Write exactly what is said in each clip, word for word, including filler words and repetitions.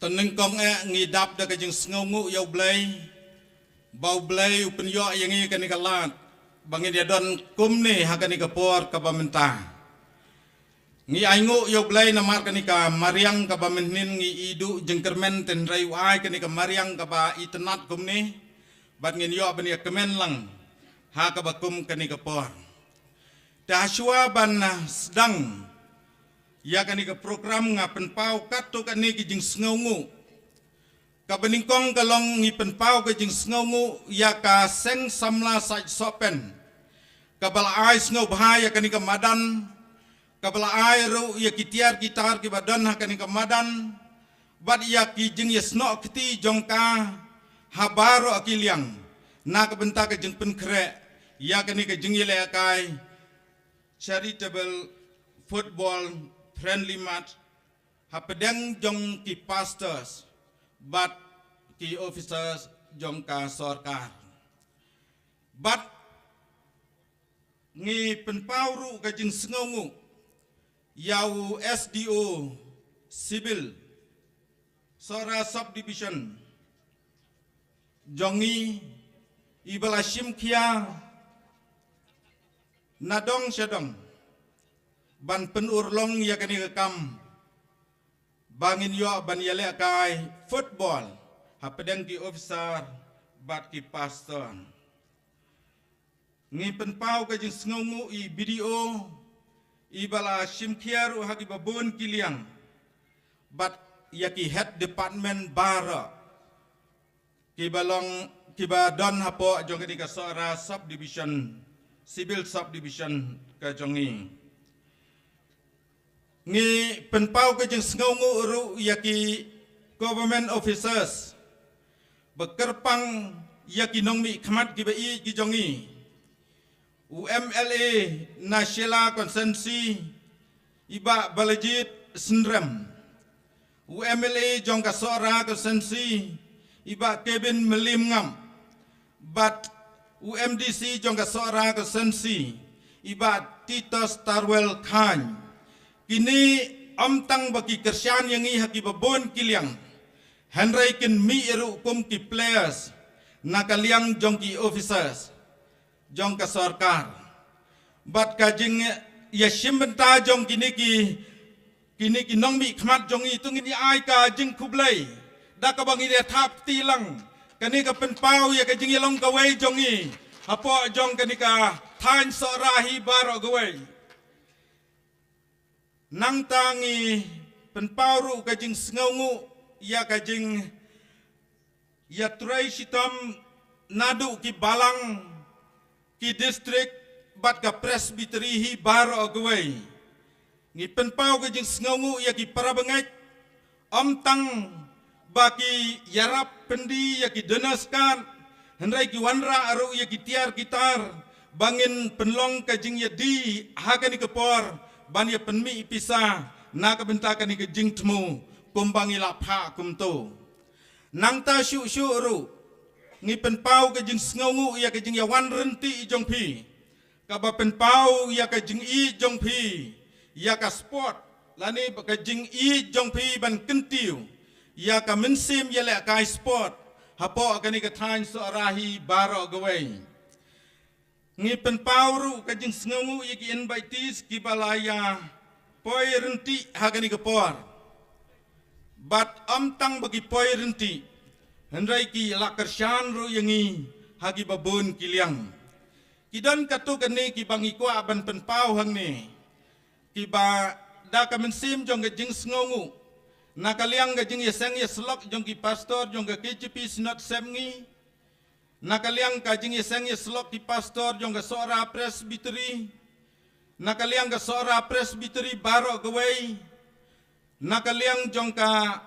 Te nyngkong eh ngi dap da ka jingsngewnguh ïa U Blei, ba U Blei u pynïoh ïa ngi kane ka lad ba ngin ïa don kumne ha kane ka por kaba mynta. Ngi ainguh ïa U Blei namar kane ka mariang kaba mynhynnin ngi i duh jingkyrmen, hynrei u ai kane ka mariang kaba itynnad kumne bad ngin ïoh ban ïa kmen lang ha kaba kum kane ka por. Te hashwa ban, ah, sdang ïa kane ka program, nga pynpaw katto katne ki jingsngewnguh. Kaba nyngkong ka long ngi pynpaw ka jingsngewnguh ïa ka Seng Samla Saitsohpen kaba la ai sngewbha ïa kane ka madan, kaba la ai ruh ïa ki tiar ki tar kiba don ha kane ka madan, bad ïa ki jingïasnoh kti jong ka ha baroh ki liang, na ka bynta ka jingpynkhreh ïa kane ka jingïalehkai charitable football friendly match hapdeng jong ki pastors bad ki officers jong ka sorkar. Bad ngi pynpaw ruh ka jingsngewnguh ïa u S D O Civil Sohra Subdivision jong ngi, iba la shim khia na dong sha dong ban pynurlong ïa kane ka kam ba ngin ïoh ban ïalehkai football hapdeng ki officer bad ki pastor. Ngi pynpaw ka jingsngewnguh ïa i B D O iba la shim khia ruh ha kiba bun ki liang bad ïa ki head department baroh kiba long, kiba don hapoh jong kane ka Sohra Subdivision, Civil Subdivision ka jong ngi. Ngi pynpaw ka jingsngewnguh ruh ïa ki government officers ba kyrpang ïa ki nongmihkhmat kiba ïeit ki jong ngi. U M L A na Shella Constituency, i Bah Balajied Synrem. U M L A jong ka Sohra Constituency, i Bah Kevin Mylliemngap. Bad u M D C jong ka Sohra Constituency, i Bah Titus Tarwel Chyne. Kine ym tang ba ki kyrshan ïa ngi ha kiba bun ki liang, hynrei kin mih ruh kum ki players na ka liang jong ki officers jong ka sorkar. Bad ka jingïashim bynta jong kine ki, kine ki nongmihkhmat jong ngi, to ngin ïa ai ka jingkhublei da kaba ngin ïa thap kti lang. Kane ka pynpaw ïa ka jingïalong kawei jong ngi hapoh jong kane ka thaiñ Sohra hi baroh kawei. Nangta ngi pynpaw ruh ka jingsngewnguh ïa ka jingïatrei shitom naduh ki balang, ki district bad ka Presbytery hi baroh kawei. Ngi pynpaw ka jingsngewnguh ïa ki parabangeit, ym tang ba ki ïarap pyndi ïa ki donors card, hynrei ki wanrah ruh ïa ki tiar ki tar ba ngin pynlong ka jingïadie ha kane ka por ban ïa pynmih pisa na ka bynta kane ka jingthmu kumba ngi la phah kumto. Nangta shuh shuh ruh ngi pynpaw ka jingsngewnguh ïa ka jingïawan ryntih jong phi, kaba pynpaw ïa ka jingïeit jong phi ïa ka sport, lane ba ka jingïeit jong phi ban kyntiew ïa ka mynsiem ïalehkai sport hapoh kane ka thaiñ Sohra hi baroh kawei. Ngi pynpaw ruh ka jingsngewnguh ïa ki invitees kiba la ïa poi ryntih ha kane ka por. Bad ym tang ba ki poi ryntih, hynrei ki la kyrshan ruh ïa ngi ha kiba bun ki liang. Ki don katto katne kiba ngi kwah ban pynpaw hangne, kiba da ka mynsiem jong ka jingsngewnguh, na ka liang ka jingïaseng ïasyllok jong ki pastor jong ka K J P Synod Sepngi, na ka liang ka jingïaseng ïasyllok ki pastor jong ka Sohra Presbytery, na ka liang ka Sohra Presbytery baroh kawei, na ka liang jong ka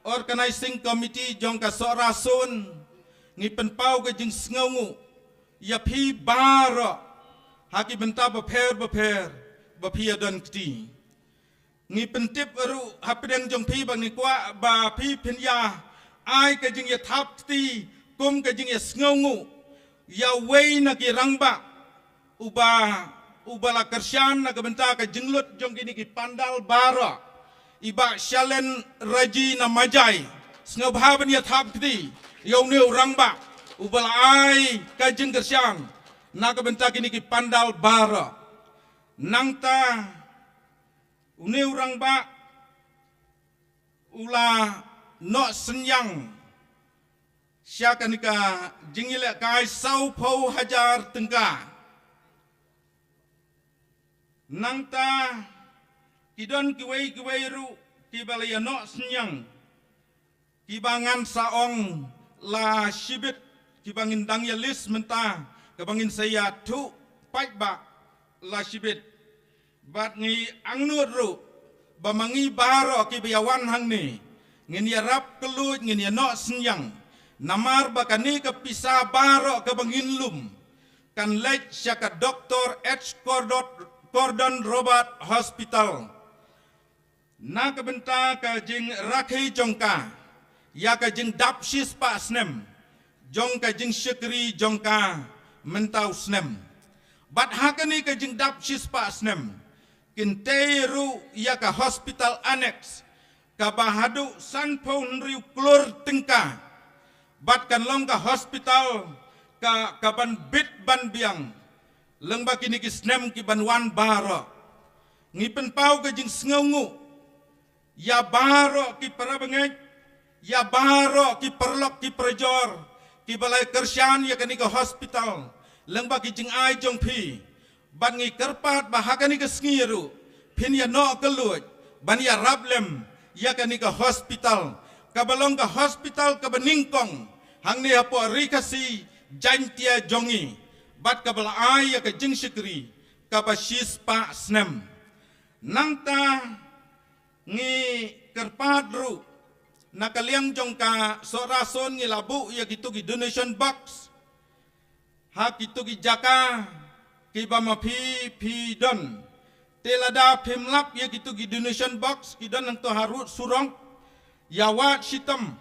Organizing Committee jong ka Sohra Zone, ngi pynpaw ka jingsngewnguh ïa phi baroh ha ki bynta bapher bapher ba phi ïa don kti. Ngi pyntip ruh hapdeng jong phi ba ngi kwah ba phi phin ïa ai ka jingïathap kti kum ka jingïasngewnguh ïa uwei na ki rangbah uba, uba la kyrshan na ka bynta ka jinglut jong kine ki pandal baroh, i Bah Shalen Raji na Majai. sngewbha ban ïa thap kti ïa une u rangbah uba la ai ka jingkyrshan na ka bynta kine ki pandal baroh. Nangta une u rangbah u la noh synñiang sha kane ka jingïalehkai sawphew hajar tyngka. Nangta ki don kiwei kiwei ruh kiba la ïa noh synñiang kiba ngan sa ong la shibit, kiba ngin dang ïa list mynta, kaba ngin sa ïathuh paidbah la shibit. Bad ngi angnud ruh ba ma ngi baroh kiba ïa wan hangne ngin ïarap kylluid, ngin ïa noh synñiang, namar ba kane ka pisa baroh kaba ngin lum kan leit sha ka Doctor H Gordon, Gordon Roberts Hospital na ka bynta ka jingrakhe jong ka ïa ka jingdap shispah snem jong ka jingshakri jong ka mynta u snem. Bad ha kane ka jingdap shispah snem kin tei ruh ïa ka hospital annex kaba haduh sanphew hynriew klur tyngka. Bad kan long ka hospital ka, kaban bit ban biang lyngba kine ki snem kiban wan baroh. Ngi pynpaw ka jingsngewnguh ïa baroh ki parabangeit, ïa baroh ki paralok ki parajor kiba la kyrshan ïa kane ka hospital lyngba ki jingai jong phi. Bad ngi kyrpad ba ha kane ka sngi ruh phin ïa noh kylluid ban ïarap lem ïa kane ka hospital, kaba long ka hospital kaba nyngkong hangne hapoh Ri Khasi Jaiñtia jong ngi, bad kaba la ai ïa ka jingshakri kaba shispah snem. Nangta ngi kyrpad ruh na ka liang jong ka Sohra Sohn ngi la buh ïa kitu ki donation box ha kitu ki jaka kiba ma phi phi don. Te lada phim lap ïa kitu ki donation box, ki don hangto harud surok, ïa wad shitom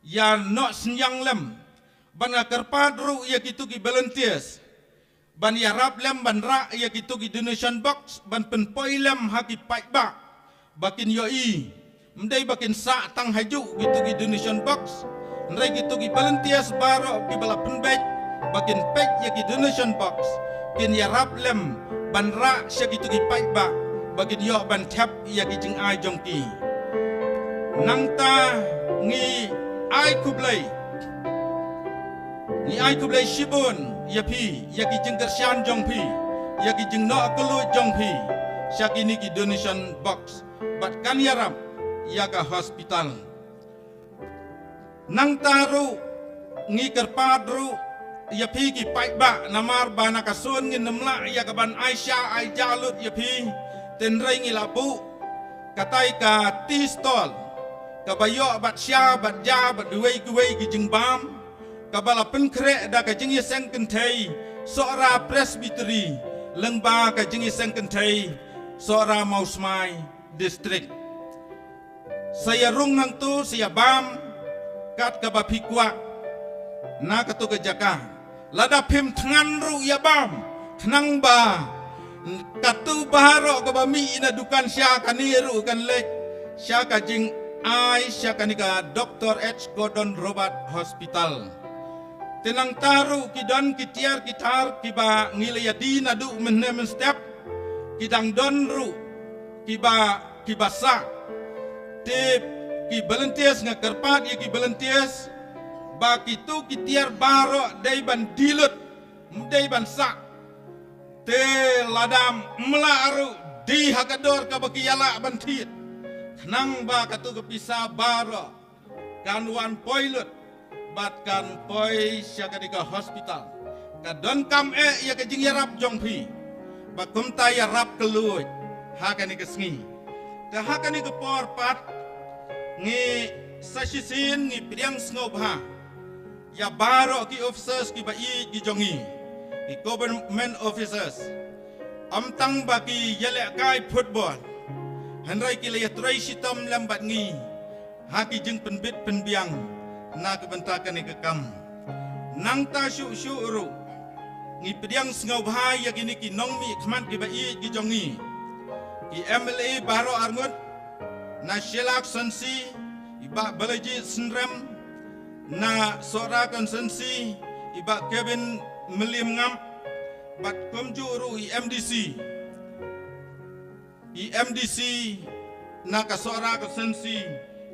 ïa noh synñiang lem. Bad nga kyrpad ruh ïa kitu ki volunteers ban ïarap lem ban rah ïa kitu ki donation box ban pynpoi lem ha ki paidbah ba kin ïohi. Ym dei ba kin sah tang hajuh kitu ki donation box, hynrei kitu ki volunteers baroh kiba la pynbeit ba kin peit ïa ki donation box kin ïarap lem ban rah sha kitu ki paidbah ba kin ïoh ban thep ïa ki jingai jong ki. Nangta ngi ai khublei, ngi ai khublei shibun ïa phi ïa ki jingkyrshan jong phi, ïa ki jingnoh kylluid jong phi sha kine ki donation box bad kan ïarap ïa ka hospital. Nangta ruh ngi kyrpad ruh ïa phi ki paidbah, namar ba na ka sun ngin ym lah ïa kaban ai sha ai ja lut ïa phi, hynrei ngi la buh katai ka tea stall kaba ïoh bad sha bad ja bad kiwei kiwei ki jingbam, kaba la pynkhreh da ka jingïaseng kynthei Sohra Presbytery lyngba ka jingïaseng kynthei Sohra Mawsmai District. Sa ïa rung hangto, sa ïa bam kat kaba phi kwah na kato ka jaka. Lada phim thngan ruh ïa bam, khnang ba kato baroh kaba mih na dukan sha kane ruh kan leit sha ka jingai sha kane ka Doctor H Gordon Roberts Hospital. Te nangta ruh ki don ki tiar ki tar kiba ngi la ïa die naduh mynne mynstep, ki dang don ruh kiba, kiba sah. Te ki volunteers, nga kyrpad ïa ki volunteers ba kito ki tiar baroh dei ban die lut, ym dei ban sah. Te lada ym lah ruh, die ha ka dor kaba ki ïa lah ban thied, khnang ba kato ka pisa baroh kan wan poi lut bad kan poi sha kane ka hospital. Ka donkam eh ïa ka jingïarap jong phi ba kumta ïarap kylluid ha kane ka sngi. Te ha kane ka por pat ngi sa shisien ngi pdiang sngewbha ïa baroh ki officers kiba ïeit ki jong ngi, ki government officers. Ym tang ba ki ïalehkai football, hynrei ki la ïatrei shitom lem bad ngi ha ki jingpynbit pynbiang na ka bynta kane ka kam. Nangta shuh shuh ruh ngi pdiang sngewbha ïa kine ki nongmihkhmat kiba ïeit ki jong ngi, ki M L A baroh arngut, na Shelak Sonsi, i Bah Balaji Synrem na Sohra Constituency, i Bah Kevin Meliemngap, bad kumjuh ruh i M D C, i M D C na ka Sohra Constituency,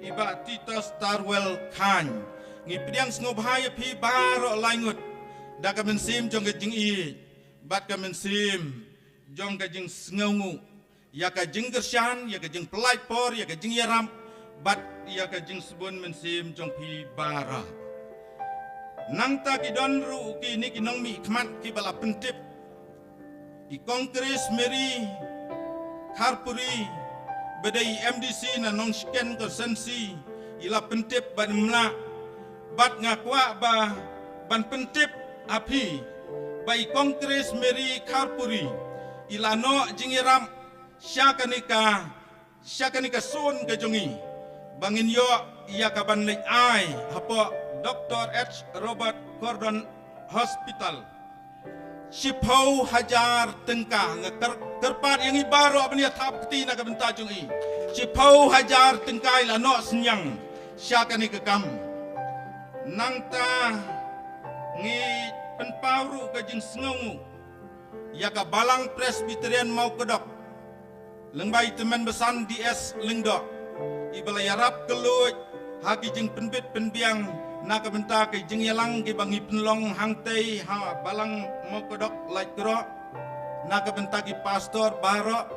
i Bah Titus Tarwel Chyne. Ngi pdiang sngewbha ïa phi baroh laingut da ka mynsiem jong ka jingïeit bad ka mynsiem jong ka jingsngewnguh, ïa ka jingkyrshan, ïa ka jingpyllait por, ïa ka jingïarap bad ïa ka jingsbun mynsiem jong phi baroh. Nangta ki don ruh kine ki nongmihkhmat kiba la pyntip. I Kong Chris Mary Kharpuri, ba dei i M D C na Nongshken Constituency, i la pyntip ban ym lah. Bad nga kwah ba ban pyntip ha phi ba i Kong Chris Mary Kharpuri i la noh jingïarap sha kane ka, sha kane ka sun ka jong i, ba ngin ïoh ïa ka ban leit ai hapoh Doctor H Robert Gordon Hospital. Shiphew hajar tyngka. Nga kyr-, kyrpad ïa ngi baroh ban ïa thap kti na ka bynta jong i. Shiphew hajar tyngka i la noh synñiang sha kane ka kam. Nangta ngi pynpaw ruh ka jingsngewnguh ïa ka Balang Presbyterian Mawkdok, lyngba i Tymmen Basan D S Lyngdoh, iba la ïarap kylluid ha ki jingpynbit pynbiang na ka bynta ki jingïalang kiba ngi pynlong hangtei ha Balang Mawkdok Laitkroh, na ka bynta ki pastor baroh,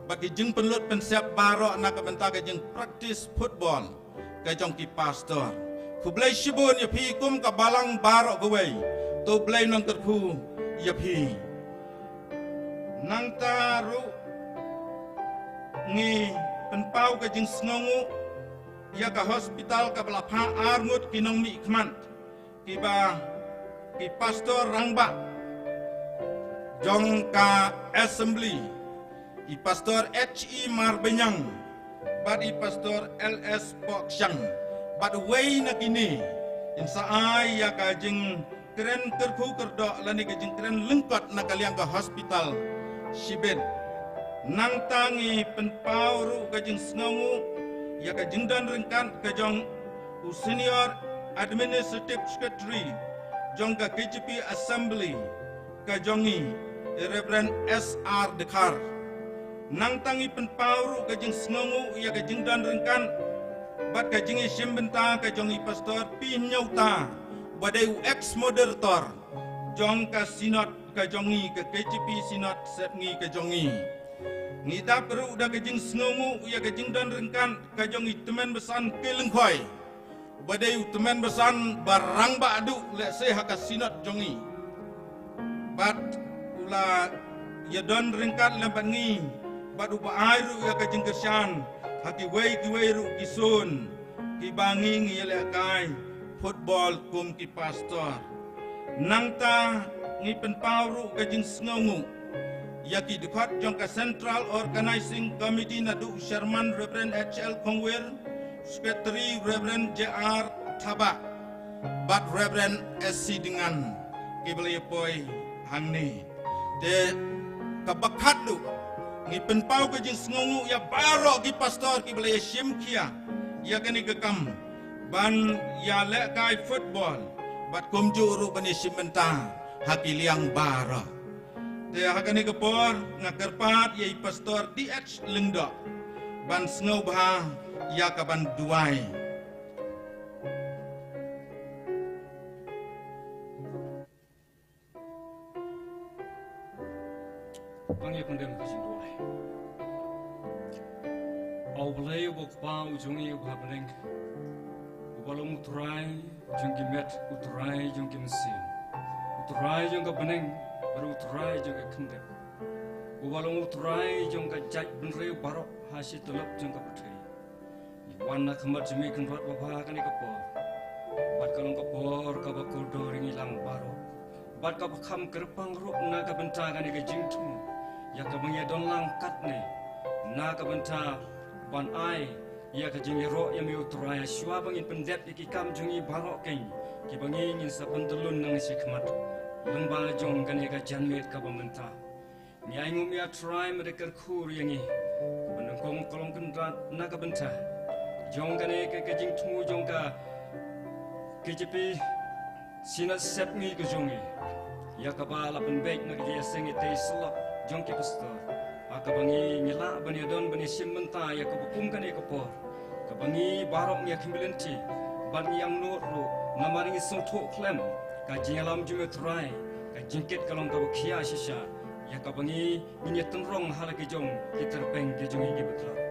bad ki jingpynlut pynsep baroh na ka bynta ki jingpractice football ka jong ki pastor. Khublei shibun ïa phi kum ka balang baroh kawei. To Blei nang kyrkhu ïa phi. Nangta ruh ngi pynpaw ka jingsngewnguh ïa ka hospital kaba la phah arngut ki nongmihkhmat, kiba ki pastor rangbah jong ka assembly, i Pastor H E Marbaniang bad i Pastor L S Pohkshang. Bad wei na kine, yn sa ai ïa ka jingkren kyrkhu kyrdoh lane ka jingkren lyngkot na ka liang ka hospital shibit. Nangta ngi pynpaw ruh ka jingsngewnguh ïa ka jingdon ryngkat ka jong u Senior Administrative Secretary jong ka K J P Assembly ka jong i, i Reverend S R Dkhar. Nangta ngi pynpaw ruh ka jingsngewnguh ïa ka jingdon ryngkat bad ka jingïashim bynta ka jong i Pastor P Hynñiewta, ba dei u ex moderator jong ka Synod ka jong i, ka K J P Synod Sepngi ka jong i. Ngi dap ruh da ka jingsngewnguh ïa ka jingdon ryngkat ka jong i Tymmen Basan K Lyngkhoi, ba dei u Tymmen Basan ba rangbah duh lehse ha ka Synod jong i. Bad u la ïadon ryngkat lem bad ngi, bad uba ai ruh ïa ka jingkyrshan ha kiwei kiwei ruh ki sun kiba ngi ngi ïalehkai football kum ki pastor. Nangta ngi pynpaw ruh ka jingsngewnguh ïa ki dkhot jong ka Central Organizing Committee naduh u Chairman Reverend H L Khongwir, Secretary Reverend J R Thabah, bad Reverend S C Dengan, kiba la ïapoi hangne. Te kaba khatduh ngi pynpaw ka jingsngewnguh ïa baroh ki pastor kiba la ïashim khia ïa kane ka kam ban ïalehkai football bad kumjuh ruh ban ïashim bynta ha ki liang baroh. Te ha kane ka por nga kyrpad ïa i Pastor D H Lyngdoh ban sngewbha ïa ka ban duwai. Ba ngi pyndem ka jingduwai. A U Blei uba U Kpa u jong ngi uba ha bneng, uba long U Trai jong ki met, U Trai jong ki mynsiem, U Trai jong ka bneng bad U Trai jong ka kyndep, uba long U Trai jong ka jaitbynriew baroh ha shi tylli jong ka pyrthei. Ngi wan na khmat jong me Kynrad babha kane ka por, bad ka long ka por kaba kordor ïa ngi lang baroh, bad kaba kham kyrpang ruh na ka bynta kane ka jingthmu ïa kaba ngi ïadon lang katne, na ka bynta ban ai ïa ka jingïaroh ïa me U Trai, shuwa ba ngin pyndep ïa ki kam jong ngi baroh keiñ kiba ngi ngin sa pyntyllun nang shi khmat lyngba jong kane ka janmiet kaba mynta. Ngi ainguh ïa U Trai, me da kyrkhu ïa ngi, ba nyngkong ka long Kynrad na ka bynta jong kane ka, ka jingthmu jong ka K J P Synod Sepngi ka jong ngi, ïa kaba la pynbeit na ka jingïaseng ïatei syllok jong ki pastor, ha kaba ngi, ngi lah ban ïadon ban ïashim bynta ïa kaba kum kane ka por, kaba ngi baroh ngi ïa khmih lynti bad ngi angnud ruh, namar ngi sngewthuh khlem ka jingïalam jong me Trai, ka jingkit ka long kaba khia shisha ïa kaba ngi, ngin ïa tynrong ha la ki jong ki tyrpeng ki jong ngi kiba khlaiñ.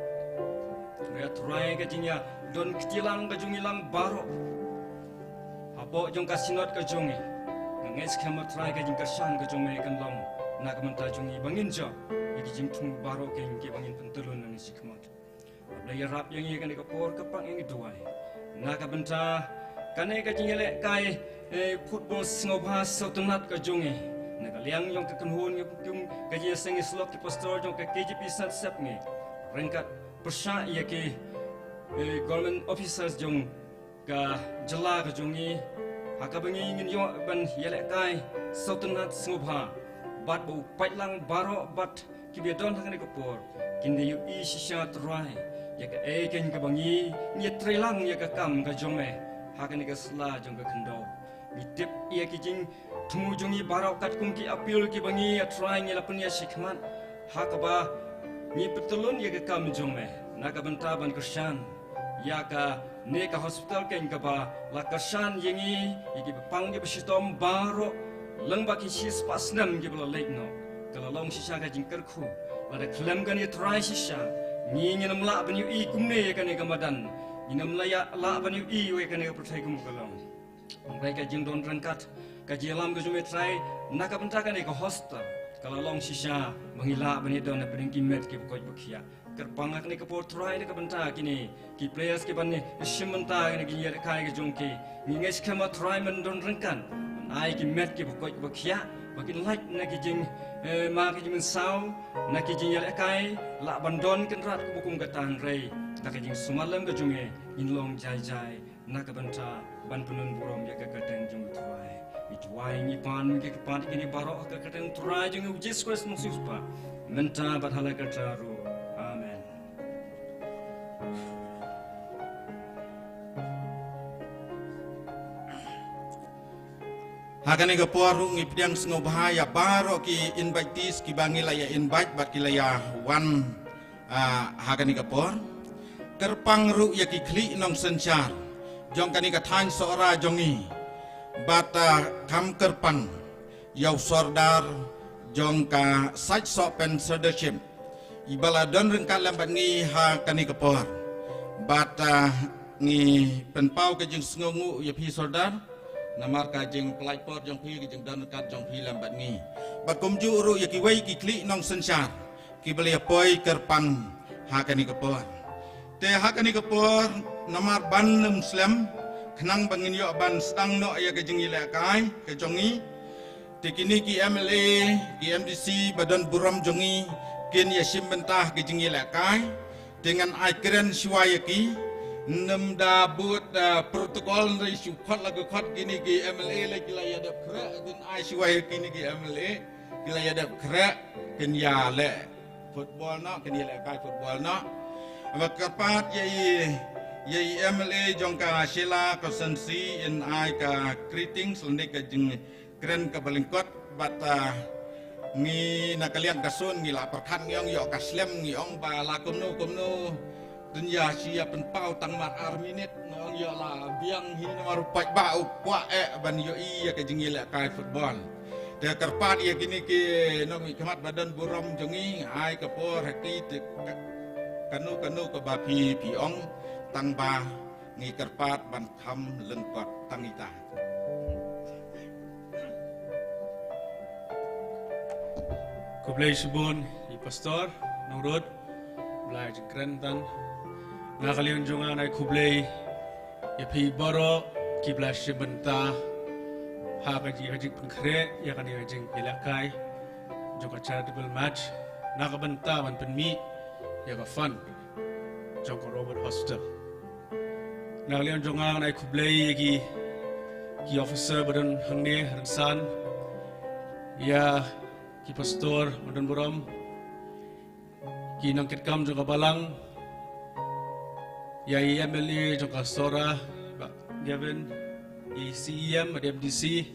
Ngi ïa Trai ka jingïadon kti lang ka jong ngi lang baroh hapoh jong ka Synod ka jong ngi. Nga ngeit skhem ma Trai ka jingkyrshan ka jong me kan long na ka bynta jong ngi ba ngin jop ïa ki jingthmu baroh ki, kiba ngin pyntylun na ngi shi khmat. Ba la ïarap ïa ngi kane ka por, ka pang ïa ngi duwai na ka bynta kane ka jingïalehkai, eh, football sngewbha sawtynnat ka jong ngi. Na ka liang jong ka kynhun ngi kum ka jingïaseng ïasyllok ki pastor jong ka K J P Synod Sepngi, ryngkat pyrshah ïa ki, eh, government officers jong ka jylla ka jong ngi, ha kaba ngi ngin ïoh ban ïalehkai sawtynnat sngewbha bad ba u paidlang baroh bad kiba don ha kane ka por kin da ïohi shisha Trai ïa kaei keiñ kaba ngi, ngi ïatreilang ïa ka kam ka jong me ha kane ka sla jong ka khyndew. Ngi tip ïa ki jingthmu jong ngi baroh katkum ki appeal kiba ngi, ïa Trai, ngi la pynïaid shi khmat, ha kaba ngi pyntylun ïa ka kam jong me na ka bynta ban kyrshan ïa kane ka hospital keiñ kaba la kyrshan ïa ngi, ïa kiba pang kiba shitom baroh lyngba ki shispah snem kiba la leit noh. Ka la long shisha ka jingkyrkhu, lada khlem kane Trai shisha, ngi ngin ym lah ban ïohi kumne ïa kane ka madan, ngin ym lah ïa, lah ban ïohi ïa kane ka pyrthei kumba ka long. Hynrei ka jingdon ryngkat ka jingïalam ka jong me Trai na ka bynta kane ka hospital, ka la long shisha ba ngi lah ban ïadon hapdeng ki met kiba koit ba khiah. Kyrpang ha kane ka por Trai na ka bynta kine ki players kiban ïashim bynta ha kane ka jingïalehkai ka jong ki. Ngi ngeit skhem ma Trai men don ryngkat, men ai ki met kiba koit ba khiah ba kin lait na ki jing, eh, ma ki jingmynsaw na ki jingïalehkai, lah ban don kynrad kumba kum kata, hynrei da ka jingsumar lem ka jong me ngin long jai jai na ka bynta ban pynlong burom ïa ka kyrteng jong u Trai. Ngi duwai, ngi pan, ngi kyrpad ïa kine baroh ha ka kyrteng u Trai jong ngi u Jisu Khrist u Nongsiewspah, mynta bad ha la ka jong ruh. Amen. Ha kane ka por ruh ngi pdiang sngewbha ïa baroh ki invitees kiba ngi la ïa invite bad ki la ïa wan, ah, ha kane ka por. Kyrpang ruh ïa ki khlieh nongsynshar jong kane ka thaiñ Sohra jong ngi bad, ah, kham kyrpang ïa u Sordar jong ka Sait Sohpen Sirdarship, iba la don ryngkat lem bad ngi ha kane ka por. Bad, ah, ngi pynpaw ka jingsngewnguh ïa phi Sordar, namar ka jingpyllait por jong phi, ka jingdon ryngkat jong phi lem bad ngi. Bad kumjuh ruh ïa kiwei ki khlieh nongsynshar kiba la ïa poi kyrpang ha kane ka por. Te ha kane ka por, namar ban ym slem, khnang ba ngin ïoh ban sdang noh ïa ka jingïalehkai ka jong ngi. Te kine ki M L A, ki M D C ba don burom jong ngi kin ïashim bynta ha ka jingïalehkai. Te ngan ai kren shuwa ïa ki. Ym da bud, ah, protocol, hynrei shu khot la ka khot, kine ki M L A la ki la ïa dep khreh, kin ai shuwa ïa kine ki M L A. Ki la ïa dep khreh, kin ïaleh football noh, kin ïalehkai football noh. Ba kyrpad ïa i, ïa i M L A jong ka Shella constituency, in ai ka greetings lane ka jingkren kaba lyngkot bad, ah, ngi na ka liang ka sur ngi la pyrkhat, ngi ong ïoh ka slem, ngi ong ba la kumno kumno. Tang ïa shu ïa pynpaw tang mar ar minit, ngi ong ïoh la biang hi, namar u paidbah u kwah eh ban ïohi ïa ka jingïalehkai football. Te kyrpad ïa kine ki nongmihkhmat ba don burom jong ngi, ai ka por ha ki te ka, kano kano kaba phi, phi ong, tang ba ngi kyrpad ban kham lyngkot tang ita. Khublei shibun i Pastor Nongrut, Blei jingkren tang. Na ka liang jong nga ngan ai khublei ïa phi baroh kiba la shim bynta ha ka jing, ka jingpynkhreh ïa kane ka jingïalehkai jong ka charitable match na ka bynta ban pynmih ïa ka fund jong ka Robert Hospital. Na ka liang jong nga ngan ai khublei ïa ki, ki officer ba don hangne rynsan, ïa ki pastor ba don burom, ki nongkitkam jong ka balang, Ïa i M L A jong ka Sohra, Bah Gavin, i C E M bad M D C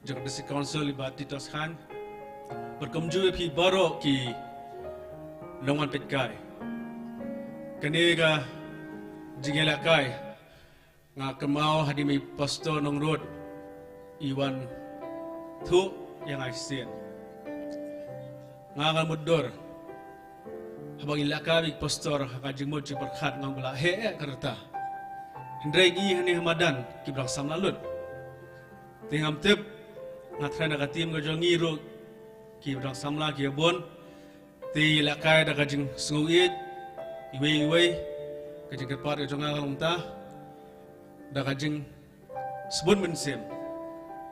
jong ka District Council, i Bah Titos Khan, bad kumjuh ïa phi baroh ki nongwan peitkai. Kane ka jingïalehkai nga kynmaw hadien ba i Pastor Nongrud i wan thuh ïa nga shisien. Nga ngan mutdur haba ngi lehkai bad i Pastor ha ka jingmut jingpyrkhat, ngam lah heh eh ka rta. Hynrei ngi hangne ha madan kiba dang samla lut. Te ngam tip, nga tharai na ka team ka jong ngi ruh kiba dang samla ki ïa bun. Te ïalehkai da ka jingsngewbha iwei iwei, ka jingkyrpad ka jong nga ka long kumta, da ka jingsbun mynsiem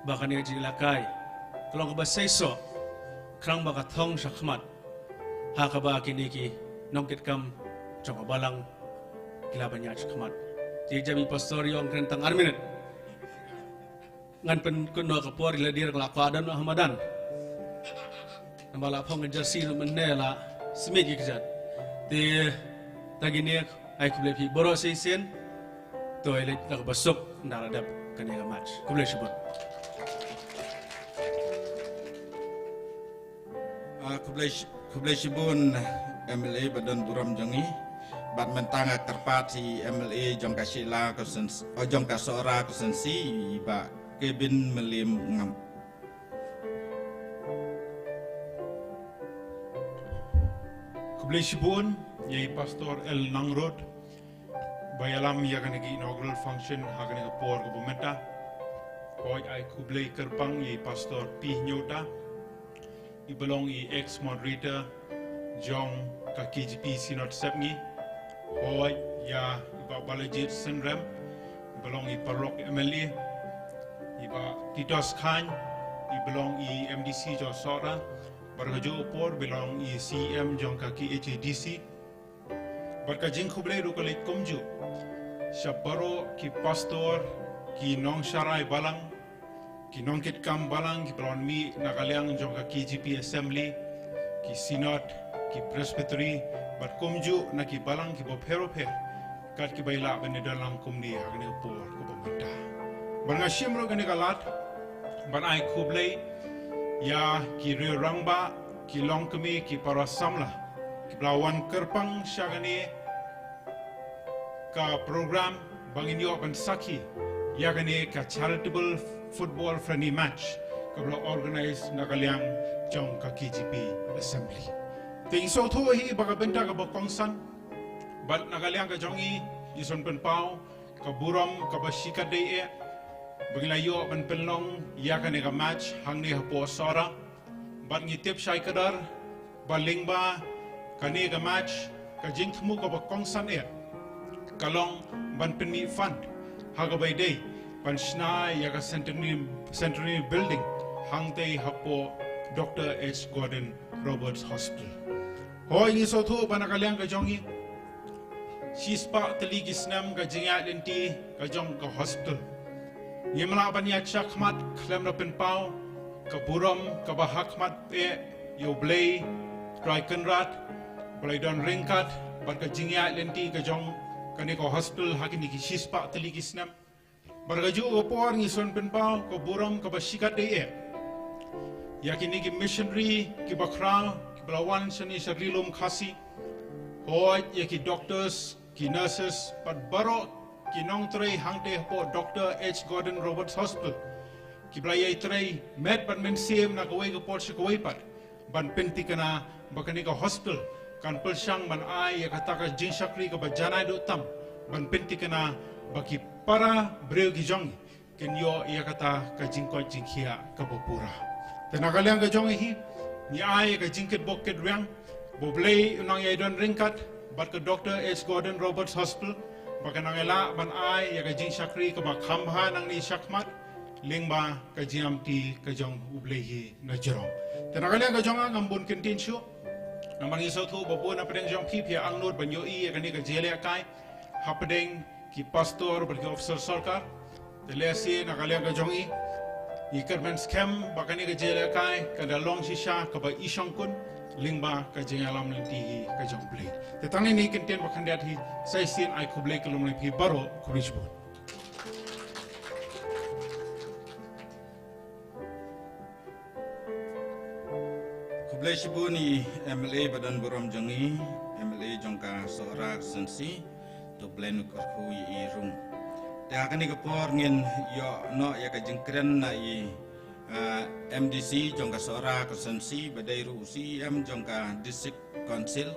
ba kane ka jingïalehkai ka long kaba seisoh, khnang ba ka thong shakhmat, ha kaba kine ki nongkitkam jong ka balang ki lah ban ïaid shakhmat. Te jam i Pastor, ïa ong kren tang ar minit. Ngan pynkut noh ka por, ila dei nga la kwah don ha madan. Namar la phong ka jersey ruh mynne la smit ki kjat. Te tang kine, ai khublei phi baroh shisien. To ai leit da kaba suk, nda la dep kane ka match. Khublei shibun. Ah, khublei sh-, khublei shibun M L A ba don burom jong ngi. Bad mynta nga kyrpad ïa i M L A jong ka Shella constituency, oh, jong ka Sohra constituency, i Bah Kevin Mylliem Ngam. Khublei shibun ïa i Pastor L Nangrud ba ïalam ïa kane ka inaugural function ha kane ka por kaba mynta. Hooid, ai khublei kyrpang ïa i Pastor P Hynñiewta, iba long i ex moderator jong ka K J P Synod Sepngi. Hooid, ïa i Bah Balajied Synrem, iba long i paralok M L A, i Bah Titos Chyne, iba long i M D C jong Sohra, bad kajuh ka por iba long i C E M jong ka K H A D C. Bad ka jingkhublei ruh ka leit kumjuh sha baroh ki pastor, ki nongsharai balang, ki nongkitkam balang kiba la wan mih na ka liang jong ka K J P Assembly, ki Synod, ki Presbytery, bad kumjuh na ki balang kiba pher bapher, kat kiba ïa lah ban ïadon lang kumne ha kane ka por kaba mynta. Bad nga shim ruh kane ka lad ban ai khublei ïa ki riew rangbah, ki longkmie, ki para samla kiba la wan kyrpang sha kane ka program ba ngin ïoh ban sakhi ïa kane ka charitable football friendly match kaba la organise na ka liang jong ka K J P Assembly. Te ngi sngewthuh hi ba ka bynta kaba kongsan, bad na ka liang ka jong ngi, ngi sngewpynpaw ka burom kaba shikatdei eh ba ngi la ïoh ban pynlong ïa kane ka match hangne hapoh Sohra. Bad ngi tip shai kdar ba lyngba kane ka match, ka jingthmu kaba kongsan eh ka long ban pynmih fund ha kaba ïadei ban shna ïa ka Centenary, Centenary Building hangtei hapoh Doctor H Gordon Roberts Hospital. Hooid, ngi sngewthuh ba na ka liang ka jong ngi, shispah tylli ki snem ka jingïaid lynti ka jong ka hospital. Ngim lah ban ïaid shakhmat khlem da pynpaw ka burom kaba hakhmat eh ïa U Blei Trai Kynrad ba la don ryngkat bad ka jingïaid lynti ka jong kane ka hospital ha kine ki shispah tylli ki snem. Bad kajuh ka por ngi sngewpynpaw ka burom kaba shikatdei eh ïa kine ki missionary kiba khraw kiba la wan shane sha Ri Lum Khasi. Hooid, ïa ki doctors, ki nurses, bad baroh ki nongtrei hangtei hapoh Doctor H Gordon Roberts Hospital kiba la ïai trei met bad mynsiem na kawei ka por sha kawei pat ban pynthikna ba kane ka hospital kan pyrshang ban ai ïa kata ka jingshakri kaba janai duh tam, ban pynthikna ba ki para briew ki jong ngi kin ïoh ïa kata ka jingkoit jingkhiah kaba pura. Te na ka liang ka jong ngi hi, ngi ai ïa ka jingkitbok kitrwiang ba U Blei un nang ïai don ryngkat bad ka Doctor H Gordon Roberts Hospital, ba kan nang ïalah ban ai ïa ka jingshakri kaba kham bha nangne shakhmat lyngba ka jingïaid lynti ka jong U Blei hi na jrong. Te na ka liang ka jong nga, ngam bun kyntien shuh. Namar ngi sngewthuh ba bun na pdeng jong phi, phi angnud ban ïohi ïa kane ka jingïalehkai hapdeng ki pastor bad ki officer sorkar. Te lehse na ka liang ka jong ngi, ngi kyrmen skhem ba kane ka jingïalehkai kan da long shisha kaba i shongkun. lyngba ka jingïalam lynti hi ka jong U Blei. Te tang ine i kyntien ba khyndiat hi, sa shisien ai khublei ka long lyngba phi baroh, khublei shibun. Khublei shibun ïa i M L A ba don burom jong ngi, M L A jong ka Sohra constituency, to U Blei un kyrkhu ïa i ruh. Te ha kane ka por ngin ïoh noh ïa ka jingkren na i, ah, M D C jong ka Sohra constituency, ba dei ruh u C E M jong ka District Council,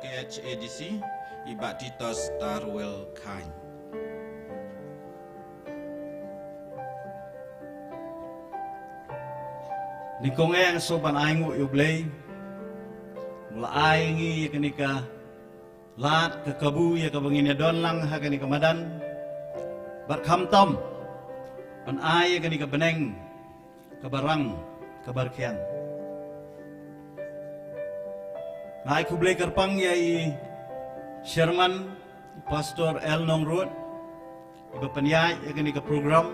K H A D C, i Bah Titos Tarwel Chyne. Nyngkong eh nga sngewbha ban ai nguh ïa U Blei, u la ai ngi ïa kane ka lad ka kabu ïa kaba ngin ïa don lang ha kane ka madan. Bad khamtam ban ai ïa kane ka bneng kaba rang kaba rkhiang. Nga ai khublei kyrpang ïa i Chairman, Pastor L Nongrut, iba pynïaid ïa kane ka program.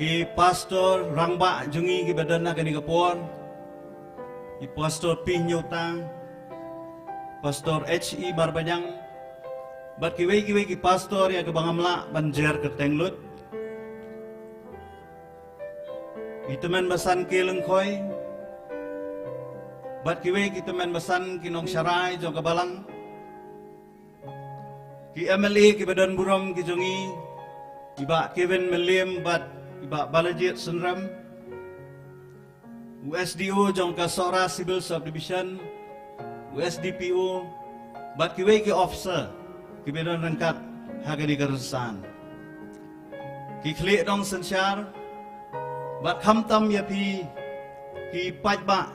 Ki pastor rangbah jong ngi kiba don ha kane ka por, i Pastor P Nyota, Pastor H E Marbaniang, bad kiwei kiwei ki pastor ïa kiba ngam lah ban jer kyrteng lut. I tymmen basan ki Lyngkhoi, bad kiwei ki tymmen basan ki nongsharai jong ka balang. Ki M L A kiba don burom ki jong ngi, i Bah Kevin Mylliem bad i Bah Balajied Synrem, u S D O jong ka Sohra Civil Subdivision, u S D P O, bad kiwei ki officer kiba don ryngkat ha kane ka rynsan. Ki khlieh nongsynshar, bad khamtam ïa phi ki paidbah,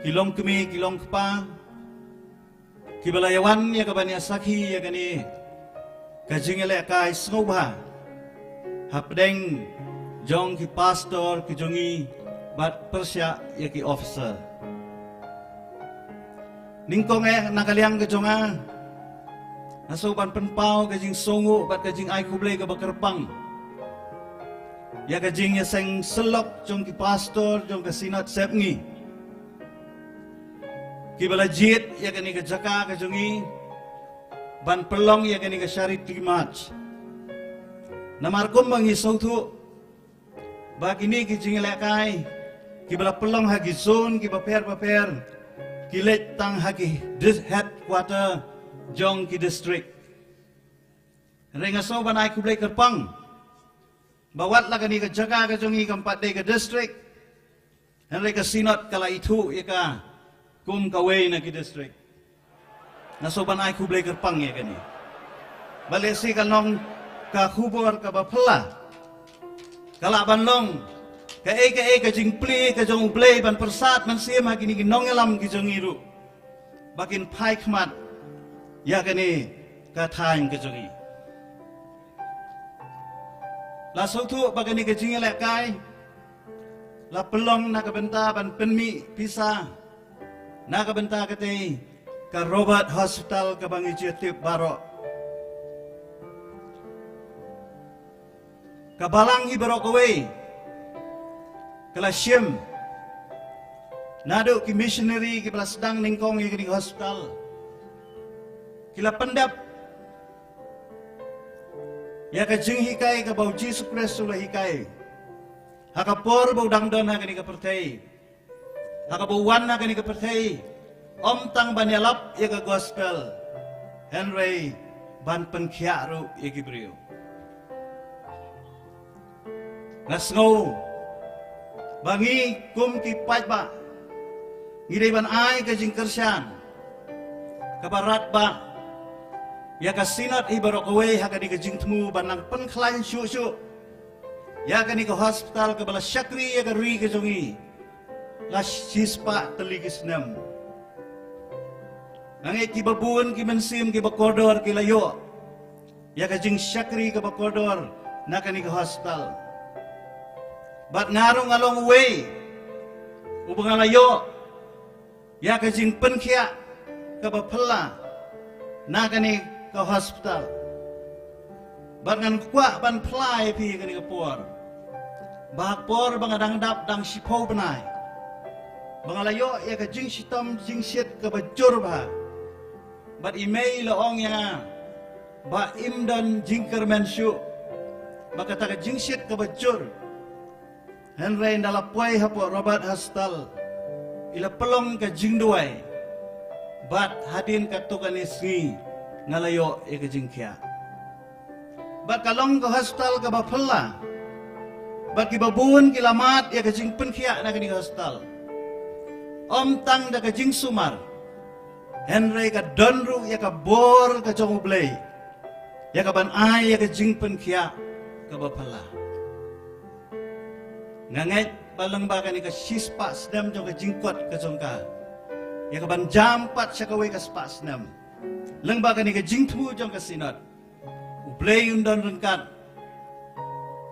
ki longkmie ki longkpa, kiba la ïa wan ïa kaban ïa sakhi ïa kane ka jingïalehkai sngewbha hapdeng jong ki pastor ki jong ngi bad pyrshah ïa ki officer. Nyngkong eh na ka liang ka jong nga, nga sngewbha ban pynpaw ka jingsngewnguh bad ka jingai khublei kaba kyrpang ïa ka jingïaseng syllok jong ki pastor jong ka Synod Sepngi, kiba la jied ïa kane ka jaka ka jong ngi ban pynlong ïa kane ka Charity March. Namar kumba ngi sngewthuh ba kine ki jingïalehkai kiba la pynlong ha ki zone kiba pher ba pher, ki leit tang ha ki dis-, headquarter jong ki district. Hynrei nga sngewbha ban ai khublei kyrpang ba wat la kane ka jaka ka jong ngi kam pat dei ka district, hynrei ka Synod ka la ithuh ïa ka kum kawei na ki district. Nga sngewbha ban ai khublei kyrpang ïa kane. Ba lehse ka long ka khubor kaba phylla, ka lah ban long kaei kaei ka jingplie ka jong U Blei ban pyrsad mynsiem ha kine ki nongïalam ki jong ngi ruh, ba kin phai khmat ïa kane ka thaiñ ka jong ngi. La sngewthuh ba kane ka jingïalehkai la pynlong na ka bynta ban pynmih pisa na ka bynta katei ka Robert Hospital kaba ngi ju tip baroh. Ka balang hi baroh kawei ka la shim, naduh ki missionary kiba la sdang nyngkong ïa kane ka hospital, ki la pyndep ïa ka jinghikai kaba U Jisu Khrist u la hikai ha ka por ba u dang don ha kane ka pyrthei. Ha kaba u wan ha kane ka pyrthei, ym tang ban ïalap ïa ka gospel, hynrei ban pynkhiah ruh ïa ki briew. Nga sngew ba ngi kum ki paidbah ngi dei ban ai ka jingkyrshan kaba radbah ïa ka Synod hi baroh kawei ha kane ka jingthmu ban nang pynkhlaiñ shuh shuh ïa kane ka hospital kaba la shakri ïa ka ri ka jong ngi la shispah tylli ki snem. Nga ngeit kiba bun ki mynsiem kiba kordor ki la ïoh ïa ka jingshakri kaba kordor na kane ka hospital. Bad nga ruh nga long uwei uba nga la ïoh ïa ka jingpynkhiah kaba phylla na kane ka hospital. Bad ngan kwah ban phylla ïa phi kane ka por, ba ha ka por ba nga dang dap dang shiphew bnai, ba nga la ïoh ïa ka jingshitom jingshit kaba jur bha. Bad i mei i la ong ïa nga ba im don jingkyrmen shuh, ba kata ka jingshit kaba jur. Hynrei ynda la poi hapoh Robert Hospital, i la pynlong ka jingduwai. Bad hadien katto katne sngi nga la ïoh ïa ka jingkhiah. Bad ka long ka hospital kaba phylla. Bad kiba bun ki la mad ïa ka jingpynkhiah na kane ka hospital. Ym tang da ka jingsumar, hynrei ka don ruh ïa ka bor ka jong U Blei, ïa ka ban ai ïa ka jingpynkhiah kaba phylla. Nga ngeit ba lyngba kane ka shispah snem jong ka jingkot ka jong ka, ïa ka ban jam pat sha kawei ka spah snem, lyngba kane ka jingthmu jong ka Synod, U Blei un don ryngkat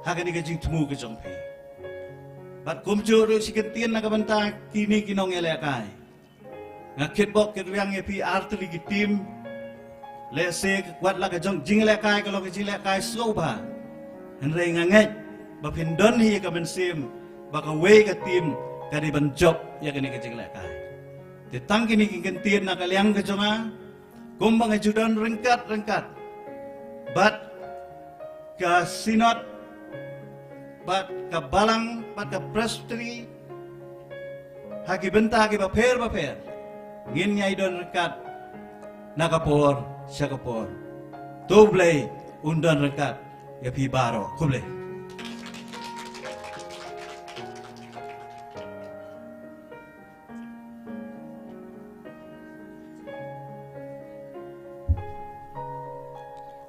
ha kane ka jingthmu ka jong phi. Bad kumjuh ruh shi kyntien na ka bynta kine ki nongïalehkai. Nga kitbok kitrwiang ïa phi artylli ki team. Lehse wat la ka jong jinglehkai ka long ka jinglehkai sngewbha, hynrei nga ngeit ba phin don hi ïa ka mynsiem ba kawei ka team ka dei ban jop ïa kane ka jinglehkai. Te tang kine ki kyntien na ka liang ka jong nga. Kumba nga ju don ryngkat ryngkat bad ka Synod, bad ka Balang, bad ka Presbytery, ha ki bynta kiba pher bapher, ngin ïai don ryngkat na ka por sha ka por. To U Blei un don ryngkat ïa phi baroh. Khublei.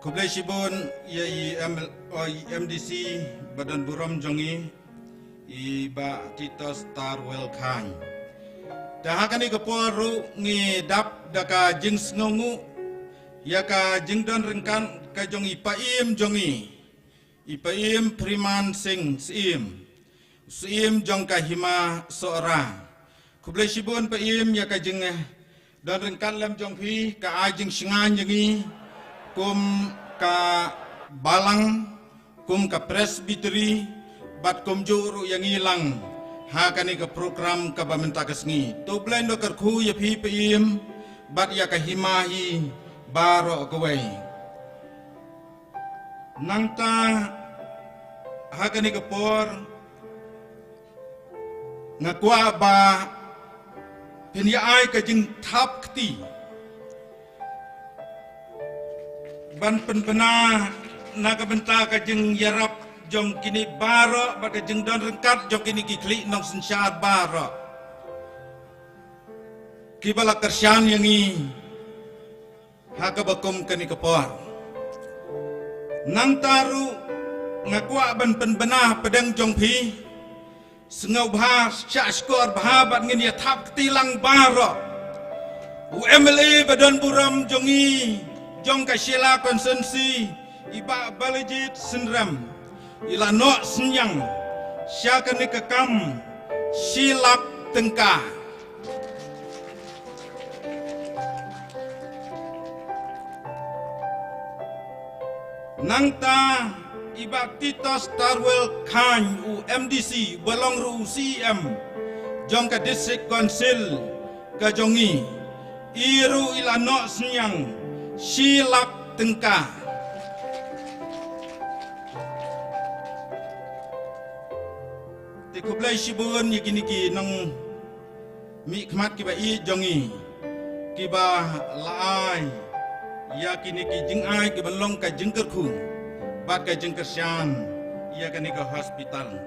Khublei shibun ïa i M L, o, i M D C ba don burom jong ngi, i Bah Titos Tarwel Chyne. Te ha kane ka por ruh ngi dap da ka jingsngewnguh ïa ka jingdon ryngkat ka jong i Paiem jong ngi, i Paiem Phriman Sing Syiem, Syiem jong ka Hima Sohra. Khublei shibun Paiem ïa ka jing, eh, don ryngkat lem jong phi, ka ai jingshngaiñ ïa ngi kum ka Balang, kum ka Presbytery, bad kumjuh ruh ïa ngi lang ha kane ka program kaba mynta ka sngi. To U Blei un kyrkhu ïa phi Paiem bad ïa ka hima hi baroh kawei. Nangta ha kane ka por nga kwah ba phin ïa ai ka jingthap kti ban pynbna na ka bynta ka jingïarap jong kine baroh bad ka jingdon ryngkat jong kine ki khlieh nongsynshar baroh kiba la kyrshan ïa ngi ha kaba kum kane ka por. Nangta ruh nga kwah ban pynbna pdeng jong phi, sngewbha shah shkor bha bad ngin ïa thap kti lang baroh. U M L A ba don burom jong ngi jong ka Shella Constituency, i Bah Balajied Synrem, i la noh synñiang sha kane ka kam shi lak tyngka. Nangta i Bah Titos Tarwel Chyne, u M D C, ba long ruh u C E M jong ka District Council ka jong ngi, i ruh i la noh synñiang shi lak tyngka. Te khublei shibun ïa kine ki nongmihkhmat kiba ïeit jong ngi, kiba la ai ïa kine ki jingai kiba long ka jingkyrkhu bad ka jingkyrshan ïa kane ka hospital.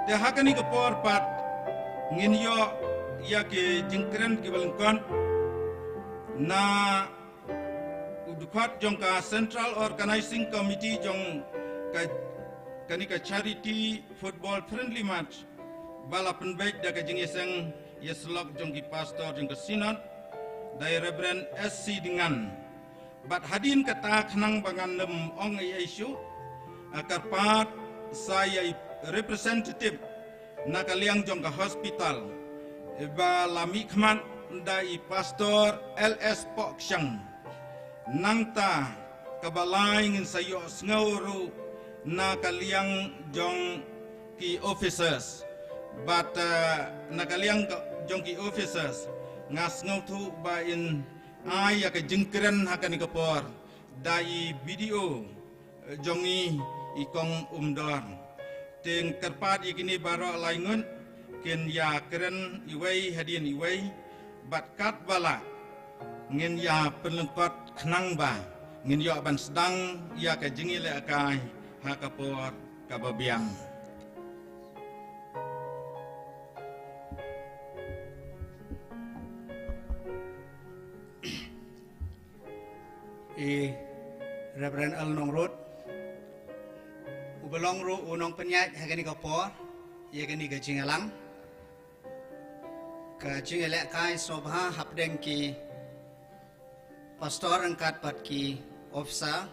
Te ha kane ka por pat ngin ïoh ïa ki jingkren kiba lyngkot na u dkhot jong ka Central Organizing Committee jong ka, kane ka Charity Football Friendly Match, ba la pynbeit da ka jingïaseng ïasyllok jong ki pastor jong ka Synod, da i Reverend S C Dyngan. Bad hadien kata khnang ba ngan nym ong ei ei shuh, a kyrpad sa ïa i representative na ka liang jong ka hospital, ba la mihkhmat da i Pastor L S Pohkshang. Nangta kaba lai ngin sa ïohsngew ruh na ka liang jong ki officers. Bad, eh, na ka liang ka, jong ki officers, nga sngewthuh ba in ai ïa ka jingkren ha kane ka por da i B D O jong i, i Kong Umdor. Te nga kyrpad ïa kine baroh lai ngut kin ïa kren iwei hadien iwei, bad katba lah ngin ïa pynlyngkot khnang ba ngin ïoh ban sdang ïa ka jingïalehkai ha ka por kaba biang. I Reverend L Nongrut, uba long ruh u nongpynïaid ha kane ka por ïa kane ka jingïalang, ka jingïalehkai sngewbha hapdeng ki pastor ryngkat bad ki officer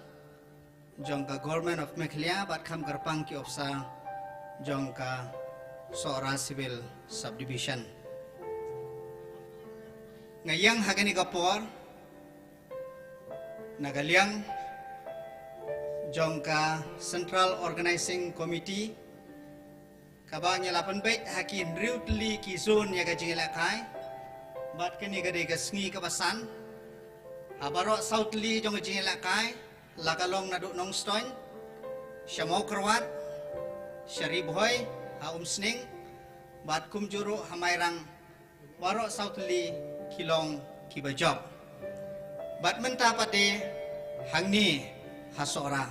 jong ka Government of Meghalaya bad kham kyrpang ki officer jong ka Sohra Civil Subdivision. Nga ïeng ha kane ka por na ka liang jong ka Central Organizing Committee, kaba ngi la pynbeit ha ki hynriew tylli ki zone ïa ka jingïalehkai. Bad kane ka dei ka sngi kaba san. Ha baroh saw tylli jong ka jingïalehkai, la ka long naduh Nongstoiñ, sha Mawkyrwat, sha Ri Bhoi, ha Umsning, bad kumjuh ruh ha Mairang, baroh saw tylli ki long kiba jop. Bad mynta pat de hangne ha Sohra.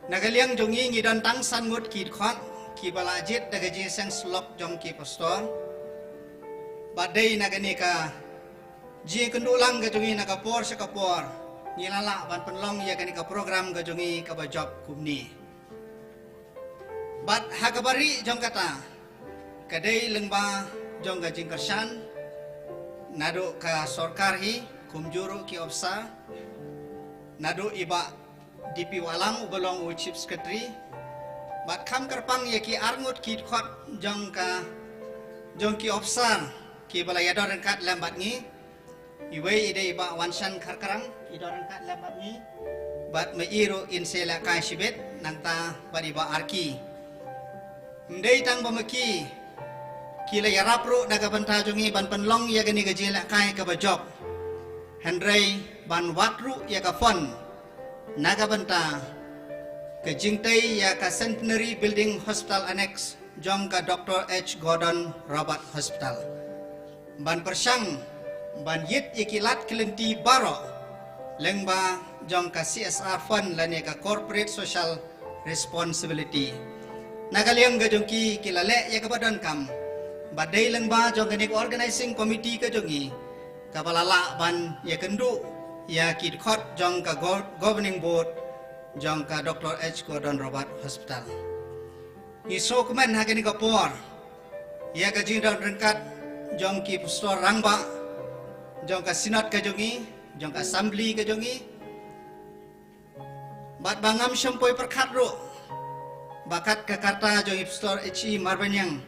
Na ka liang jong ngi ngi don tang san ngut ki dkhot kiba la jied da ka jingïaseng syllok jong ki pastor. Bad dei na kane ka jingïakynduh lang ka jong ngi na ka por sha ka por, ngi la lah ban pynlong ïa kane ka program ka jong ngi kaba jop kumne. Bad ha kaba rieh jong kata, ka dei lyngba jong ka jingkyrshan naduh ka sorkar hi, kumjuh ruh ki officer, naduh i Bah D P Wahlang uba long u Chief Secretary, bad kham kyrpang ïa ki arngut ki dkhot jong ka, jong ki officer kiba la ïadon ryngkat lem bad ngi. Iwei i dei i Bah Wanshan Kharkrang, i don ryngkat lem bad ngi. Bad ma i ruh in sa ïalehkai shibit, nangta bad i Bah Arki. Ym dei tang ba ma ki ki la ïarap ruh na ka bynta jong ngi ban pynlong ïa kane ka jingïalehkai kaba jop, hynrei ban wad ruh ïa ka fund na ka bynta ka jingtei ïa ka Centenary Building Hospital Annex jong ka Doctor H Gordon Roberts Hospital. Ban pyrshang ban ïit ïa ki lad ki lynti baroh lyngba jong ka C S R fund lane ka corporate social responsibility. Na ka liang ka jong ki, ki la leh ïa kaba donkam. Bad dei lyngba jong kane ka organizing committee ka jong ngi kaba la lah ban ïakynduh ïa ki dkhot jong ka go-, governing board jong ka Doctor H Gordon Roberts Hospital. Ngi sngewkmen ha kane ka por ïa ka jingdon ryngkat jong ki pastor rangbah jong ka synod ka jong ngi, jong ka assembly ka jong ngi. Bad ba ngam shym poi pyrkhat ruh ba kat ka karta jong i Pastor H E Marbaniang,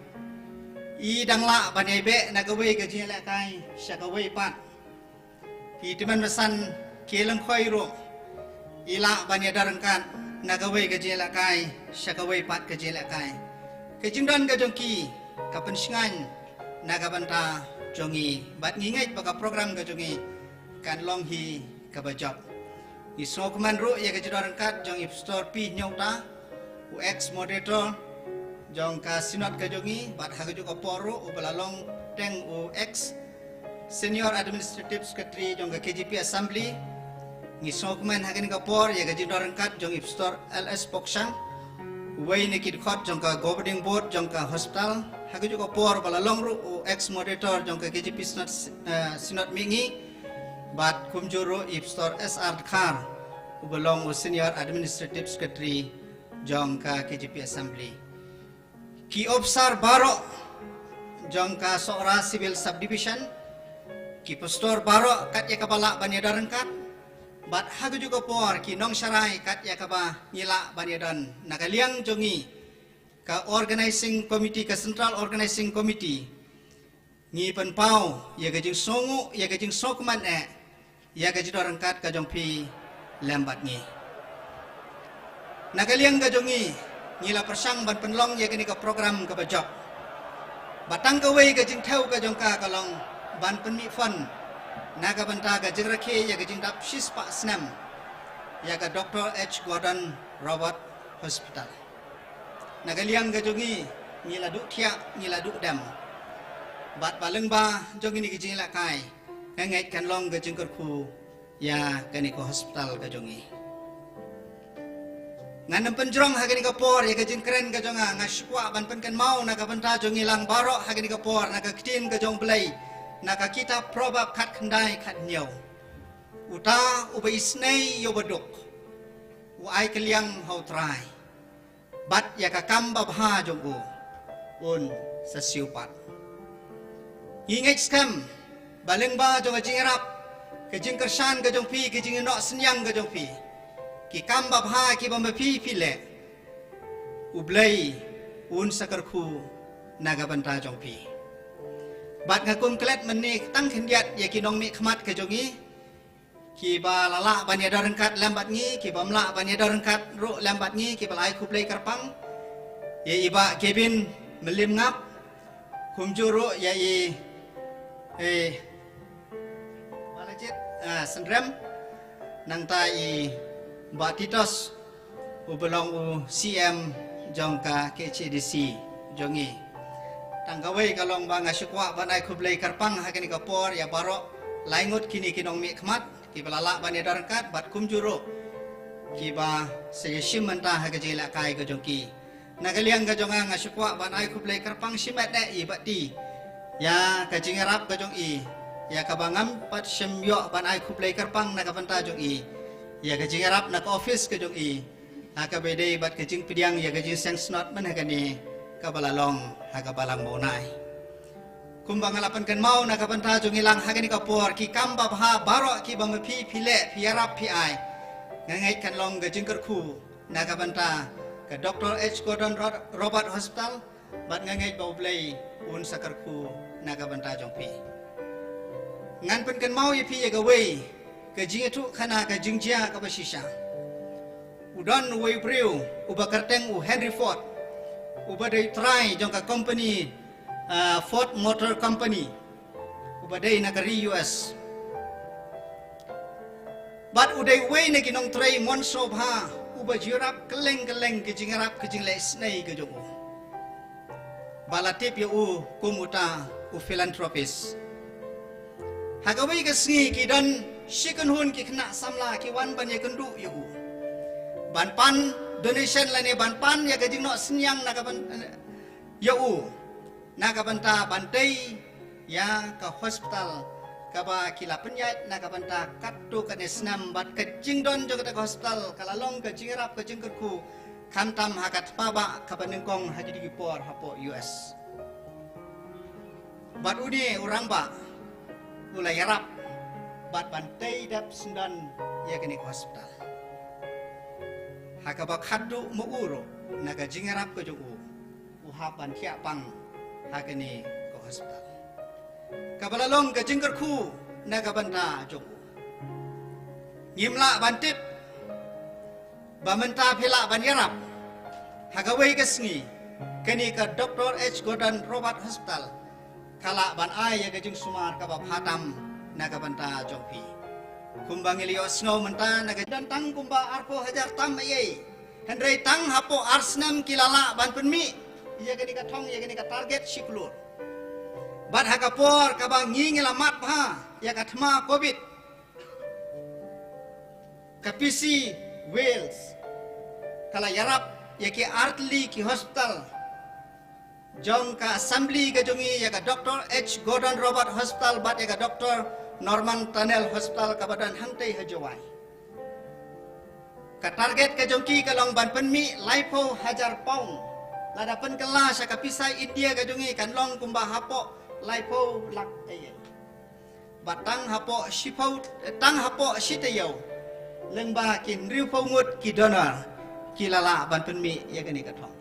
i dang lah ban ïai beh na kawei ka jingïalehkai sha kawei pat. I Tymmen Basan K Lyngkhoi ruh i lah ban ïadon ryngkat na kawei ka jingïalehkai sha kawei pat ka jingïalehkai. Ka jingdon ka jong ki ka pynshngaiñ na ka bynta jong ngi, bad ngi ngeit ba ka program ka jong ngi kan long hi kaba jop. Ngi sngewkmen ruh ïa ka jingdon ryngkat jong i Pastor P Hynñiewta, u ex moderator jong ka synod ka jong ngi, bad ha kajuh ka por ruh uba la long teng u ex senior administrative secretary jong ka K J P assembly. Ngi sngewkmen ha kane ka por ïa ka jingdon ryngkat jong i Pastor L S Pokshang, uwei na ki dkhot jong ka governing board jong ka hospital. Ha kajuh ka por ba la long ruh u ex moderator jong ka K J P synod, eh, synod mihngi. Bad kumjuh ruh i Pastor S R Dkhar, uba long u senior administrative secretary jong ka K J P assembly. Ki officer baroh jong ka Sohra Civil Subdivision, ki pastor baroh kat ïa kaba lah ban ïadon ryngkat, bad ha kajuh ka por ki nongsharai kat ïa kaba ngi lah ban ïadon. Na ka liang jong ngi ka organizing committee, ka Central Organizing Committee, ngi pynpaw ïa ka jingsngewnguh, ïa ka jingsngewkmen eh ïa ka jingdon ryngkat ka jong phi lem bad ngi. Na ka liang ka jong ngi, ngi la pyrshang ban pynlong ïa kane ka program kaba jop. Ba tang kawei ka jingthew ka jong ka ka long ban pynmih fund na ka bynta ka jingrakhe ïa ka jingdap shispah snem ïa ka Doctor H Gordon Roberts Hospital. Na ka liang ka jong ngi, ngi la duh thiah, ngi la duh dem. Bad ba lyngba jong kine ki jingïalehkai, nga ngeit kan long ka jingkyrkhu ïa kane ka hospital ka jong ngi. Ngan ym pynjrong ha kane ka por ïa ka jingkren ka jong nga, nga shu kwah ban pynkynmaw na ka bynta jong ngi lang baroh ha kane ka por, na ka ktien ka jong Blei, na ka kitab Proverb khatkhyndai khathynñiew. Uta uba isynei ïa uba duk, u ai kylliang ha U Trai, bad ïa ka kam babha jong u un sa siew pat. Ngi ngeit skhem ba lyngba jong ka jingïarap, ka jingkyrshan ka jong phi, ka jingnoh synñiang ka jong phi, ki kam babha kiba ma phi phi leh, U Blei un sa kyrkhu na ka bynta jong phi. Bad nga kum klet mynne tang khyndiat ïa ki nongmihkhmat ka jong ngi, kiba la lah ban ïadon ryngkat lem bad ngi, kiba ym lah ban ïadon ryngkat ruh lem bad ngi, kiba la ai khublei kyrpang ïa i Bah Kevin Mylliemngap, kumjuh ruh ïa i, eh, Balajied, ah, Synrem, nangta i Bah Titos, uba long u C M jong ka K H A D C jong ngi. Tang kawei ka long ba nga shu kwah ban ai khublei kyrpang ha kane ka por ïa baroh lai ngut kine ki nongmihkhmat kiba la lah ban ïadon ryngkat bad kumjuh ruh kiba sa ïashim bynta ha ka jingïalehkai ka jong ki. Na ka liang ka jong nga, nga shu kwah ban ai khublei kyrpang shimet eh ïa i Bah Ti ïa ka jingïarap ka jong i, ïa kaba ngam pat shym ïoh ban ai khublei kyrpang na ka bynta jong i, ïa ka jingïarap na ka office ka jong i, ha kaba ïadei bad ka jingpdiang ïa ka jingïaseng snot mynhynnin kaba la long ha kaba la mawhai. Kumba nga la pynkynmaw na ka bynta jong ngi lang ha kane ka por, ki kam babha baroh kiba ma phi phi leh, phi ïarap, phi ai, nga ngeit kan long ka jingkyrkhu na ka bynta ka Doctor H Gordon Ro-, Roberts Hospital, bad nga ngeit ba U Blei un sa kyrkhu na ka bynta jong phi. Ngan pynkynmaw ïa phi ïa kawei ka jingïathuhkhana, ka jingjia kaba shisha. U don uwei u briew uba kyrteng u Henry Ford, uba dei trai jong ka company, ah, Ford Motor Company, uba dei na ka ri U S. Bad u dei uwei na ki nongtrei mon sngewbha, uba ju ïarap kylleng kylleng ka jingïarap ka jingleh isynei ka jong u, ba la tip ïa u kum uta u philanthropist. Ha kawei ka sngi ki don shi kynhun ki khynnah samla ki wan ban ïakynduh ïa u, ban pan donation lane ban pan ïa ka jingnoh synñiang na ka byn-, ïa u na ka bynta ban tei ïa ka hospital kaba ki la pynïaid na ka bynta katto katne snem, bad ka jingdon jong kata ka hospital ka la long ka jingïarap ka jingkyrkhu, khamtam ha ka thma bah kaba nyngkong ha kine ki por hapoh U S. Bad une u rangbah u la ïarap bad ban tei dep syndon ïa kane ka hospital, ha kaba khadduh ma u ruh na ka jingïarap ka jong u, u hap ban thiah pang ha kane ka hospital, kaba la long ka jingkyrkhu na ka bynta jong u. Ngim lah ban tip ba mynta phi lah ban ïarap ha kawei ka sngi, kane ka Doctor H Gordon Roberts Hospital ka lah ban ai ïa ka jingsumar kaba bha tam na ka bynta jong phi. Kumba ngi la ïohsngew mynta, na ka don tang kumba arphew hajar tam eiei, hynrei tang hapoh ar snem ki la lah ban pynmih ïa kane ka thong, ïa kane ka target shi klur. Bad ha ka por kaba ngi ngi la mad bha ïa ka thma Covid, ka P C Wales ka la ïarap ïa ki artylli ki hospital jong ka assembly ka jong ngi, ïa ka Doctor H Gordon Roberts Hospital bad ïa ka Doctor Norman Tunnell Hospital kaba don hangtei ha Jowai. Ka target ka jong ki ka long ban pynmih laiphew hajar pound. Lada pynkylla sha ka pisa India ka jong ngi kan long kumba hapoh laiphew lak eiei. Bad tang hapoh shiphew, tang hapoh shi taïew lyngba ki hynriewphew ngut ki donor ki la lah ban pynmih ïa kane ka thong.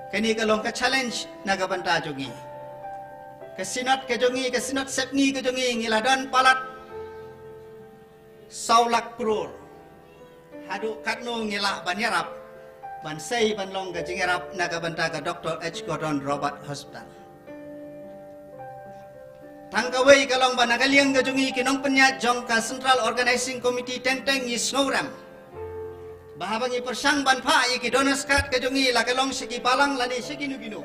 Kane ka long ka challenge na ka bynta jong ngi. Ka Synod ka jong ngi, ka Synod Sepngi ka jong ngi, ngi la don palat saw lak klur. Haduh katno ngi lah ban ïarap ban sei ban long ka jingïarap na ka bynta ka Doctor H Gordon Roberts Hospital. Tang kawei ka long ba na ka liang ka jong ngi ki nongpynïaid jong ka Central Organizing Committee teng teng ngi sngewrem ba haba ngi pyrshang ban phah ïa ki donors card ka jong ngi, la ka long sha ki balang lane sha kino kino,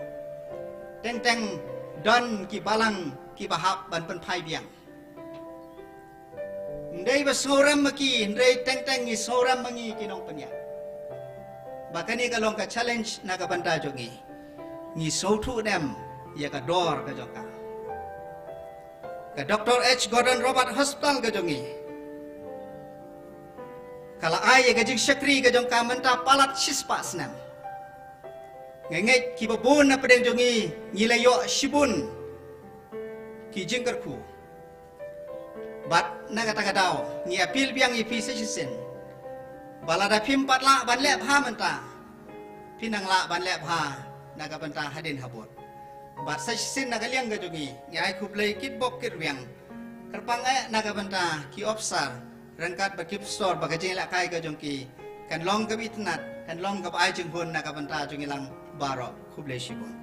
teng teng don ki balang kiba hap ban pynphai biang. Ym dei ba sngewrem ma ki, hynrei teng teng ngi sngewrem ma ngi ki nongpynïaid. Ba kane ka long ka challenge na ka bynta jong ngi. Ngi sngewthuh ne em ïa ka dor ka jong ka. Ka Doctor H Gordon Roberts Hospital ka jong ngi ka la ai ïa ka jingshakri ka jong ka mynta palat shispah snem. Nga ngeit kiba bun na pdeng jong ngi ngi la ïoh shibun ki jingkyrkhu. Bad na kata ka daw ngi appeal biang ïa phi sa shisien ba lada phim pat lah ban leh bha mynta, phin nang lah ban leh bha na ka bynta hadien habud. Bad sa shisien na ka liang ka jong ngi ngi ai khublei kitbok kitrwiang kyrpang eh na ka bynta ki opsar ryngkat bad ki pastor ba ka jingïalehkai ka jong ki kan long kaba itynnad, kan long kaba ai jinghun na ka bynta jong ngi lang baroh. Khublei shibun.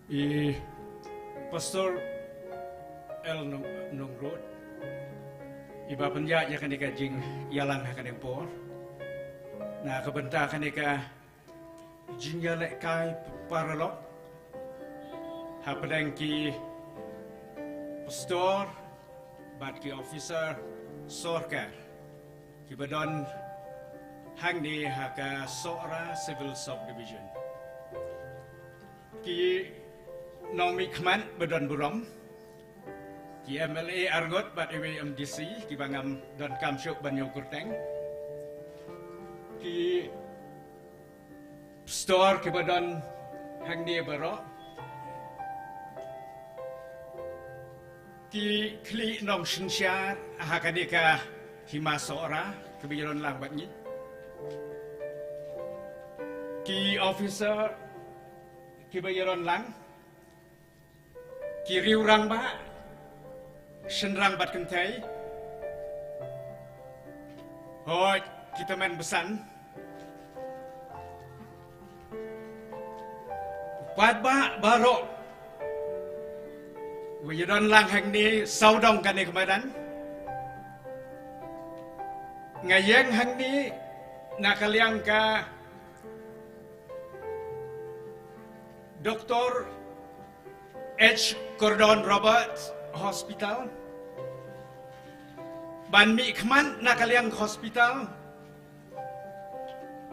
I Pastor L Nong, Nongrut iba pynïaid ïa kane ka jingïalang ha kane ka por na ka bynta kane ka jingïalehkai paralok hapdeng ki pastor bad ki officer sorkar kiba don hangne ha ka Sohra Civil Subdivision. Ki nongmihkhmat ba don burom, ki M L A arngut bad iwei i M D C kiba ngam donkam shuh ban ïoh kyrteng, ki pastor kiba don hangne baroh, ki khlieh nongsynshar ha kane ka hima Sohra kiba ïaron lang bad ngi, ki officer kiba ïaron lang, ki riew rangbah, shynrang bad kynthei, hooid, ki tymmen basan, paidbah baroh ba ïadon lang hangne sawdong kane ka madan. Nga ïeng hangne na ka liang ka Doctor H Gordon Roberts Hospital ban mihkhmat na ka liang ka hospital,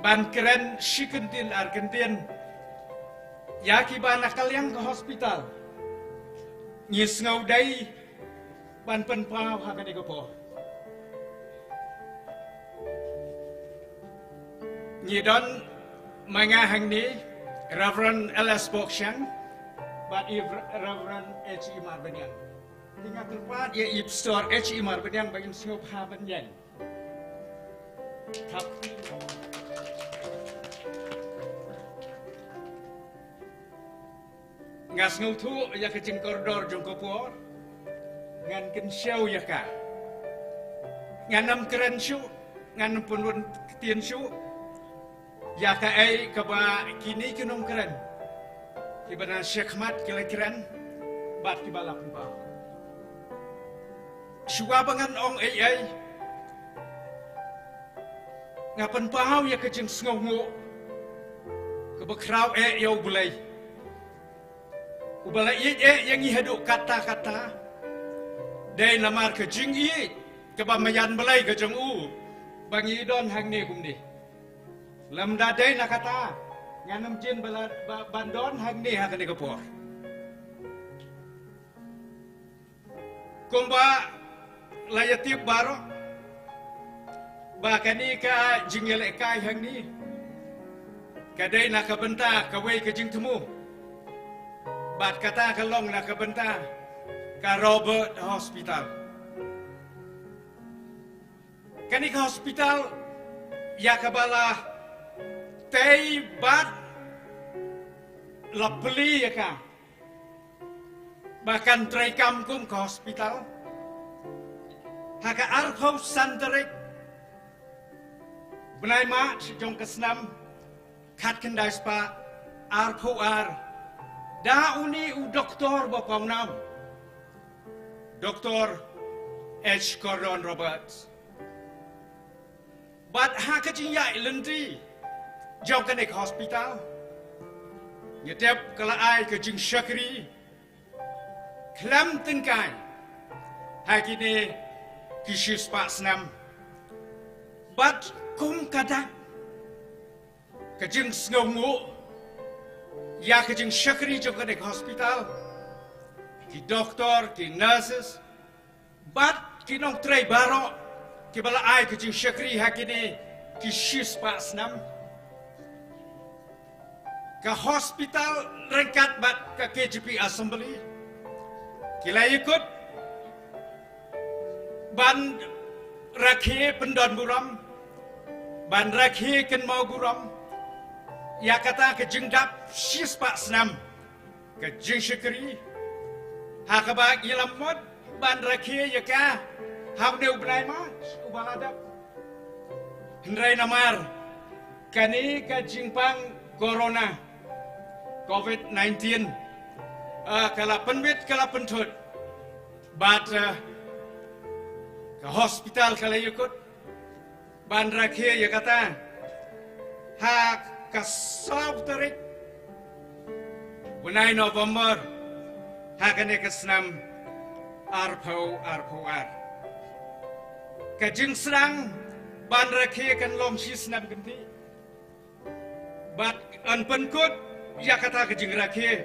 ban kren shi kyntien ar kyntien ïa kiba na ka liang ka hospital ngi sngew dei ban pynpaw ha kane ka por. Ngi don ma nga hangne Reverend L S Bokshan bad i Reverend H E Marbaniang. Te nga kyrpad ïa i Pastor H E Marbaniang ba in sngewbha ban ïeng. Thap. Nga sngewthuh ïa ka jingkordor jong ka por. Ngan kynshew ïa ka. Ngan ym kren shuh, ngan ym pynrung ktien shuh ïa kaei kaba kine ki nongkren kiba na shakhmat ki la kren bad kiba la pynpaw. Shuwa ba ngan ong ei ei, nga pynpaw ïa ka jingsngewnguh kaba khraw eh ïa U Blei uba la ïeit eh ïa ngi haduh katta katta. Dei namar ka jingïeit kaba maïan Blei ka jong u ba ngi don hangne kumne. Lymda dei na kata ngan ym jin ba la, ba, ban don hangne ha kane ka por. Kumba la ïatip baroh ba kane ka jingïalehkai hangne ka dei na ka bynta kawei ka jingthmu bad kata ka long na ka bynta ka Roberts Hospital. Kane ka hospital ïa kaba la tei bad la plie ïa ka ba kan trei kam kum ka hospital. Ha ka arphew san tarik bnai March jong ka snem khatkhyndai spah arphew ar, da une u doktor ba pawnam, Doktor H Gordon Roberts. Bad ha ka jingïaid lynti jong kane ka hospital, ngi tip ka la ai ka jingshakri khlem tyngkai ha kine ki shispah snem. Bad kum ka dak ka jingsngewnguh ïa ka jingshakri jong kane ka hospital, ki doktor, ki nurses, bad ki nongtrei baroh kiba la ai ka jingshakri ha kine ki shispah snem. Ka hospital ryngkat bad ka K J P Assembly ki la ïakut ban rakhe pyndonburom, ban rakhe kynmaw burom ïa kata ka jingdap shispah snem ka jingshakri, ha kaba ngi la mut ban rakhe ïa ka ha une u bnai March uba la dep. Hynrei namar kane ka jingpang corona, covid nineteen, ah, ka la pynbit, ka la pynthut, bad, ah, ka hospital ka la ïakut ban rakhe ïa kata ha ka saw tarik bnai November ha kane ka snem arphew arphew ar. Ka jingsdang ban rakhe kan long shi snem kynthih, bad yn pynkut ïa kata ka jingrakhe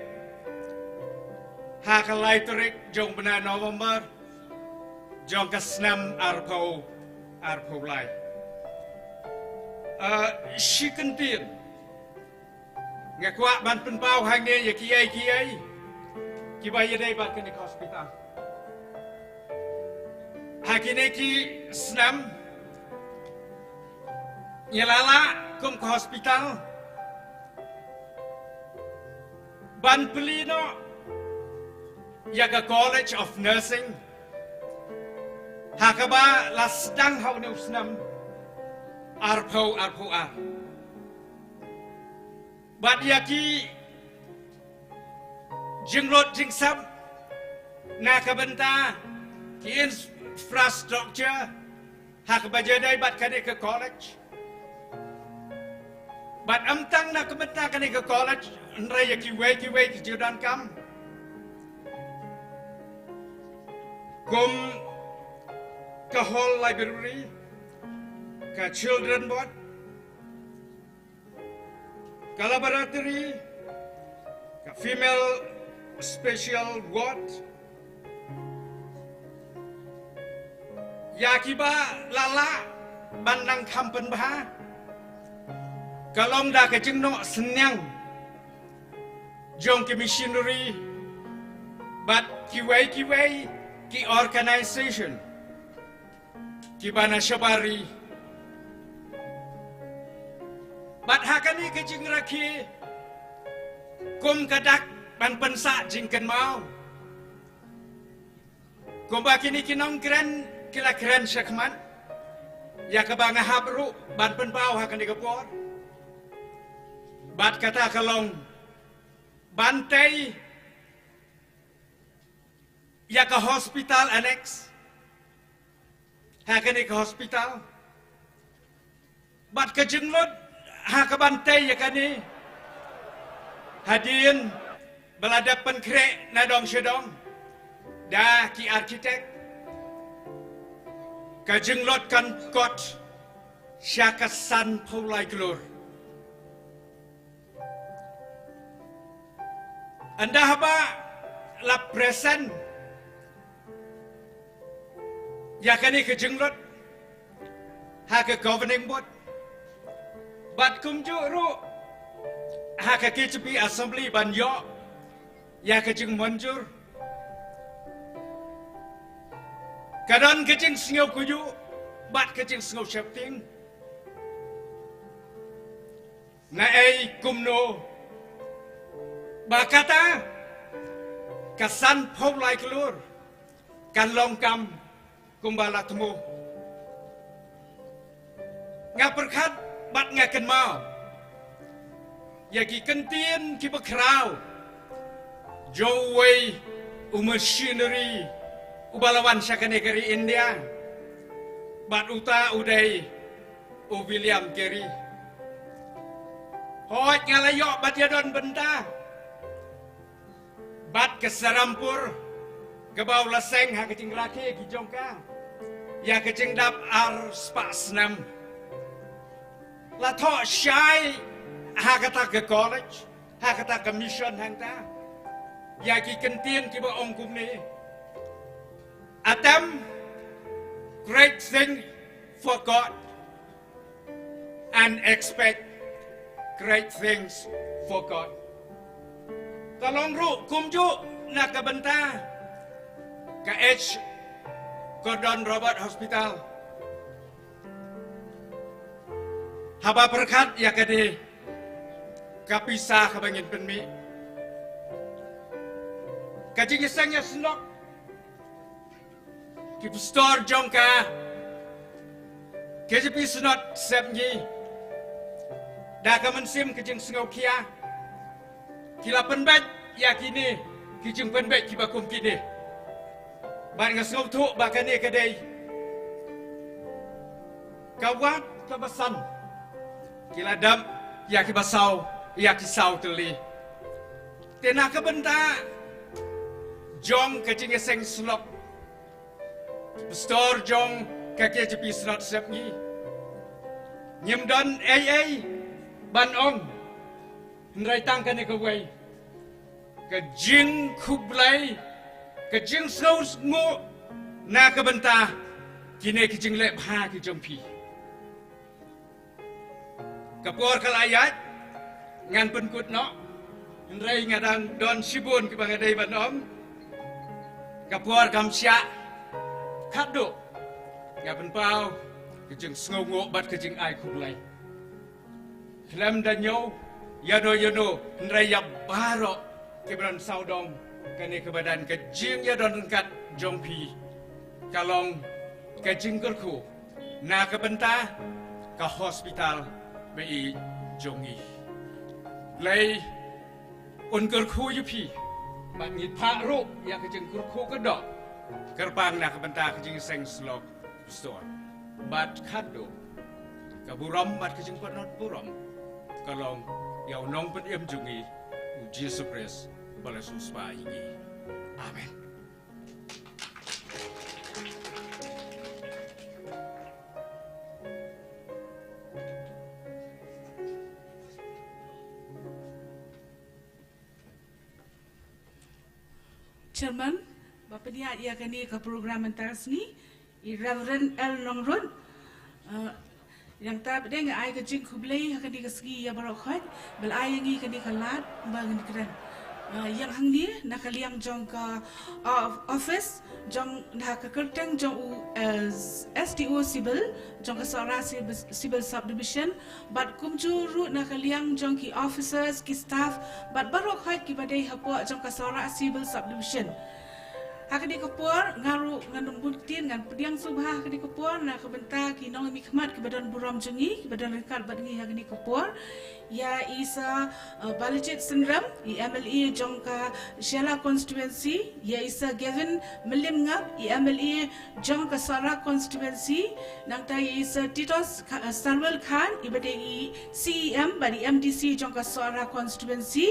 ha ka lai tarik jong bnai November jong ka snem arphew arphew lai. Ah, shi kyntien nga kwah ban pynpaw hangne ïa kiei kiei kiba ïadei bad kane ka hospital. Ha kine ki snem ngi la lah kum ka hospital ban plie noh ïa ka College of Nursing ha kaba la sdang ha une u snem arphew arphew ar. Bad ïa ki jinglut jingsep na ka bynta ki infrastructure ha kaba ïadei bad kane ka college. Bad ym tang na ka bynta kane ka college, hynrei ïa kiwei kiwei ki jingdonkam kum ka hall library, ka children ward, ka laboratory, ka female special ward. Ïa kiba la lah ban nang kham pynbha ka long da ka jingnoh synñiang jong ki missionary bad kiwei kiwei ki organization kiba na shabar ri. Bad ha kane ka jingrakhe kum ka dak ban pynsah jingkynmaw, kumba kine ki nongkren ki la kren shakhmat, ïa kaba nga hap ruh ban pynpaw ha kane ka por. Bad kata ka long ban tei ïa ka hospital annex ha kane ka hospital. Bad ka jinglut ha ka ban tei ïa kane, hadien ba la dep pynkhreh na dong sha dong da ki architect, ka jinglut kan kot sha ka sanphew lai klur. Ynda haba la present ïa kane ka jinglut ha ka governing board, bad kumjuh ruh ha ka K J P Assembly ban ïoh ïa ka jingmynjur, ka don ka jingsngew kuyu bad ka jingsngew sheptieng. Naei kumno ba kata ka san phew lai klur kan long kam kumba la thmu. Nga pyrkhat bad nga kynmaw ïa ki kyntien kiba khraw jong uwei u missionary uba la wan sha kane ka ri India, bad uta u dei u William Carey. Hooid, nga la ïoh bad ïadon bynta bad ka Serampore kaba u la seng ha ka jingrakhe ki jong ka ïa ka jingdap ar spah snem. La thoh shai ha kata ka college, ha kata ka mission hangta, ïa ki kyntien kiba ong kumne: Attempt great thing for God and expect great things for God. Ka long ruh kumjuh na ka bynta ka H Gordon Roberts Hospital. Haba pyrkhat ïa kane ka pisa kaba ngin pynmih, ka jingïaseng ïasyllok ki pastor jong ka K J P Synod Sepngi, da ka mynsiem ka jingsngewkhia, ki la pynbeit ïa kine ki jingpynbeit kiba kum kine. Bad nga sngewthuh ba kane ka dei ka wad kaba san, ki la dap ïa kiba saw, ïa ki saw tylli. Te na ka bynta jong ka jingïaseng syllok, pastor jong ka K J P Synod Sepngi, ngim don ei ei ban ong, hynrei tang kane kawei: ka jingkhublei, ka jingsngewnguh na ka bynta kine ki jingleh bha ki jong phi. Ka por ka la ïaid, ngan pynkut noh, hynrei nga dang don shibun kiba nga dei ban ong. Ka por kam shah, khadduh nga pynpaw ka jingsngewnguh bad ka jingai khublei. Khlem da ñiew ïano ïano, hynrei ïa baroh kiba don sawdong kane kaba don ka jingïadon ryngkat jong phi, ka long ka jingkyrkhu na ka bynta ka hospital ba ïeit jong ngi. Blei un kyrkhu ïa phi, bad ngi phah ruh ïa ka jingkyrkhu ka doh kyrpang na ka bynta ka jingïaseng syllok pastor. Bad khadduh, ka burom bad ka jingpynlut burom ka long ïa u Nongpynim jong ngi, u Jisu Khrist, ba la shu spah ïa ngi. Amen. Chairman ba pynïaid ïa kane ka program mynta ka sngi, i Reverend L Nongrut. Uh, ïa kata pat de nga ai ka jingkhublei ha kane ka sngi ïa baroh khoit ba la ai ïa ngi kane ka lad ba ngin kren. Uh, ïa hangne na ka liang jong ka, uh, office jong, na ka kyrteng jong u, uh, S D O Civil jong ka Sohra Civil, Civil Subdivision, bad kumjuh ruh na ka liang jong ki officers, ki staff, bad baroh khoit kiba dei hapoh jong ka Sohra Civil Subdivision. Ha kane ka por nga ruh ngan ym bun ktien, ngan pdiang sngewbha ha kane ka por na ka bynta ki nongmihkhmat kiba don burom jong ngi, kiba don ryngkat bad ngi ha kane ka por. Ïa i Sir, uh, Balajied Synrem, i M L A jong ka Shella Constituency, ïa i Sir Gavin Mylliemngap, i M L A jong ka Sohra Constituency, nangta ïa i Sir Titossarwell Khan, iba dei i C E M bad i M D C jong ka Sohra Constituency,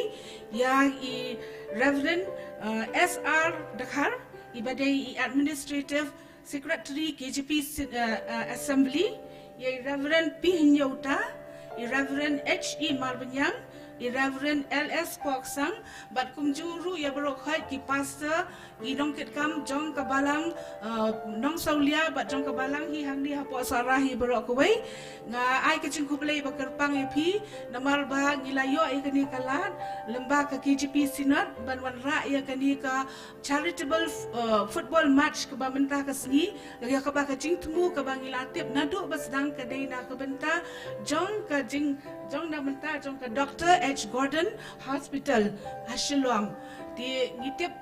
ïa i Reverend, uh, S R Dkhar, iba dei i Administrative Secretary K J P si-, uh, uh, Assembly, ïa i Reverend P Hynñiewta, i Reverend H E Marbaniang, i Reverend L S Poksang, bad kumjuh ruh ïa baroh khoit ki pastor, ki nongkitkam jong ka balang, uh, Nongsawlia bad jong ka balang hi hangne hapoh Sohra hi baroh kawei. Nga ai ka jingkhublei ba kyrpang ïa phi namar ba ngi la ïoh ïa kane ka lad lyngba ka K J P Synod ban wanrah ïa kane ka charitable, uh, football match kaba mynta ka sngi, ïa kaba ka jingthmu kaba ngi la tip naduh ba sdang ka dei na ka bynta jong ka jing, jong na bynta jong ka Doctor H Gordon Hospital ha Shillong. Te ngi tip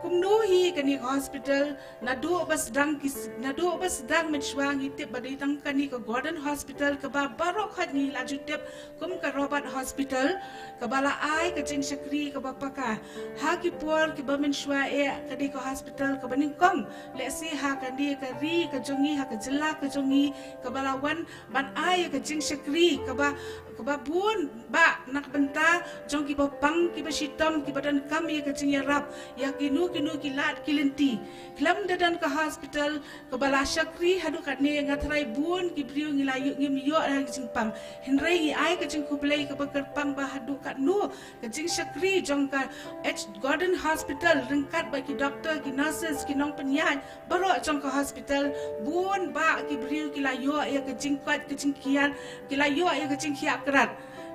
Kumno hi kane ka hospital, naduh ba sdang ki, naduh ba sdang mynshwa ngi tip ba dei tang kane ka Gordon Hospital kaba baroh khoit ngi la ju tip kum ka Robert Hospital, kaba la ai ka jingshakri kaba paka. Ha ki por kiba mynshwa eh kane ka hospital kaba nyngkong, lehse ha kane ka ri ka jong ngi, ha ka jylla ka jong ngi, kaba la wan ban ai ka jingshakri kaba, kaba bun bah na ka bynta jong kiba pang, kiba shitom, kiba donkam ïa ka jingïarap ïa kino kino ki lad ki lynti. Khlem da don ka hospital kaba la shakri haduh katne, nga tharai bun ki briew ngi la ïoh, ngim ïoh ha ka jingpang. Hynrei ngi ai ka jingkhublei kaba kyrpang ba haduh katno ka jingshakri jong ka H Gordon Hospital ryngkat bad ki doktor, ki nurses, ki nongpynïaid baroh jong ka hospital, bun bah ki briew ki la ïoh ïa ka jingkoit ka jingkhiah, ki la ïoh ïa ka jingkhiah krat.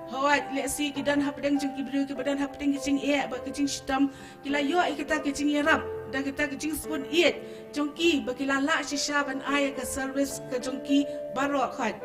Hooid, lehse ki don hapdeng jong ki briew kiba don hapdeng ka jingeh bad ka jingshitom, ki la ïoh ïa kata ka jingïarap da kata ka jingsbun ïeit jong ki ba ki la lah shisha ban ai ïa ka service ka jong ki baroh khoit.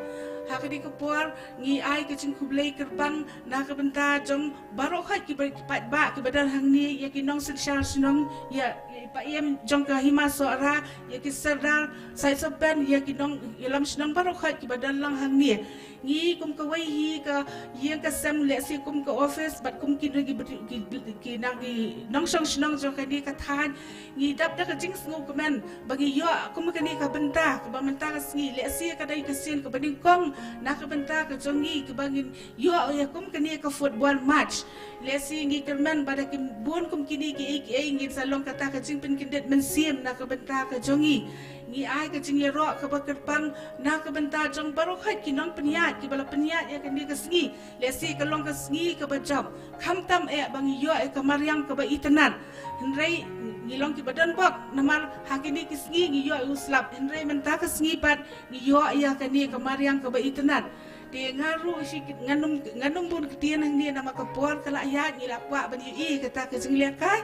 Ha kane ka por ngi ai ka jingkhublei kyrpang na ka bynta jong baroh khoit kiba, ki paidbah kiba don hangne, ïa ki nongsynshar shnong, ïa, ïa i paiem jong ka Hima Sohra, ïa ki Sordar Sait Sohpen, ïa ki nongïalam shnong baroh khoit kiba don lang hangne. Ngi kum kawei hi ka ïing ka sem, lehse kum ka office bad kum ki, ki, ki, ki, ki nang ki nongshong shnong jong kane ka thaiñ, ngi dap da ka jingsngewkmen ba ngi ïoh kum kane ka bynta kaba mynta ka sngi, lehse ka dei ka sien kaba nyngkong na ka bynta ka jong ngi kaba ngin ïoh ïa kum kane ka football match. Lehse ngi kyrmen ba da ki bun kum kine kiei kiei ngin sa long kata ka jingpynkyndit mynsiem na ka bynta ka jong ngi. Ngi ai ka jingïaroh kaba kyrpang na ka bynta jong baroh khoit ki nongpynïaid kiba la pynïaid ïa kane ka sngi. Lehse ka long ka sngi kaba jop, khamtam eh ba ngi ïoh ïa ka mariang kaba itynnad, hynrei ngi long kiba donbok namar ha kine ki sngi ngi ïoh ïa u slap, hynrei mynta ka sngi pat ngi ïoh ïa kane ka mariang kaba itynnad. Te nga ruh shi ki, ngan ym, ngan ym bun ktien hangne namar ka por ka la ïaid, ngi la kwah ban ïohi kata ka jinglehkai.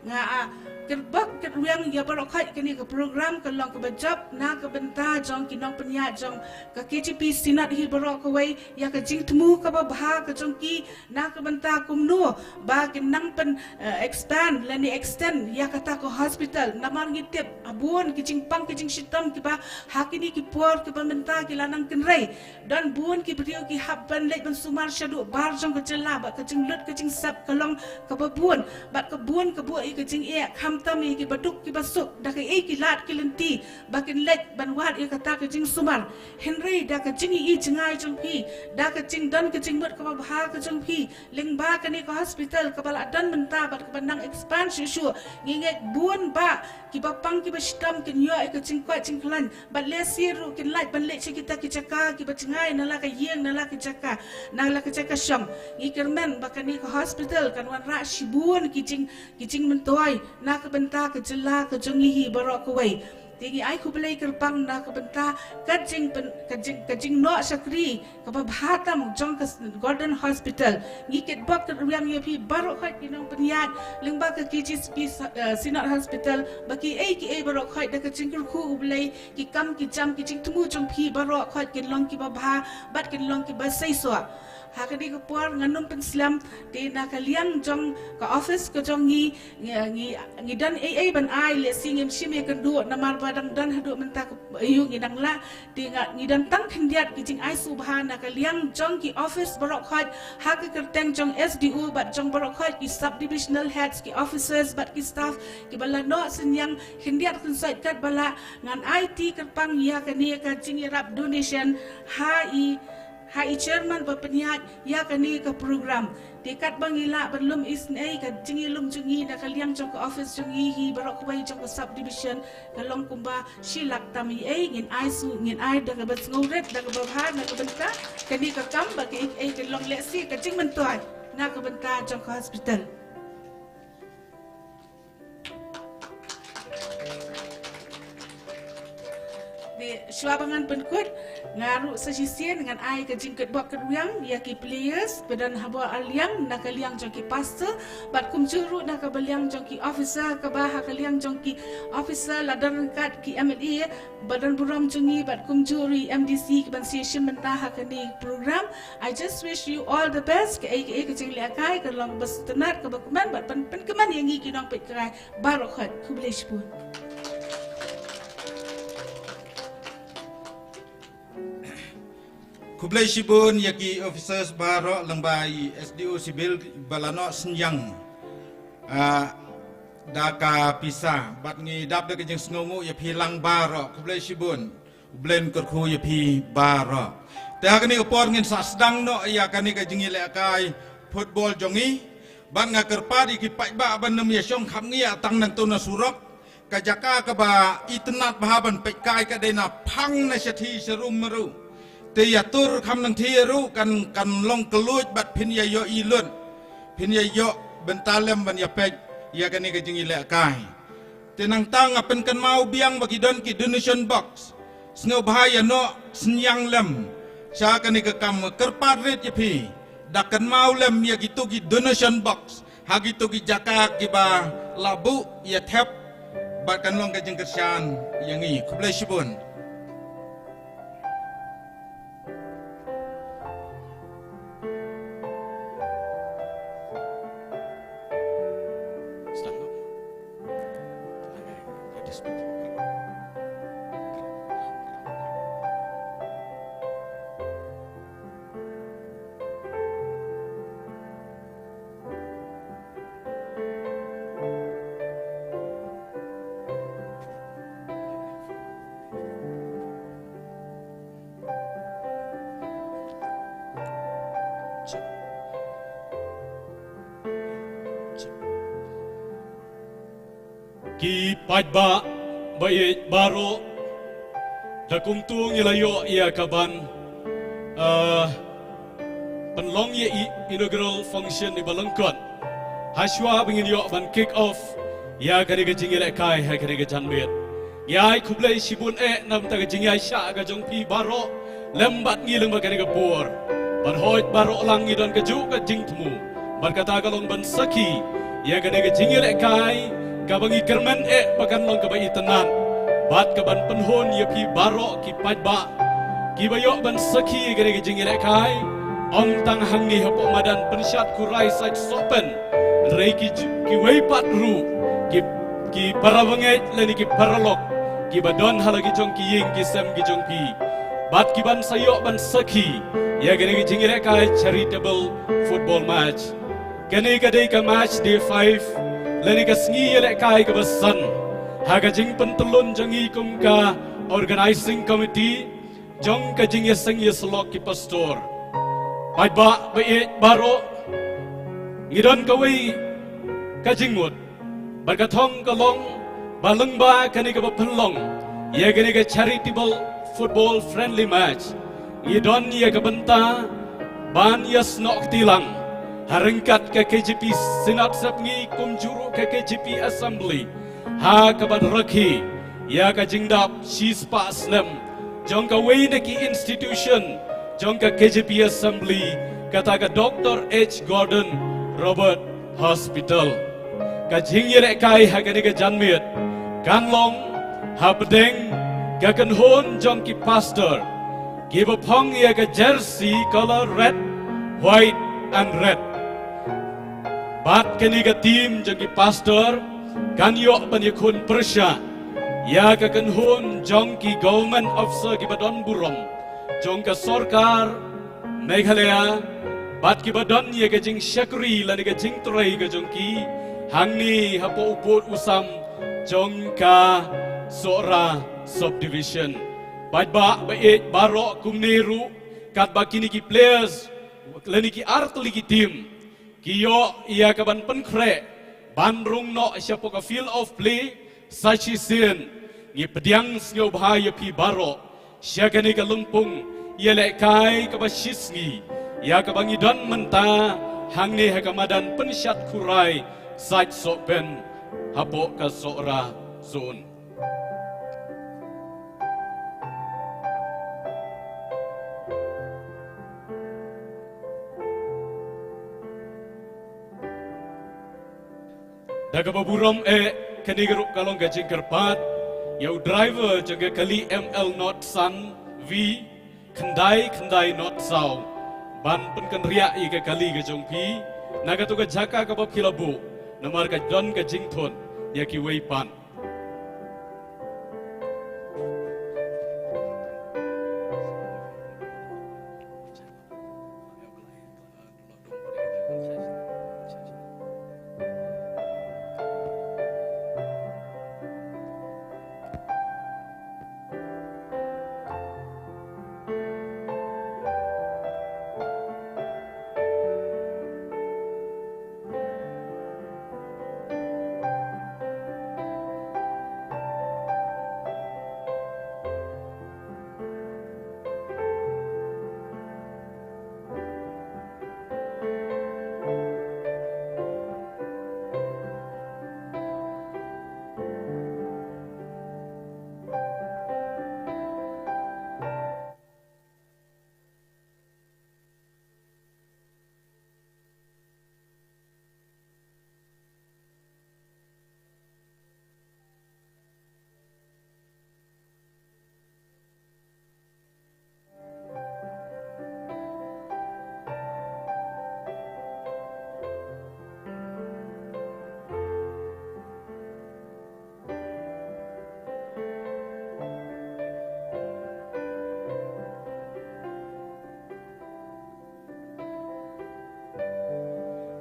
Nga, ah, kyrpad kyrwiang ïa baroh khoit, kane ka program ka long kaba jop na ka bynta jong ki nongpynïaid jong ka K J P Synod hi baroh kawei, ïa ka jingthmu kaba bha ka jong ki na ka bynta kumno ba kin nang pyn, eh, expand lane extend ïa kata ka hospital. Namar ngi tip, ah, bun ki jingpang ki jingshitom kiba ha kine ki por kiba mynta ki la nang kynrei. Don bun ki briew ki hap ban leit ban sumar shaduh bar jong ka jylla bad ka jinglut ka jingsep ka long kaba bun, bad ka bun ka buh ïa ka jingeh, khamtam ïa kiba duk kiba suk, da kaei ki lad ki lynti ba kin leit ban wad ïa kata ka jingsumar. Hynrei da ka jingïohi jngai jong phi, da ka jingdon ka jingmut kaba bha ka jong phi, lyngba kane ka hospital kaba la don mynta bad kaba nang expand shuh shuh, ngi ngeit bun bah kiba pang kiba shitom kin ïoh ïa ka jingkoit jingkhlaiñ, bad lehse ruh kin lait ban leit sha kita ki jaka kiba jngai na la ka ïing, na la ka jaka, na la ka jaka shong. Ngi kyrmen ba kane ka hospital kan wanrah shibun ki jing, ki jingmyntoi na ka bynta ka jylla ka jong ngi hi baroh kawei. Te ngi ai khublei kyrpang na ka bynta ka jingpyn, ka jing, ka jingnoh shakri kaba bha tam jong ka s-, Gordon Hospital. Ngi kitbok kitrwiang ïa phi baroh khoit ki nongpynïaid lyngba ka K J P sa-, eh, Synod Hospital, ba kiei kiei baroh khoit da ka jingkyrkhu U Blei, ki kam ki jam ki jingthmu jong phi baroh khoit kin long kiba bha bad kin long kiba seisoh. Ha kane ka por ngan ym pynslem, te na ka liang jong ka office ka jong ngi, ngi, ngi, ngi don ei ei ban ai, lehse ngim shym ïakynduh namar ba dang don haduh mynta ka aïu ngi dang lah. Te nga, ngi don tang khyndiat ki jingai sngewbha na ka liang jong ki office baroh khoit, ha ka kyrteng jong S D O bad jong baroh khoit ki sub divisional heads, ki officers bad ki staff kiba la noh synñiang khyndiat khynsoit katba lah. Ngan aiti kyrpang ïa kane ka jingïarap donation ha i, ha i chairman ba pynïaid ïa kane ka program. Te katba ngi lah ban lum isynei, ka jingïalum jong ngi na ka liang jong ka office jong ngi hi baroh kawei jong ka sub division ka long kumba shi lak tam ei ei. Ngin ai shu, ngin ai da kaba sngewrit, da kaba bha na ka bynta kane ka kam, ba kaei kaei ka long lehse ka jingmyntoi na ka bynta jong ka hospital. Te Shuwa ba ngan pynkut, nga ruh sa shisien ngan ai ka jingkyrpad kyrwiang ïa ki players ba don ha bor ar liang, na ka liang jong ki pastor bad kumjuh ruh na ka liang jong ki officer, kaba ha ka liang jong ki officer la don ryngkat ki M L A ba don burom jong ngi bad kumjuh ruh M D C kiban sa ïashim bynta ha kane program. I just wish you all the best. Kaei kaei ka jinglehkai kan long ba sngewtynnat, kaba kmen bad ban pynkmen ïa ngi ki nongpeitkai baroh khoit. Khublei shibun. Khublei shibun ïa ki officers baroh, lyngba i S D O Civil ba la noh synñiang, ah, da ka pisa, bad ngi dap da ka jingsngewnguh ïa phi lang baroh. Khublei shibun. U Blei un kyrkhu ïa phi baroh. Te ha kane ka por ngin sa sdang noh ïa kane ka jingïalehkai football jong ngi. Bad nga kyrpad ïa ki paidbah ban nym ïashong khapngiah tang nangto na surok. Ka jaka kaba itynnat bha ban peitkai ka dei na phang na shathie sharum ruh. Te ïatur kham nangthie ruh kan, kan long kylluid bad phin ïa ïohi lut. Phin ïa ïoh bynta lem ban ïa peit ïa kane ka jingïalehkai. Te nangta nga pynkynmaw biang ba ki don ki donation box. Sngewbha ïa noh synñiang lem sha kane ka kam. Kyrpad rit ïa phi da kynmaw lem ïa kito ki donation box ha kito ki jaka kiba la buh ïa thep bad kan long ka jingkyrshan ïa ngi. Khublei shibun. Ki paidbah ba ïeit baroh, da kumtu ngi la ïoh ïa ka ban, ah, pynlong ïa i inaugural function iba lyngkot. Hashwa ba ngin ïoh ban kick off ïa kane ka jingïalehkai ha kane ka janmiet, ngi ai khublei shibun eh namar ka jingïaishah ka jong phi baroh lem bad ngi lyngba kane ka por. Ban hoid baroh lang ngi don kajuh ka jingthmu bad kata ka long ban sakhi ïa kane ka jingïalehkai kaba ngi kyrmen eh ba kan long kaba itynnat bad kaban pynhun ïa phi baroh ki paidbah kiba ïoh ban sakhi ïa kane ka jingïalehkai. Ym tang hangne hapoh madan Pynshad Khurai Sait Sohpen, hynrei ki ju-, kiwei pat ruh ki, ki parabangeit lane ki paralok kiba don ha la ki jong ki ïing ki sem ki jong phi bad kiban sa ïoh ban sakhi ïa kane ka jingïalehkai charitable football match. Kane ka dei ka match day five lane ka sngi ïalehkai kaba san ha ka jingpyntyllun jong ngi kum ka organizing committee jong ka jingïaseng ïasyllok ki pastor. Paidbah ba ïeit baroh, ngi don kawei ka jingmut bad ka thong ka long ba lyngba kane kaba pynlong ïa kane ka charitable football friendly match, ngi don ïa ka bynta ban ïasnoh kti lang ha ryngkat ka K J P Synod Sepngi kumjuh ruh ka K J P Assembly ha kaba rakhe ïa ka jingdap shispah snem jong kawei na ki institution jong ka K J P Assembly, kata ka Doctor H Gordon Roberts Hospital. Ka jingïalehkai ha kane ka janmiet kan long hapdeng ka kynhun jong ki pastor kiba phong ïa ka jersey colour red, white and red. Bad kane ka team jong ki pastor kan ïoh ban ïakhun pyrshah ïa ka kynhun jong ki government officer kiba don burom jong ka sorkar Meghalaya, bad kiba don ïa ka jingshakri lane ka jingtrei ka jong ki hangne hapoh u pud u sam jong ka Sohra subdivision. Paidbah ba ïeit baroh, kumne ruh katba kine ki players lane ki artylli ki team ki ïoh ïa kaban pynkhreh ban rung noh shapoh ka field of play, sa shisien ngi pdiang sngewbha ïa phi baroh sha kane ka lympung ïalehkai kaba shisngi ïa kaba ngi don mynta hangne ha ka madan Pynshad Khurai Sait Sohpen hapoh ka Sohra zone. Da kaba burom eh, kane ka ruh ka long ka jingkyrpad ïa u driver jong ka kali M L not san V khyndai khyndai not saw ban pynkynriah ïa ka kali ka jong phi na kato ka jaka kaba phi la buh, namar ka don ka jingthut ïa kiwei pat.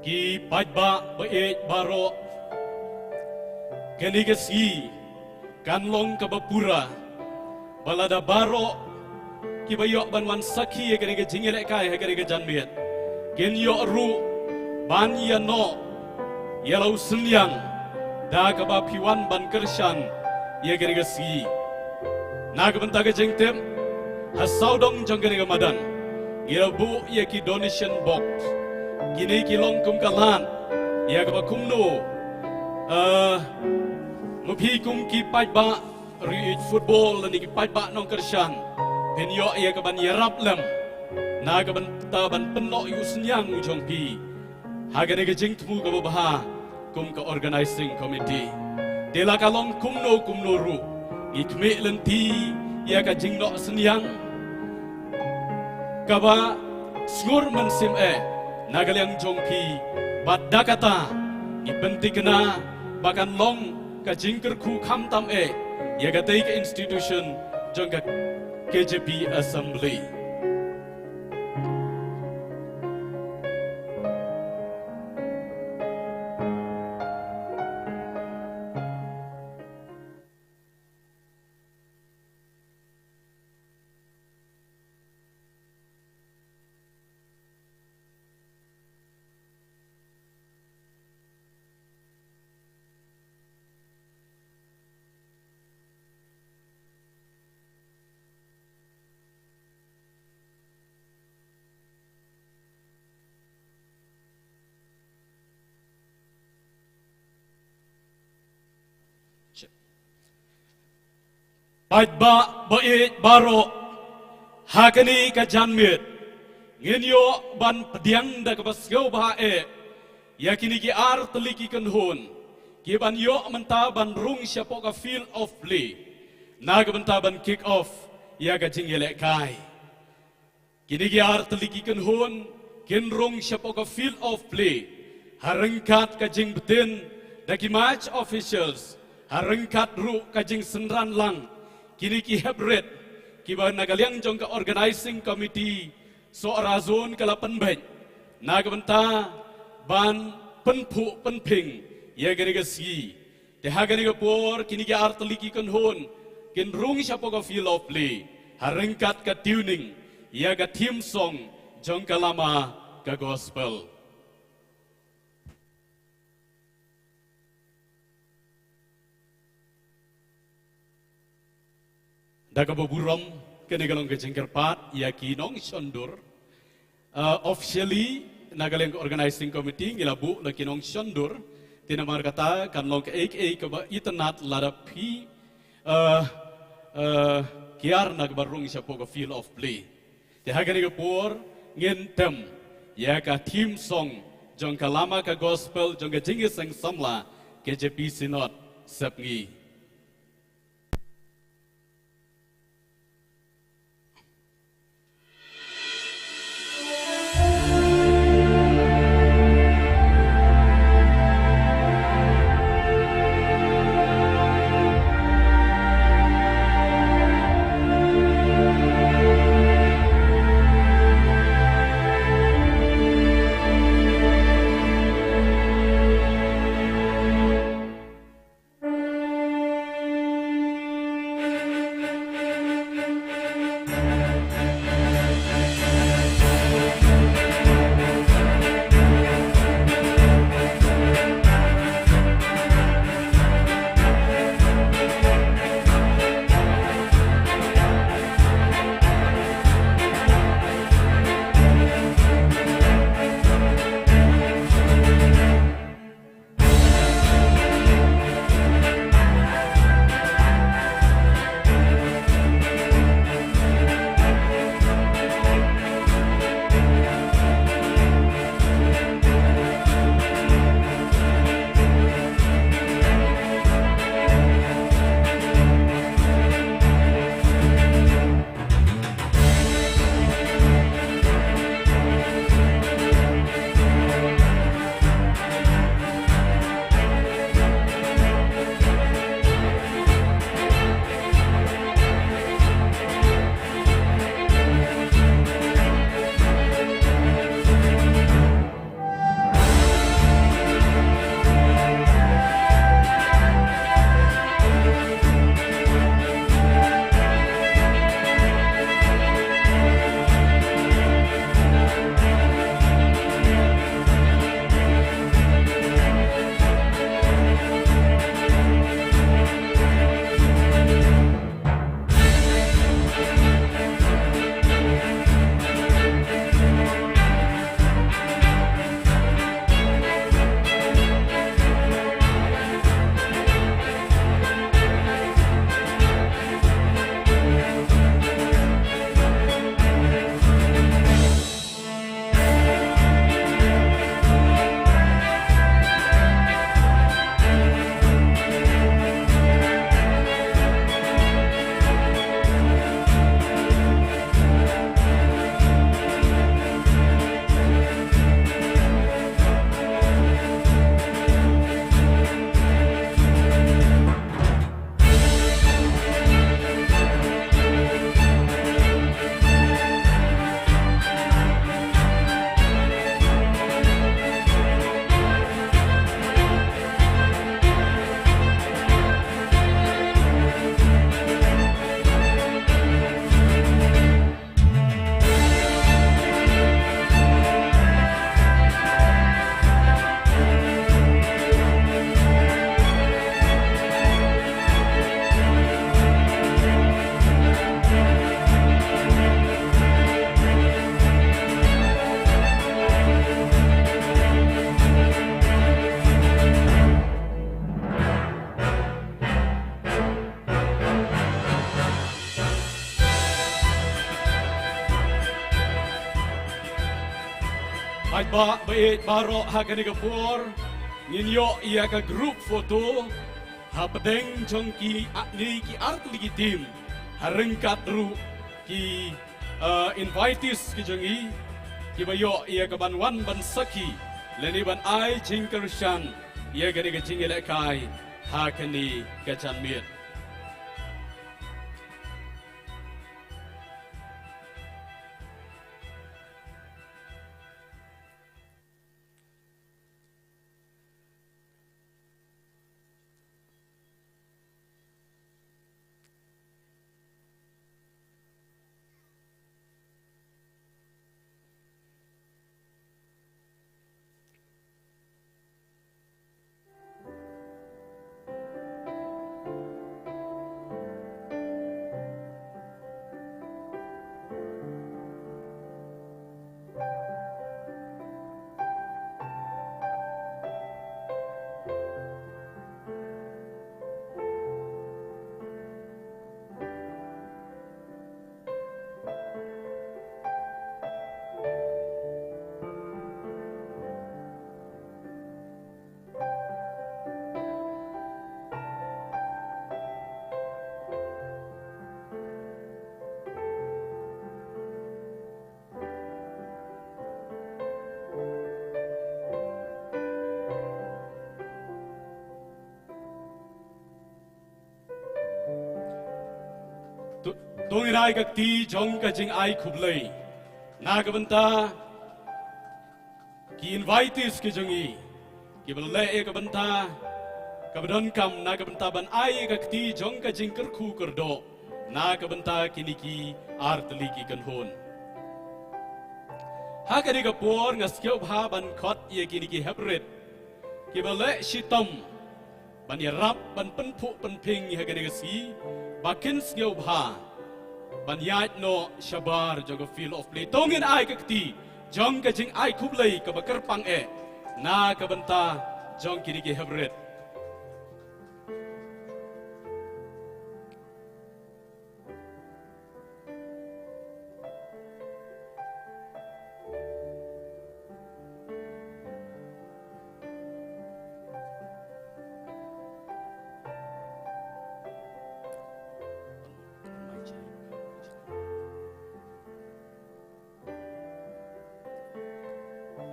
Ki paidbah ba ïeit baroh, kane ka sngi kan long kaba pura ba lada baroh kiba ïoh ban wan sakhi ïa kane ka jingïalehkai ha kane ka janmiet kin ïoh ruh ban ïa noh ïa la u synñiang da kaba phi wan ban kyrshan ïa kane ka sngi. Na ka bynta ka jingtip, ha sawdong jong kane ka madan ngi la buh ïa ki donation box. Kine ki long kum ka lad ïa kaba kumno, eh, ma phi kum ki paidbah riewieid football lane ki paidbah nongkyrshan, phin ïoh ïa kaban ïarap lem na ka bynta ban pynnoh ïa u synñiang u jong phi ha kane ka jingthmu kaba bha kum ka organizing committee. Te la ka long kumno kumno ruh, ngi khmih lynti ïa ka jingnoh synñiang kaba sngur mynsiem eh na ka liang jong phi, bad da kata ngi pynthikna ba kan long ka jingkyrkhu khamtam eh ïa katei ka institution jong ka K J P Assembly. Paidbah ba ïeit baroh, ha kane ka janmiet ngin ïoh ban pdiang da kaba sngewbha eh ïa kine ki ar tylli ki kynhun kiban ïoh mynta ban rung shapoh ka field of play na ka bynta ban kick off ïa ka jingïalehkai. Kine ki ar tylli ki kynhun kin rung shapoh ka field of play ha ryngkat ka jingbtin da ki match officials, ha ryngkat ruh ka jingsynran lang kine ki heprit kiba na ka liang jong ka organizing committee Sohra Zone ka la pynbeit na ka bynta ban pynphuh pynphieng ïa kane ka sngi. Te ha kane ka por kine ki ar tylli ki kynhun kin rung shapoh ka field of play ha ryngkat ka tuning ïa ka theme song jong ka lama ka gospel. Da kaba burom, kane ka long ka jingkyrpad ïa ki nongshondur. Uh, officially, na ka liang ka organizing committee ngi la buh la ki nongshondur. Te namar kata kan long kaei kaei kaba itynnad lada phi, uh, uh, kiar na kaba rung shapoh ka field of play. Te ha kane ka por ngin tem ïa ka theme song jong ka lama ka gospel jong ka jingïaseng samla K J P Synod Sepngi. Paidbah ba ïeit baroh, ha kane ka por ngin ïoh ïa ka group photo hapdeng jong ki, a, ngi ki artylli ki team, ha ryngkat ruh ki, a, invitees ki jong ngi, kiba ïoh ïa ka ban wan ban sakhi lane ban ai jingkyrshan ïa kane ka jingïalehkai ha kane ka janmiet. To, to ngin ai ka kti jong ka jingai khublei na ka bynta ki invitees ki jong ngi, kiba la leh ïa ka bynta kaba donkam na ka bynta ban ai ïa ka kti jong ka jingkyrkhu kyrdoh na ka bynta kine ki artylli ki kynhun. Ha kane ka por nga sngewbha ban khot ïa kine ki heprit kiba leh shitom ban ïarap ban pynphuh pynphieng ïa kane ka sngi, ba kin sngewbha ban ïaid noh shabar jong ka field of play. To ngin ai ka kti jong ka jingai khublei kaba kyrpang eh na ka bynta jong kine ki heprit.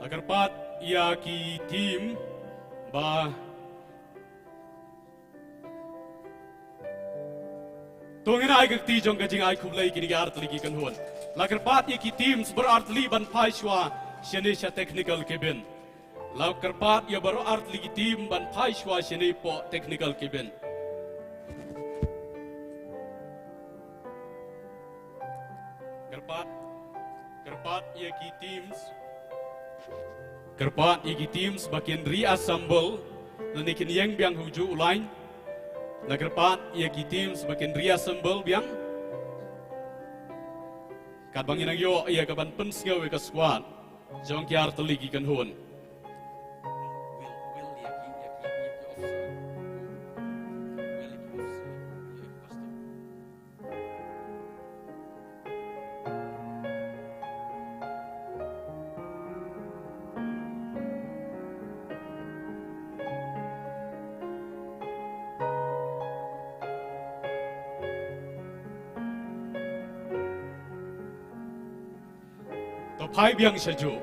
La kyrpad ïa ki team ba To ngin ai ka kti jong ka jingai khublei kine ki artylli ki kynhun. La kyrpad ïa ki teams baroh artylli ban phai shuwa shane sha technical cabin. La kyrpad ïa baroh artylli ki team ban phai shuwa shane poh technical cabin. Kyrpad, kyrpad ïa ki teams. Kyrpad ïa ki teams ba kin reassemble lane kin ïeng biang ha ujuh u line. La kyrpad ïa ki teams ba kin reassemble biang. Katba ngi nang ïoh ïa ka ban pynsngew ïa ka squad jong ki artylli ki kynhun. To phai biang shajuh.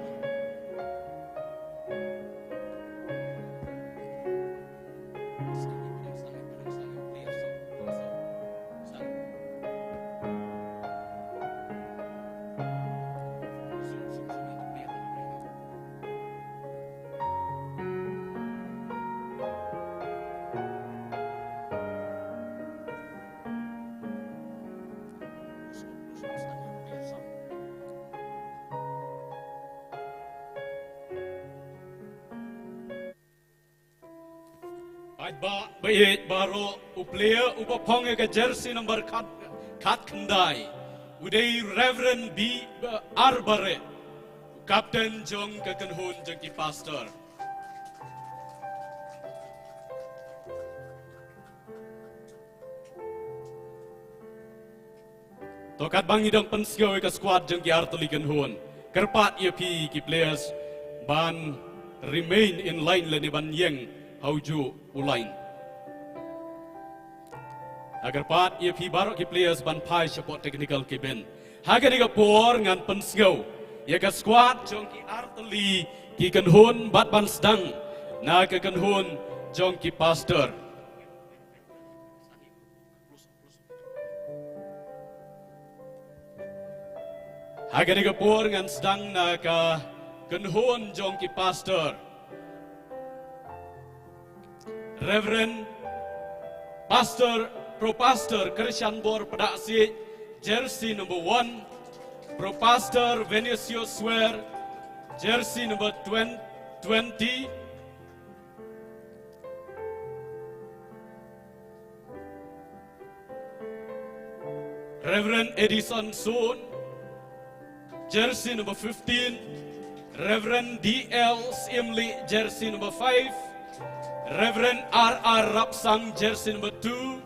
Paidbah ba ïeit baroh, u player uba phong ïa ka jersey number khat, khatkhyndai u dei Reverend B R Bareh, u captain jong ka kynhun jong ki pastor. To katba ngi dang pynsngew ïa ka squad jong ki artylli kynhun, kyrpad ïa phi ki players ban remain in line lane ban ïeng ha ujuh u line. Kyrpad ïa phi baroh ki players ban phai shapoh technical cabin. Ha kane ka por ngan pynsngew ïa ka squad jong ki artylli ki kynhun bad ban sdang na ka kynhun jong ki pastor. Ha kane ka por ngan sdang na ka kynhun jong ki pastor. Reverend Pastor, Pro Pastor Christian Bor Padahsih, jersey number one. Pro Pastor Venancio Swer, jersey number twenty. Reverend Edison Soon, jersey number fifteen. Reverend D L Siemli, jersey number five. Reverend R R Rapsang, jersey number two.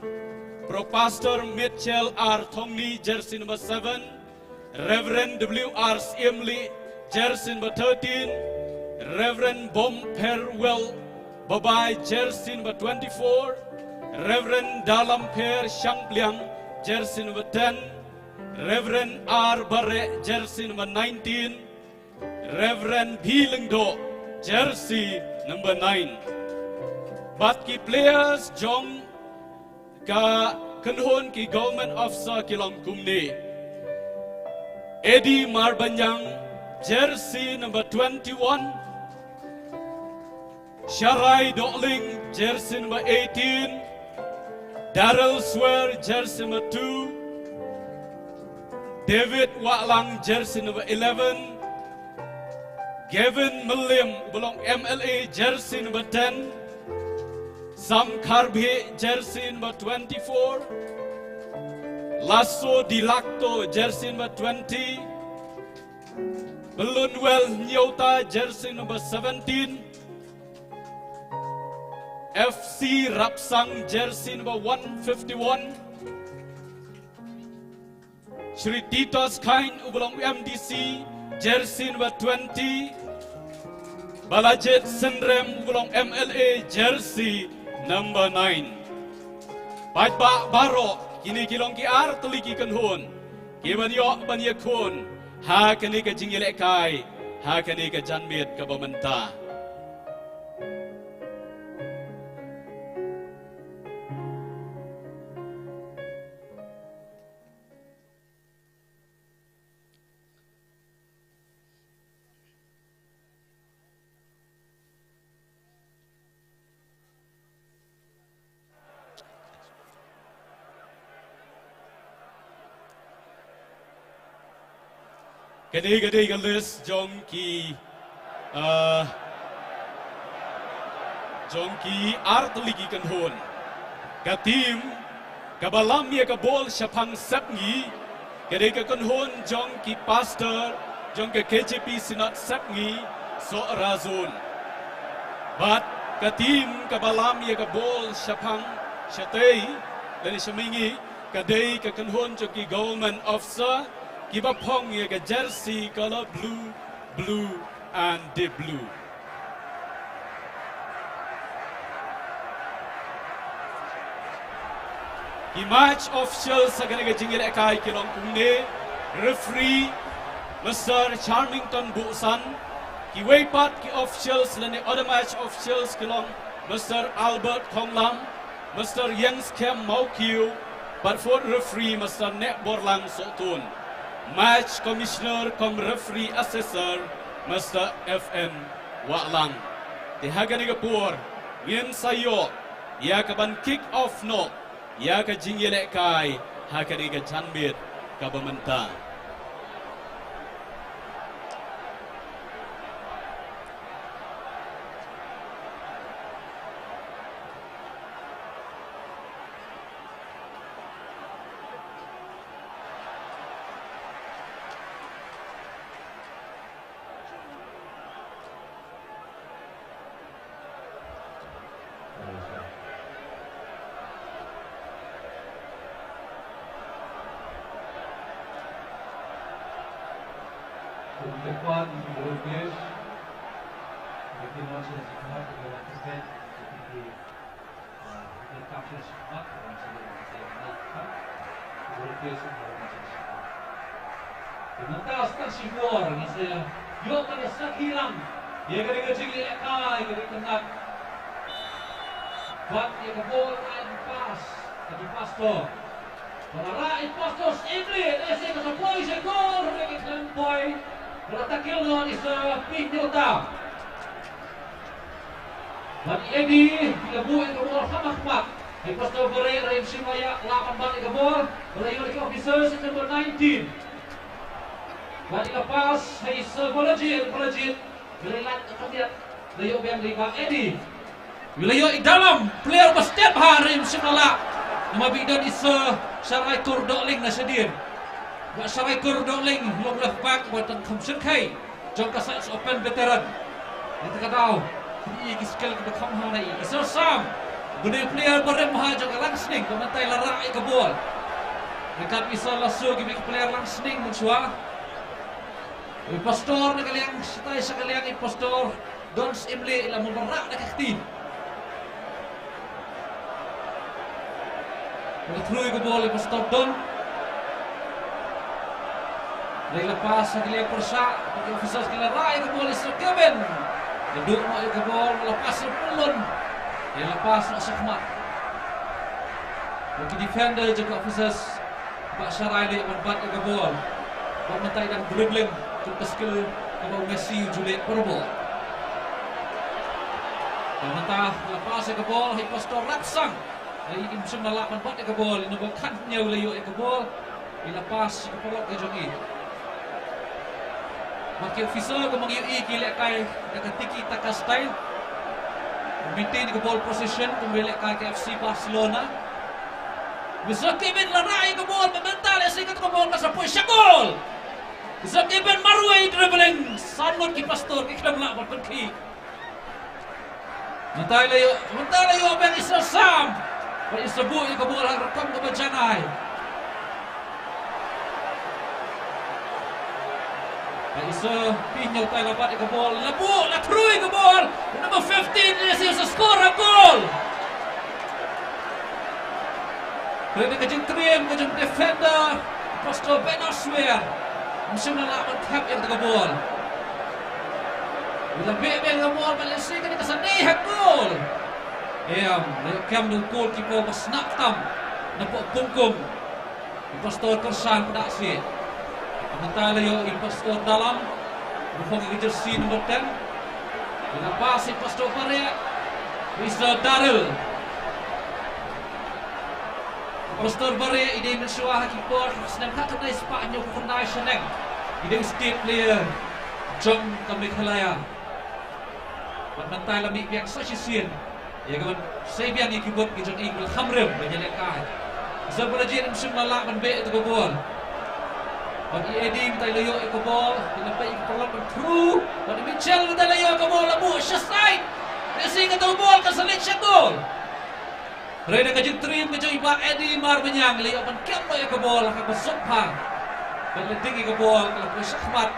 Pro Pastor Mitchell R Thongni, jersey number seven. Reverend W R Siemli, jersey number thirteen. Reverend Bom Perwell Babai, jersey number twenty-four. Reverend Dalam Per Shangpliang, jersey number ten. Reverend R Bareh, jersey number nineteen. Reverend B Lyngdoh, jersey number nine. Bad ki players jong ka Kynhun ki government officer ki long kumne: Eddie Marbaniang, jersey number twenty-one. Sharai Dohling, jersey number eighteen. Daryl Swer, jersey number two. David Wahlang, jersey number eleven. Gavin Mylliem, ba long M L A, jersey number ten. Sam Kharbhih, jersey number twenty-four. Lasso Dilacto, jersey number twenty. Balunwel Nyota, jersey number seventeen. F C Rapsang, jersey number one fifty-one. Shri Titos Khain, uba long M D C, jersey number twenty. Balajied Synrem, uba long M L A, jersey number nine. Paidbah baroh, kine ki long ki ar tylli ki kynhun kiban ïoh ban ïakhun ha kane ka jingïalehkai ha kane ka janmiet kaba mynta. Kane ka dei ka list jong ki, ah, jong ki ar tylli ki kynhun. Ka team kaba lam ïa ka bol shaphang Sepngi ka dei ka kynhun jong ki pastor jong ka K J P Synod Sepngi, Sohra Zone. Bad ka team kaba lam ïa ka bol shaphang shatei lane sha mihngi ka dei ka kynhun jong ki government officer kiba phong ïa ka jersey colour blue, blue and deep blue. Ki match officials ha kane ka jingïalehkai ki long kumne: referee Mister Charmington Buhsan, kiwei pat ki officials lane other match officials ki long Mister Albert Khonglam, Mister Yengskhem Mawkiew, bad fourth referee Mister Nehborlang Sohtun. Match commissioner cum referee assessor Mister F N Wahlang. Te ha kane ka por ngin sa ïoh ïa kaban kick off noh ïa ka jingïalehkai ha kane ka janmiet kaba mynta. Te mynta sa shisien ngi sa ïoh ban sakhi lang ïa kane ka jingïalehkai, kane ka jingïalehkai. Bad ïa ka bol ai pass ha i Pastor. Ba la rah i Pastor Syiemlieh, lehse ka sa poi sha goal, hynrei ka khlem poi. Ba la tackle noh i Sir P Nyota. Bad i Eddie, i la buh ïa ka bol ha khmat. I Pastor Bareh, hynrei ym shym la ïa lah ban bat ïa ka bol. Ba la ïoh da ki officers number nineteen. Bad i la pass ha i Sir Balajied, Balajied, hynrei lait ka khyndiat, la ïoh biang da i Bah Eddie. I la ïoh i Dalam, player ba step ha, hynrei ym shym la lah. Namar ba i don i Sir Sharaikor Dohling na shadien. Bah Sharaikor Dohling, long left back, ba dang kham shyrkhei jong ka Saits Open veteran. Ïa kata ka daw, i ki skill kiba kham hangne. I Sir Sam, ba dei player ba rim ha jong ka Langsning, ba mynta i la rah ïa ka bol. Ryngkat i Sir Lasso, kiba ki player Langsning mynshuwa. I Pastor na ka liang, shatai sha ka liang i Pastor Don Syiemlieh, i la mut ban rah da ka kti. Ba la through ïa ka bol i Pastor Don. Hynrei la pass ha ki liang pyrshah, ki officers ki la rah ïa ka bol i Sir Kevin. La duh noh ïa ka bol, la pass ïa Pyllun. Ïa la pass noh shakhmat. Ki defender jong ka Ephesus ba sharai leh ban bat ïa ka bol. Ba mynta i dang dribbling, jong ka skill kaba u Messi u ju leh barabor. Ba mynta la pass ïa ka bol ha i Pastor Rapsang. Ai, im shym la lah ban bat ïa ka bol, i number khathynñiew la ïoh ïa ka bol. I la pass ïa ka paralok ka jong i. Ba ki officer ka mong ïohi ki lehkai da ka tiki taka style. Maintain ka ball possession kumba lehkai ka F C Barcelona. Mister Kevin la rah ïa ka bol, ba mynta lehse kata ka bol ka sa poi sha goal. Mister Kevin marwei dribbling, san ngut ki Pastor ki khlem lah ban pynkhih. Mynta la ïoh, mynta la ïoh biang i Sir Sam. Ba i Sir buh ïa ka bol ha ka rukom kaba janai. Ba i Sir Pynïaw tai la bat ïa ka bol, la buh, la through ïa ka bol. Number fifteen, lehse sa score a goal. Hynrei da ka jingtriem ka jong defender, Pastor Ben Oswer, um shym la lah ban thep ïa ka bol. U la beh biang ka bol bad lehse kane ka sa dei ha goal. Em, la ïoh kem da u goalkeeper ba sngap tam na poh pungkum. I Pastor Kyrshan Pdaksi. Mynta la ïoh i Pastor Dalam. Ba phong ïa ka jersey number ten. I la pass i Pastor Bareh. Mister Daryl. Pastor Bareh i dei mynshuwa ha ki por snem khatkhyndai spah hynñiewphew khyndai shaneng. I dei u state player jong ka Meghalaya. Bad mynta la mih biang sa shisien ïa ka ban sei biang ïa ki buit ki jong i, ki ba la kham rim ban ïalehkai. Sir Balajied um shym la lah ban beh ïa ka bol. Bad i Eddie mynta la ïoh ïa ka bol, i la peit ïa ka paralok ban through. Bad i Mitchell mynta la ïoh ïa ka bol, la buh sha side. Lehse kata ka bol kan sa leit sha goal. Hynrei da ka jingtriem ka jong i Bah Eddie Marbaniang, la ïoh ban kem noh ïa ka bol ha kaba suk bha. Bad la ding ïa ka bol, ka la poi shakhmat.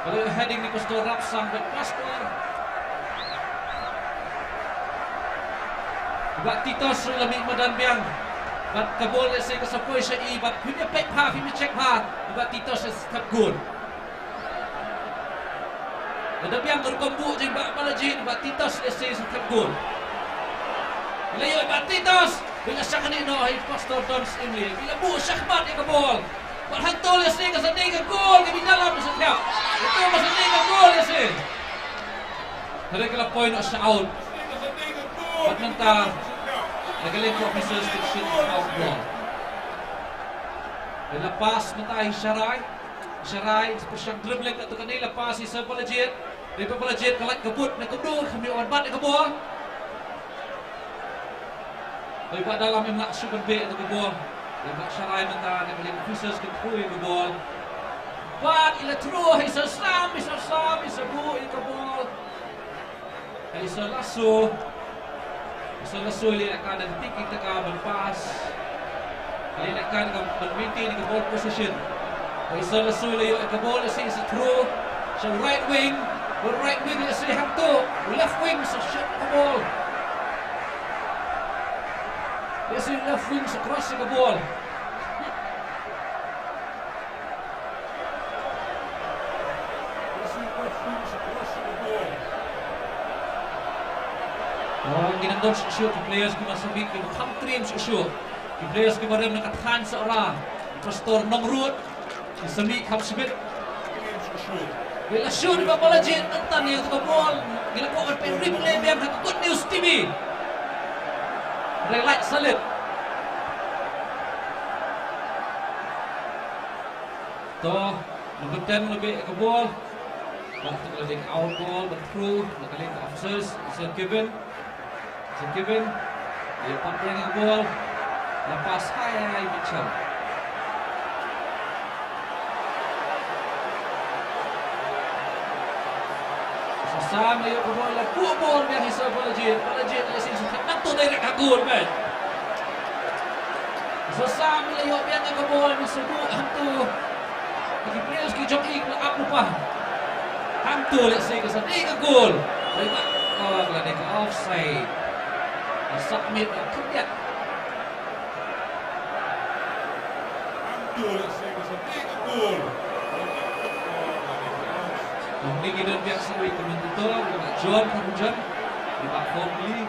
Ka la ïoh heading na i Pastor Rapsang, bad Pastor, Bah Titos ruh la mih madan biang. Bad ka bol lehse ka sa poi sha i, bad phim ïa peit bha, phim ïa check bha, Bah Titos sa thep goal. Lada biang ka rukom buh jong i Bah Balajied, Bah Titos lehse sa thep goal. La ïoh i Bah Titos, ba la shah kane noh ha i Pastor Don Syiemlieh. Ba la buh shakhmat ïa ka bol. Bad hangto lehse ka sa dei ka goal, ka Bah Dalam sa thep. Hangto ka sa dei ka goal lehse. Hynrei ka la poi noh sha out. Bad mynta la ka liang ka officers kin shim out ball. Ba la pass mynta ha i Sharai. Sharai, pyrshang dribbling katto katne, la pass i Sir Balajied. Hynrei Bah Balajied ka lait ka bud, na kumno ka mih ban bat ïa ka bol. Hynrei Bah Dalam im lah shuh ban beh ïa ka bol. Hynrei Bah Sharai mynta, na ka liang officers kin through ïa ka bol. Bad i la through ha i Sir Sam, i Sir Sam, i Sir buh ïa ka bol. Ka i Sir Lasso. I Sir Lasso i leh ka da ka tiki taka ban pass. I leh ka da ka ban maintain ka ball possession. Ka i Sir Lasso i la ïoh ka ball, i sa through sha right wing. Ba right wing i sa hangto. Left wing sa shoot ka ball. I sa left wing sa cross ka ball. Oh, ngi nang don shuh shuh ki players kiba sa mih kiba kham triem shuh shuh. Ki players kiba rem na ka thaiñ Sohra. Pastor Nongrut, ki sa mih kham shibit. Ba la shu ba la jied nangta ïa ka ball. Ngi la kwah ban peit replay biang ha ka Good News T V. Relate salit. To, number ten la beh ka ball. Ba ka la dei out ball, ba through, ba ka leh ka officers, Sir Kevin. Sir Kevin, ïa pat bring ka ball. La pass hai hai Mitchell. Sa Sam ïa ka ball, la buh ball biang hi Sir Balajied. Balajied ïa sin sa nang tu direct ha goal, mate. Sa Sam ïa biang ka ball, ni sa buh hangtu. Ki players ki jong i ki la ap lypa. Hangtu leh sa ka sa dei ka goal. Bai ba, oh, ka la dei ka offside. Ka submit ka khyndiat. Hangtu leh sa ka sa dei ka goal. Kumne ngi don biang sa wei commentator, Bah John Kharbujan, Bah Fong Lee.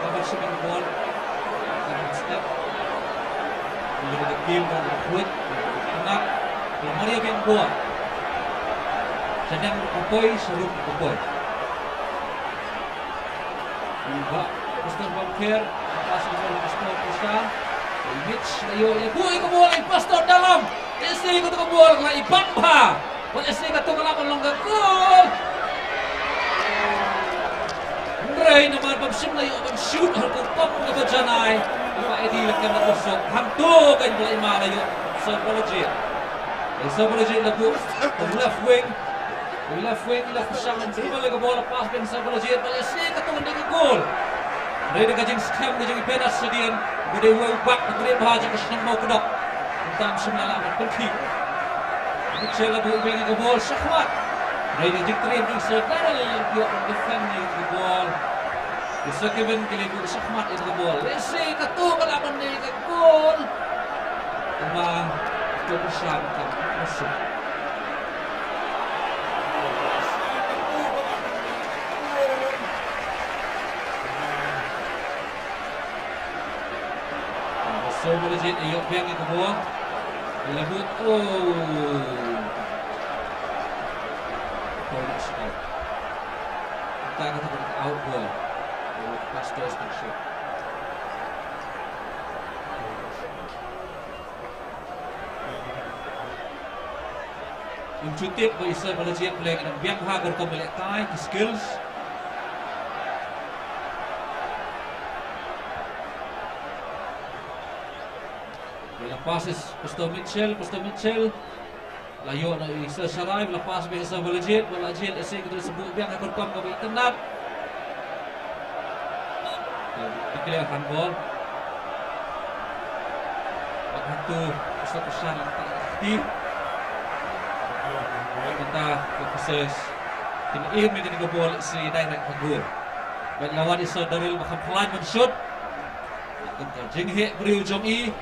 Ka ba shim ïa ka ball. Ka ba step. Ïa ka game ba la khuid. Tang la mar ïa ka ball. Sha dang ka poi, sha ruh ka poi. Ba Pastor Bamker, pas ïa ka ball Pastor Krishan. Mitch la ïoh ïa ka ball, Pastor Dalam. Lehse katu ka ball ka la i bang bha. Bad lehse katu ka lah ban long ka gol. Hynrei namar bym shym la ïoh ban shoot ha ka pop kaba janai, ka Eddie la kem da ka sok. Hangto ka la i ma la ïoh Saipalajit. Saipalajit la buh left wing. Left wing la pyrshang ban dribble ïa ka ball, pass biang Saipalajit. Bad lehse katu kan dei ka gol. Hynrei da ka jingskhem ka jingïaid shadien, ka dei wei bak ka trei bha jong ka shnong Mawkdok. Kumta ym shym la lah ban pynkhih. Mitchell la buh biang ïa ka ball shakhmat. Hynrei da ka jingtrei jong Sir Darrell la ïoh ban defend ïa ka ball. Ki Sir Kevin ki la buh shakhmat ïa ka ball. Lehse katu ka lah ban dei ka gol. Tangba ka pyrshang kam masuk. Saw Balajied ïoh biang ïa ka ball. La buh, oh. Ball ïoh shuh. Kata ka dei ka out ball. Pastor Station. Ym ju tip ba i Sir Balajied pule ka dang biang ha ka rukom ba leh kai ki skills. Ba la pass i Pastor Mitchell, Pastor Mitchell. La ïoh na i Sir Sharai, ba la pass beit i Sir Balajied, Balajied ïa shi ka dei sa buh biang ha ka rukom kaba itynnat. Declare handball. Bad hangtu Pastor Krishan la kti. Mynta ka Pastor kin im ïa kane ka ball ïa shi direct ha goal. Bad la wan i Sir Daryl ba kham khlaiñ ban shoot. Kum ka jingheh briew jong i.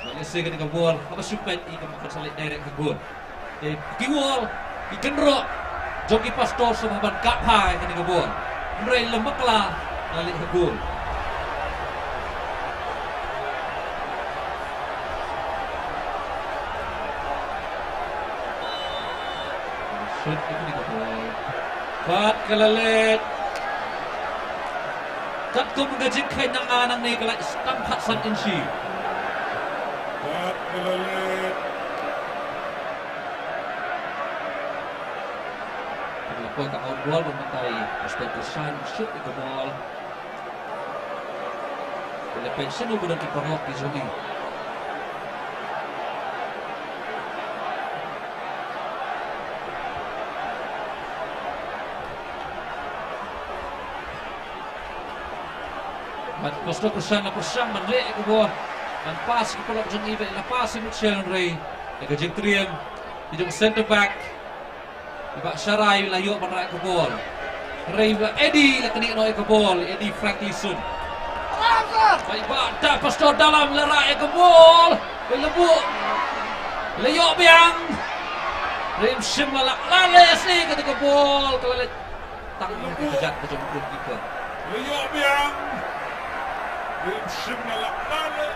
Bad ïa shi kane ka ball haba shu peit i kam kan sa leit direct ha goal. Te ki wall, ki kynroh jong ki Pastor shu ban kap ha kane ka ball. Hynrei lem bakla la leit ha goal. Shoot ïa kane ka ball. Bad ka la leit. Katkum ka jingkheiñ na nga nangne ka la tang khatsan inshi. Bad ka la leit. Ka la poi ka out ball, ba mynta i Pastor Krishan shoot ïa ka ball. Ka la peit shano ba don ki paralok ki jong i. Bad Pastor Krishan la pyrshang ban leh ïa ka ball, ban pass ïa ki paralok jong i, bad la pass ïa Mitchell, hynrei ïa ka jingtriem ki jong centre back. I Bah Sharai la ïoh ban rah ïa ka ball. Hynrei i Bah Eddie la knieh noh ïa ka ball, Eddie Franklison. Bad i Bah Da-, Pastor Dalam la rah ïa ka ball. Bad la buh. La ïoh biang. Hynrei ym shym la lah, la leh ïa shi kata ka ball, ka la leh tang ha ka kjat ka jong u goalkeeper. La ïoh biang. Hynrei ym shym la lah, la leh.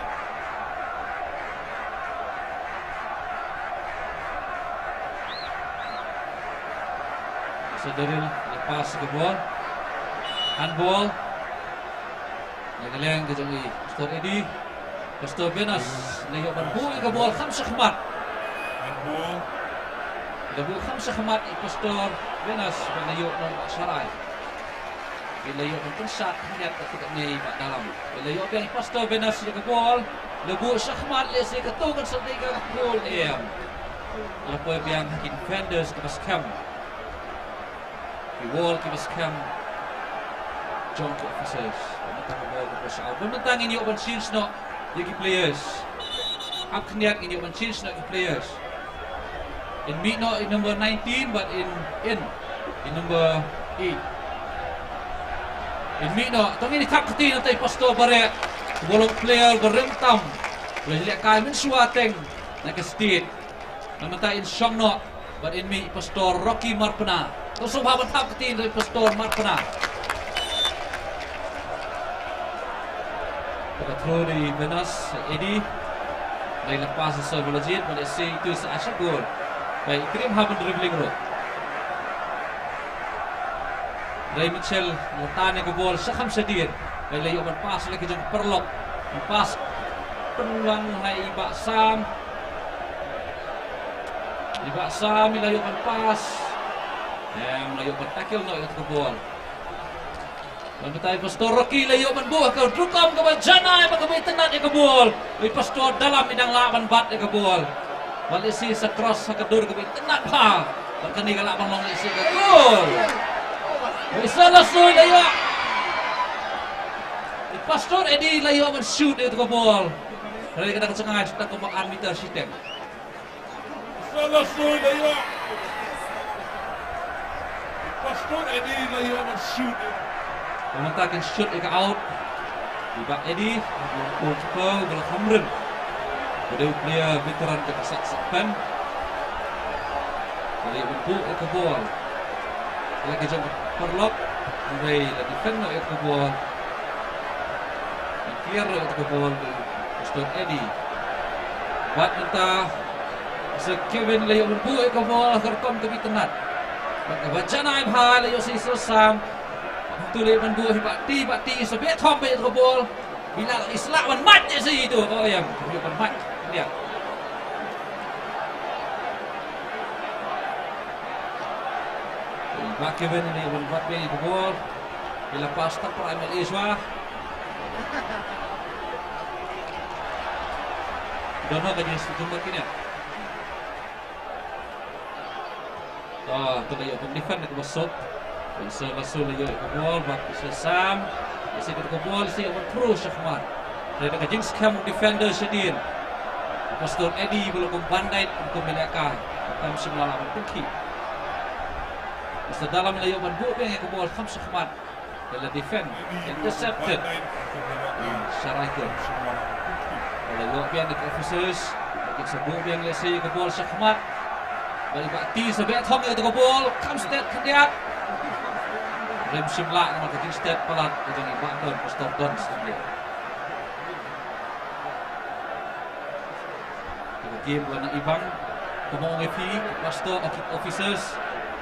Sir Daryl la pass ka ball. Handball. Na ka liang ka jong i Pastor Eddie. Pastor Venus la ïoh ban buh ïa ka ball kham shakhmat. Handball. La buh kham shakhmat i Pastor Venus, bad la ïoh na u Bah Sharai. Bad la ïoh ban pynshad khyndiat katto katne i Bah Dalam. Bad la ïoh biang i Pastor Venus ïa ka ball. La buh shakhmat lehse katto kan sa dei ka goal em. La poi biang ha ki defenders kiba skhem. Ki wall kiba skhem jong ki officers. Mynta ka ball ka poi sha out. Mynta ngin ïoh ban change noh ïa ki players. Hap khyndiat ngin ïoh ban change noh ki players. Yn mih noh i number nineteen bad yn, yn, i number eight. Yn mih noh, to ngin ïa thap kti na i Pastor Bareh. Uba long player ba rim tam. Uba la lehkai mynshuwa teng na ka state. Mynta yn shong noh bad yn mih i Pastor Rocky Marpna. To sngewbha ban thap kti na i Pastor Marpna. Ka throw da i Venus, Eddie. Hynrei la pass i Sir Balajied, bad lehse itu sa ai sha goal. Bad i triem ha ban dribbling ruh. Hynrei Mitchell la tan ïa ka ball shakham shadien. Bad la ïoh ban pass la ki jong paralok. Ban pass pynlang ha i Bah Sam. I Bah Sam i la ïoh ban pass. Em, la ïoh ban tackle noh ïa ka ball. Bad mynta i Pastor Rocky la ïoh ban buh ka rukom kaba janai bad kaba itynnat ïa ka ball. I Pastor Dalam i dang lah ban bat ïa ka ball. Bad lehse sa cross ha ka dur kaba itynnat bha. Bad kane ka lah ban long lehse ka goal. I Sir Lasui la ïoh. I Pastor Eddie la ïoh ban shoot ïa ka ball. Hynrei ka dang jngai shata kumba ar meter shiteng. Sir Lasui la ïoh. Pastor Eddie la ïoh ban shoot. Mynta kin shoot ïa ka out. I Bah Eddie, u coach ko, u la kham rim. U dei u player veteran ka Sahsahpen. U la ïoh ban buh ïa ka ball. La ki jong paralok, hynrei la defend noh ïa ka ball. Clear ïa ka ball da Pastor Eddie. Bad mynta Sir Kevin la ïoh ban buh ïa ka ball ha ka rukom kaba itynnat. Bad kaba janai bha la ïoh sa i Sir Sam. Hangtu la ïoh ban buh hi Bah Ti, Bah Ti sa beh thom beit ïa ka ball. Bila i sla ban mait ïa sa itu. Oh ïa, ïoh ban mait. Ïa. Bah Kevin ïa ban bat biang ïa ka bol. Ki la pass tang para M L A shuwa. Don ha ka jingïasuk jingmut kine. Ah, to la ïoh ban defend na kaba suk. Isa Lasso la ïoh ïa ka bol, Bah Sam. Isa ka bol, isa ïoh ban throw shakhmat. Hynrei da ka jingskhem defender shadien, Pastor Eddie ba la kum bandit, ba la kum ïalehkai, kam shym la lah ban pynkhih. Pastor Dalam la ïoh ban buh biang ïa ka bol, kam shakhmat. Ka la defend, intercepted. Sharai ka. Ka la ïoh biang na ki officers. Ki sa buh biang lehse ka bol shakhmat. Ba i Bah T sa beh thong ïa ka bol. Kam stet khyndiat. Rem shim lah namar ka jingstet palat ka jong i Bah Don, Pastor Don Stemlio. Ka game ba nang ibang, kumba ong ïa phi, ki pastor, ki officers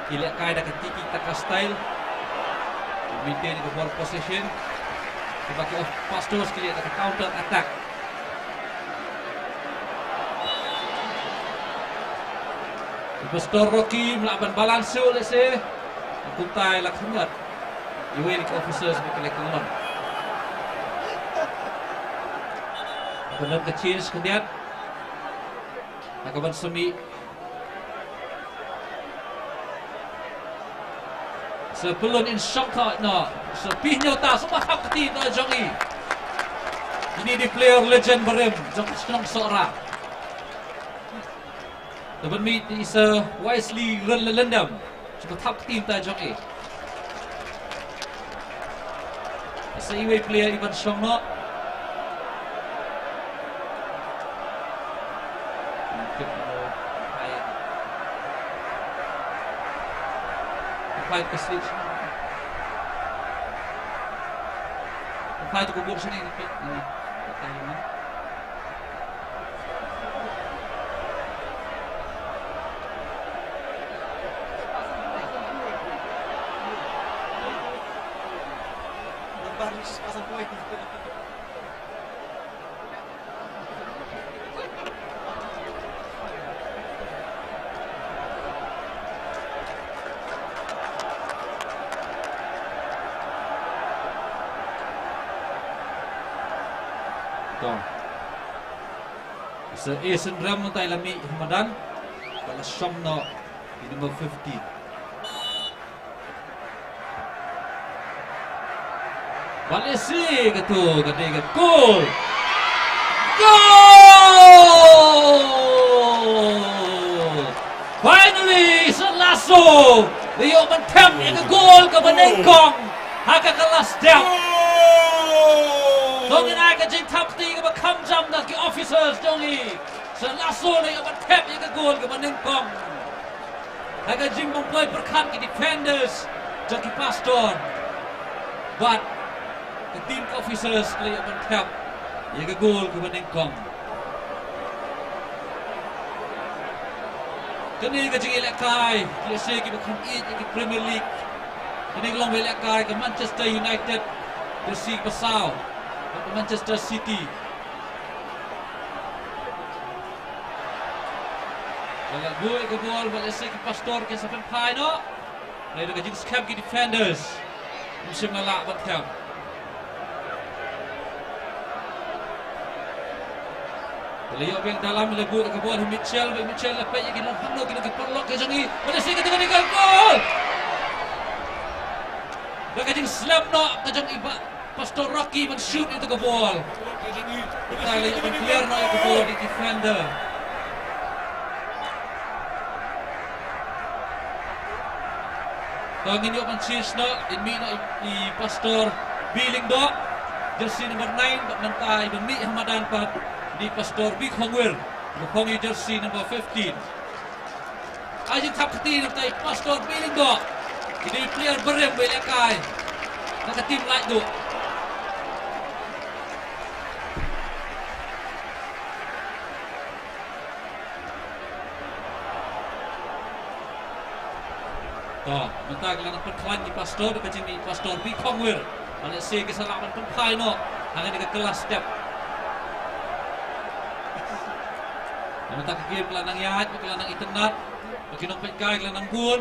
ki lehkai da ka tiki taka style, ki maintain ka ball possession, kiba ki of-, pastors ki leh da ka counter attack. Ki Pastor Rocky mlah ban balance shuh lehse. Kumta la khyndiat. Iwei na ki officers ba ki la kynlong. Ka don ka change khyndiat. Ha ka ban sa mih. Sa pyllun in shong thaw noh. Sa pynhynñiew ta sa ba hap kti ta jong i. Ini di player legend barim jong ka shnong Sohra. Te ban mih te i Sir Wisely Rynlendam. Shu thap ka team ta jong i. Sa iwei player i ban shong noh. Fight ka stage. Fight ko bur sini ni. Ni. To. Sa Eisen Ram mynta i la mih ha madan. Ba la shong noh i number fifteen. Ba la ïa sie kato ka dei ka goal. Goal! Finally, Sir Lasso la ïoh ban thep ïa ka goal kaba nyngkong ha ka kylla step. To ngin ai ka jingthap kti kaba kham jam na ki officers jong ngi. Sir Lasso la ïoh ban thep ïa ka goal kaba nyngkong. Ha ka jingbym poi pyrkhat ki defenders jong ki Pastor bad ka team officers ka la ïoh ban thep ïa ka goal kaba nyngkong. Kane ka jingïalehkai, ki lehse kiba kham ïeit ïa ki Premier League. Kane ka long ba ïalehkai ka Manchester United, ka si ba saw, ka Manchester City. Ba la buh ïa ka bol, ba lehse ki Pastor kin sa pynphai noh. Hynrei da ka jingskhem ki defenders, ym shym la lah ban thep. Ba la ïoh biang Dalam, la buh ïa ka bol ha Mitchell, ba Mitchell la peit ïa ki long hangno ki long ki paralok ki jong i. Ba lehse kata ka dei ka goal. Da ka jingslap noh ka jong i Bah Pastor Rocky ban shoot ïa ka bol. Kata la ïoh ban clear noh ïa ka bol da ki defender. To ngin ïoh ban change noh, in mih noh i, i Pastor B Lyngdoh, jersey number nine, bad mynta i ban mih ha madan pat i Pastor B Khongwir, ba khong ïa jersey number fifteen. Ai jingthap kti na ka bynta i Pastor B Lyngdoh. I dei player barim ba ïalehkai na ka team Laitluid. To, mynta ki la nang pynkhlaiñ ki Pastor, ka jingmih Pastor B Khongwir. Ba lehse ki sa lah ban pynphai noh ha kane ka kylla step. Mynta ka game ka la nang ïaid, ka la nang itynnad. Ba ki nongpeitkai ka la nang bun.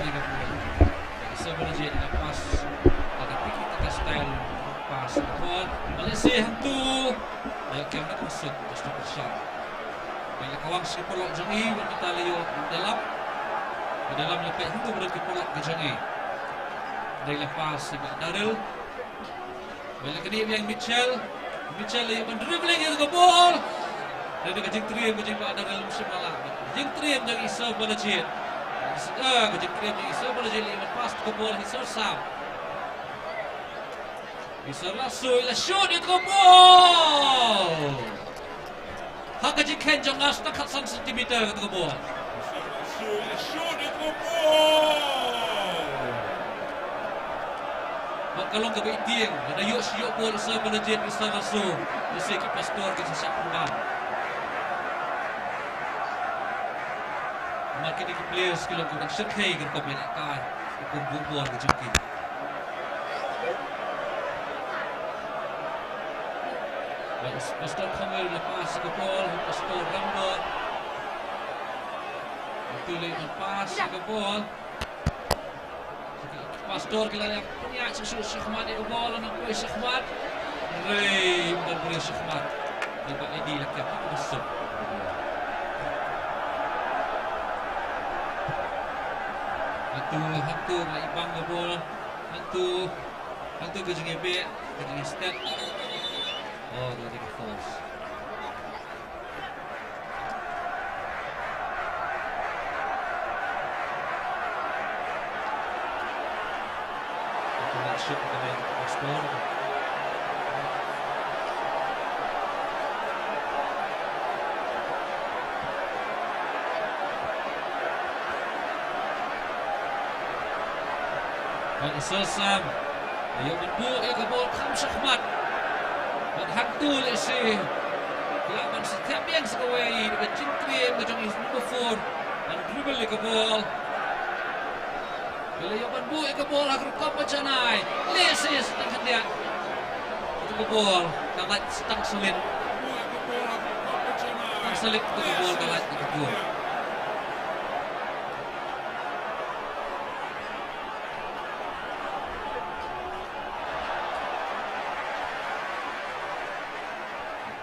ïa ka ball. Ïa i Sir Balajied, ïa la pass. Ïa ka tiki taka style pass ïa ka ball. Malaysia hangtu. Ïa ka kem na ka sut, Pastor Prashant. Ïa la kawang sha ki paralok jong i, wat mynta la ïoh u Dalam. U Dalam la peit hangtu ba don ki paralok ka jong i. Ïa la pass ïa i Bah Daryl. Ïa la kane ïa i Mitchell. Mitchell ïa ban dribbling ïa ka ball. Dei na ka jingtriem ka jong i Bah Daryl, ym shym la lah. Jingtriem jong i Sir Balajied. Ah, ka jingtriem jong i Sir Balajied ïa ban pass ka ball ha i Sir Sam. I Sir Lasso ïa la shoot ïa ka ball. Ha ka jingkheiñ jong nga, sha khatsan centimeter kata ka ball. Bad ka long kaba ïa tieng, lada ïoh shi ïoh ball i Sir Balajied, i Sir Lasso, lehse ki Pastor ki sa shah pynban. Namar kine ki players ki long kiba dang shyrkhei ka rukom ïalehkai, ka rukom buh ball ka jong ki. Pastor Khamir la pass ka ball, Pastor Rambor. Itu leh pass ka ball. Pastor ki la leh pynïaid shuh shuh shakhmat ïa ka ball, nang poi shakhmat. Rei, ym don briew shakhmat. Ïa ba Eddie la kem ha ka suk. Hangtu, hangtu, la ibang ka ball. Hangtu, hangtu ka jingïabeh, ka jingïastet. Oh, ka la dei ka false. Hangtu la shoot ka dei ka score. Bad i Sosam, ïoh ban buh ïa ka bol kham shakhmat. Bad hangto lehse ki lah ban sa thiah biang sa kawei da ka jingtriem ka jong i number four ban dribble ïa ka bol. Ki la ïoh ban buh ïa ka bol ha ka rukom ba janai. Lehse sa tang khyndiat ïa ka bol ka lait, sa tang salit. Tang salit ïa ka bol ka lait ïa ka bol.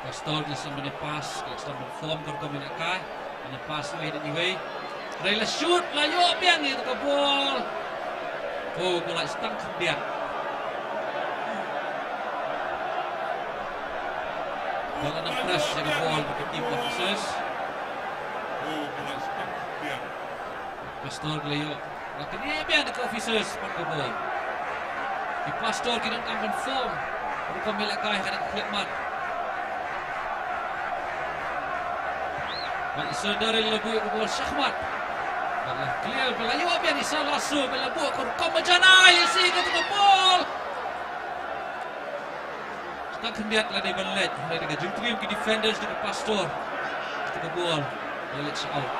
Pastor ki la sdang ban ïa pass, ki la sdang ban form ka rukom ïalehkai, ban ïa pass iwei na iwei. Hynrei la shoot, la ïoh biang ïa ka bol. Oh, ka la sdang khyndiat. Ba la nang press ïa ka bol bad ka team officers. Pastor ki la ïoh. La knieh biang da ka officers bad ka bol. Ki Pastor ki donkam ban form rukom ïalehkai ha kane ka khlieh mat. Bad i Sir Daryl la buh ïa ka bol shakhmat. Bad la clear, bad la ïoh biang i Sir Lasso, bad la buh ka rukom ba janai, ïa si ka bol. Tang khyndiat la dei ban leit, hynrei da ka jingtriem ki defenders da ka Pastor, ïa ka bol la leit sha out.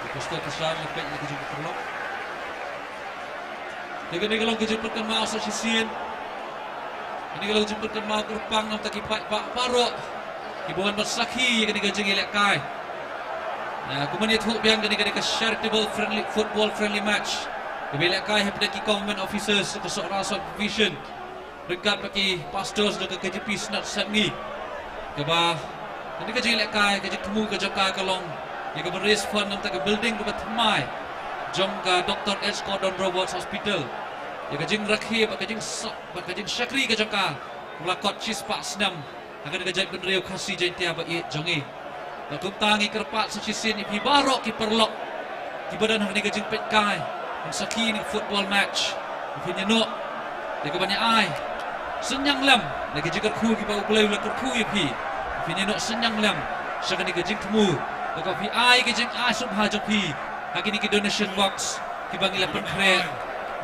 Ka Pastor ka shah la peit ïa ka jingpyrlok. Te kane ka long ka jingpynkynmaw sa shisien. Kane ka long ka jingpynkynmaw kyrpang namar ki paidbah baroh kiba wan ban sakhi ïa kane ka jingïalehkai. Ïa, kumne ïathuh biang kane ka dei ka charitable friendly, football friendly match kaba ïalehkai hapdeng ki government officers ka Sohra South Division ryngkat bad ki Pastors jong ka K J P Synod Sepngi. Kaba kane ka jingïalehkai, ka jingthmu ka jong ka ka long ïa ka ban raise fund namar ka building kaba thymmai jong ka Doctor H Gordon Roberts Hospital. Ïa ka jingrakhe bad ka jingsa-, bad ka jingshakri ka jong ka ba la kot shispah snem ha kane ka jaitbynriew Khasi Jaiñtia ba ïeit jong ngi. Bad kumta ngi kyrpad sa shisien ïa phi baroh ki paralok kiba don ha kane ka jingpeitkai ban sakhi ïa kane ka football match, ba phin ïehnoh ïa ka ban ïa ai synñiang lem na ki jingkyrkhu kiba U Blei u la kyrkhu ïa phi. Ba phin ïehnoh synñiang lem sha kane ka jingthmu, bad ba phi ai ka jingai sngewbha jong phi ha kine ki donation box kiba ngi la pynkhreh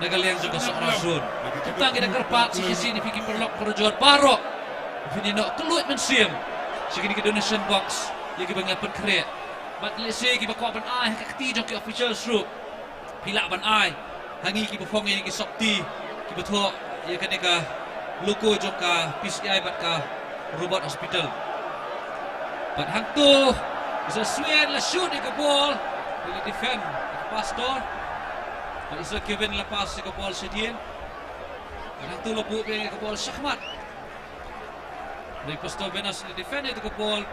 na ka liang jong ka Sohra Zone. Kumta ngi da kyrpad sa shisien ïa phi ki paralok parajor baroh, ba phin ïehnoh kylluid mynsiem sha kine ki donation box ïa kiba ngi la pynkhreh. Bad lehse kiba kwah ban ai ha ka kti jong ki officials ruh, phi lah ban ai ha ngi kiba phong ïa ki sopti kiba thoh ïa kane ka logo jong ka P C I bad ka Roberts Hospital. Bad hangto i Sir Swein la shoot ïa ka bol, la defend ïa ka Pastor. Bad i Sir Kevin la pass ïa ka bol shadien. Bad hangto la buh biang ïa ka bol shakhmat. Hynrei Pastor Venus la defend ïa ka bol.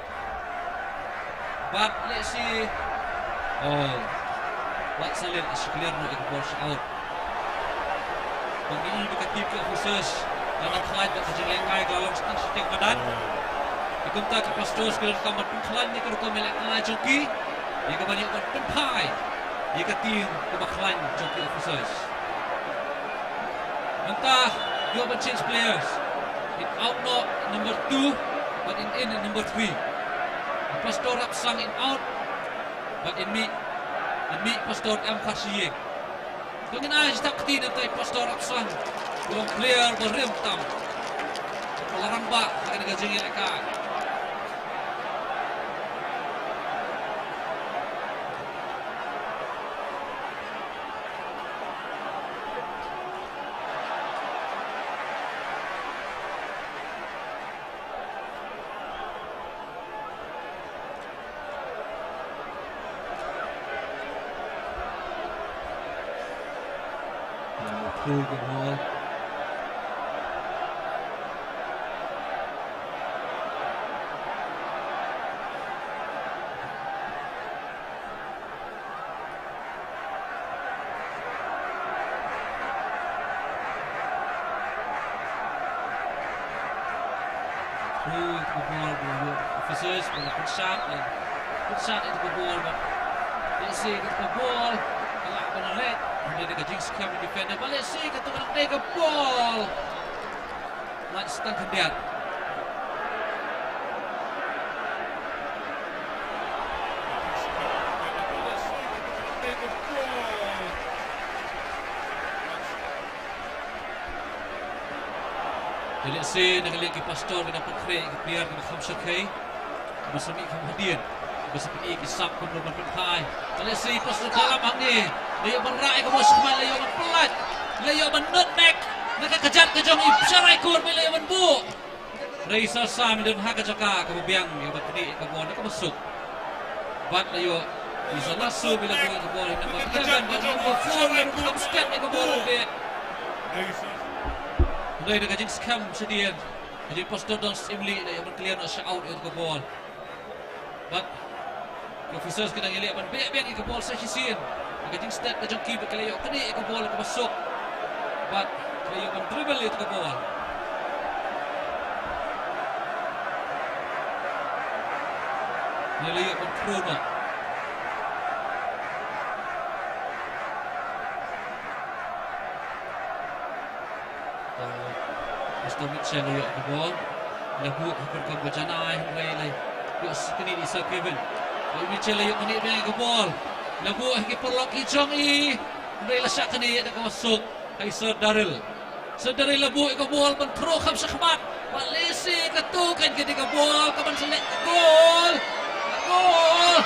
Bad lehse, oh, wat sa leh, la shu clear noh ïa ka bol sha out. Ba ngi i ba ka team ki officers la nang khlaiñ bad ka jingïalehkai ka la long tang shiteng madan. Te kumta ki Pastors ki donkam ban pynkhlaiñ ïa ka rukom ïalehkai jong ki, ïa ka ban ïoh ban pynphai ïa ka team kaba khlaiñ jong ki officers. Mynta ïoh ban change players. In out noh number two, bad in in number three. Pastor Rapsang in out, bad in mih, in mih Pastor M Kharshiing. To ngin ai jingthap kti na i Pastor Rapsang, u long player ba rim tam, ba la rangbah ha kane ka jingïalehkai. Through the ball. Through ïa ka bol, ba ïa officers ba la pynshad, la pynshad ïa ka bol, ba lehse ïa ka bol ka lah ban leit. Hynrei da ka jingskhem defender, ba lehse ïa ka tu ka dei ka bol. Lait sa tang khyndiat. Te lehse na ka liang ki pastor ki nang pynkhreh ïa ki player kiba kham shyrkhei, kiba sa mih kham hadien, kiba sa pyni ïa ki sap kumno ban pynphai. Te lehse i pastor Dalam hangne, la ïoh ban rah ïa ka bol shakhmat, la ïoh ban pyllait, la ïoh ban nutmeg na ka kjat ka jong i Sharai Kur, bad la ïoh ban buh. Hynrei i Sar Sam i don ha ka jaka kaba biang ïa ban knieh ïa ka bol na kaba suk. Bad la ïoh i Sar Lasso, bad la buh ïa ka bol na number eleven, bad number four la ruh kham stet ïa ka bol ïa ka beh. Hynrei na ka jingskhem shadien, ka jong i Pastor Don Syiemlieh la ïoh ban clear noh sha out ïa ka bol. Bad ki officers ki dang ïaleh ban beh biang ïa ka bol sa shisien. Ka jingstet ka jong ki bad ki la ïoh knieh ïa ka bol kaba suk. Bad ki la ïoh ban dribble ïa ka bol. Ki la ïoh ban throw noh. Mister Mitchell la ïoh ka bol. La buh ha ka rukom ka janai, hynrei la ïoh sa knieh da i Sir Kevin. Mitchell la ïoh knieh biang ka bol. La buh ha ki paralok ki jong i, hynrei la shah knieh da kaba suk ha i Sir Daryl. Sir Daryl la buh ka bol ban throw kham shakhmat. Bad lehse kato kan ka dei ka bol kaban sa leh ka gol. Ka gol.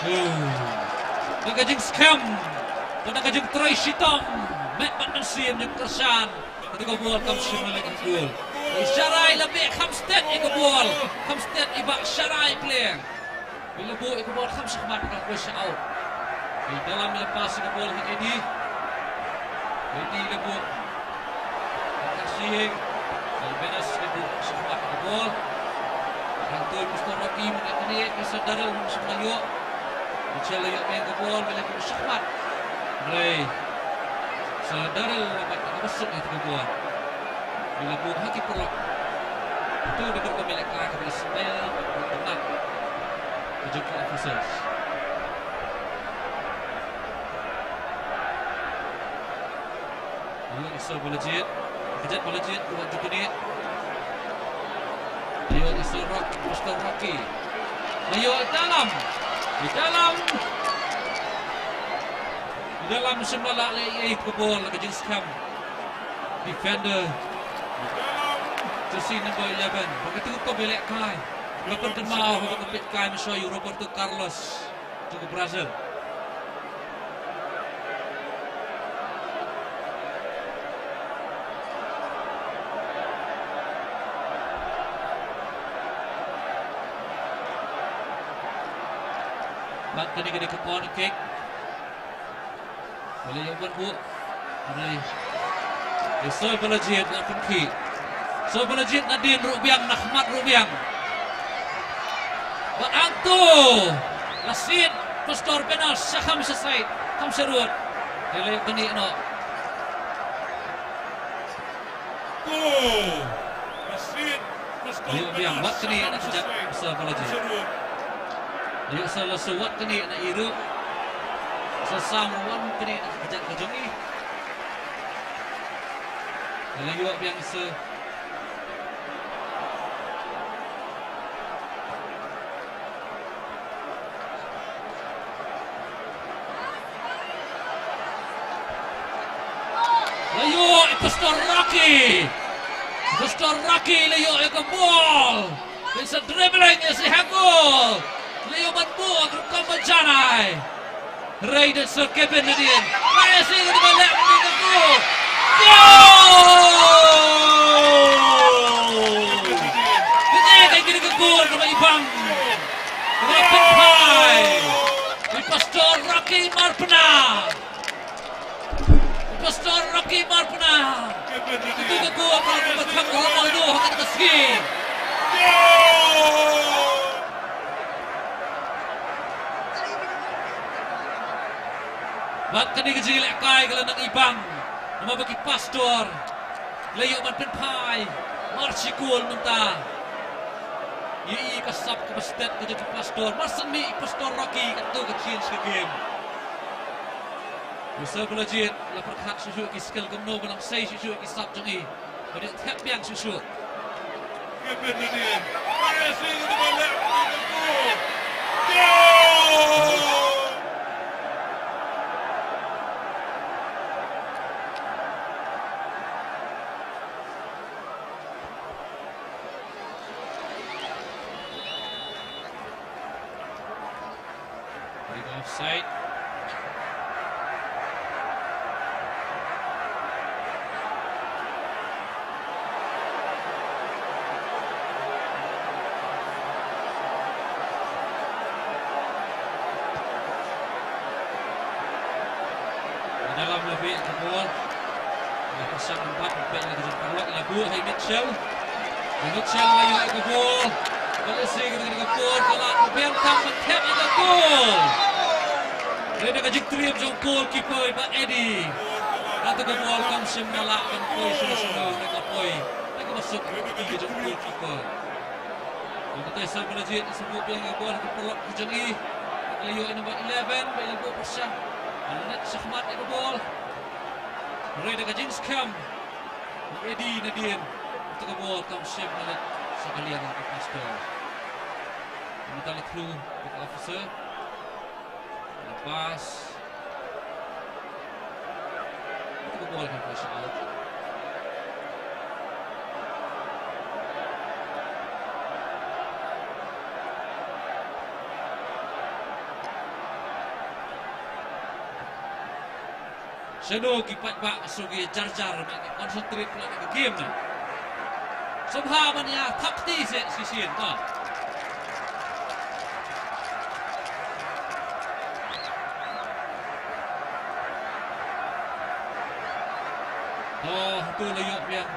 Oh. Ka jingskhem, ka jingtrei shitom, met bad mynsiem jong ka Sar Sam. Kata ka bol kam shym la leh ka gol. I Sharai la beh kham stet ïa ka bol. Kham stet i Bah Sharai player. Bad la buh ïa ka bol kham shakhmat, ka la kwah sha out. I Dalam la pass ïa ka bol ha Eddie. Eddie la buh. Ka Sing. I Benas la buh shakhmat ïa ka bol. Hangto i Pastor Rocky mynta kane, i Sir Daryl mynta sha ka ïoh. Mitchell la ïoh biang ka bol, bad la buh shakhmat. Hynrei Sir Daryl la bat ïa kaba suk ïa ka bol. Bad la buh ha ki paralok. Kato dei ka rukom ïalehkai kaba la smel bad kaba la itynnad ka jong ki officers. Ïa i Sir Balajied. Ka kjat Balajied, ka wan jong kane. Ïa i Sir Rock, Pastor Rocky. Ïa i Dalam. I Dalam. I Dalam shym la lah leh ei ei ïa ka bol, la ka jingskhem. Defender. Jersey number eleven. Ba ka tu ka ïalehkai. Ba pynkynmaw, ba ka peit kai mynshuwa ïa u Roberto Carlos. Jong ka Brazil. Bad kane ka dei ka corner kick. Ba la ïoh ban buh. Hynrei i Sir Balajied la pynkhih. Sir Balajied nadien ruh biang, nakhmat ruh biang. Bad hangto la siat Pastor Benas sha kham sha side, kham sha rud. Te la ïoh knieh noh. Ïoh biang, wat knieh na kjat Sir Balajied. Ïoh Sir Lasso, wat knieh na i ruh. Sir Sam, wat knieh na kjat ka jong i. La ïoh biang Sir. La ïoh i Pastor Rocky. Pastor Rocky la ïoh ïa ka bol. Ïa sa dribbling, ïa sa ha goal. La ïoh ban buh ka rukom ba janai. Hynrei dei Sir Kevin nadien. Hynrei sa ïa ka ba leh kane ka goal. Goal! Kane ka dei ka goal kaba i bang. Kaba pynphai i Pastor Rocky Marpna. Pastor Rocky Marpna. Itu ka goal kaba kham Ronaldo ha kata ka sngi. Bad kane ka jingïalehkai ka la nang i bang. Namar ba ki pastor la ïoh ban pynphai mar shi goal mynta. Ïa i ka sap kaba stet ka jong ki pastor. Mar shen mih i Pastor Rocky kato ka change ka game. Ïa Sir Balajied la pyrkhat shuh shuh ki skill kumno ba nang sei shuh shuh ki sap jong i. Ba dei thep biang shuh shuh. Side. Dalam lebih ke ball. Ïa ka shot empat, empat lagi jumpa lagi lagu hai Mitchell. Mitchell la ïoh ïa ka ball. Ball isi ka, ka ball ka la biang tam ban thep ïa ka goal. Hynrei da ka jingtriem jong goalkeeper i Bah Eddie, kata ka ball kam shym la lah ban poi shuh shuh, ka la poi, ka la suk ïa ka jong goalkeeper. Ïa kata i Sir Balajied i sngewbha biang ïa ka ball ha ka paralok ka jong i. Ka la ïoh i number eleven, ba i la buh pyrshah ban leit shakhmat ïa ka ball. Hynrei da ka jingskhem Eddie nadien, kata ka ball kam shym la leit sha ka liang ka Pastor. Mynta la through ïa ka officer. La pass. Kata ka ball kan poi sha out. Shano ki paidbah, shano ki jar jar, ba ki concentrate la ka game ne. Sngewbha ban ïa thap kti seh shisien ka. Oh, tu la ïoh biang.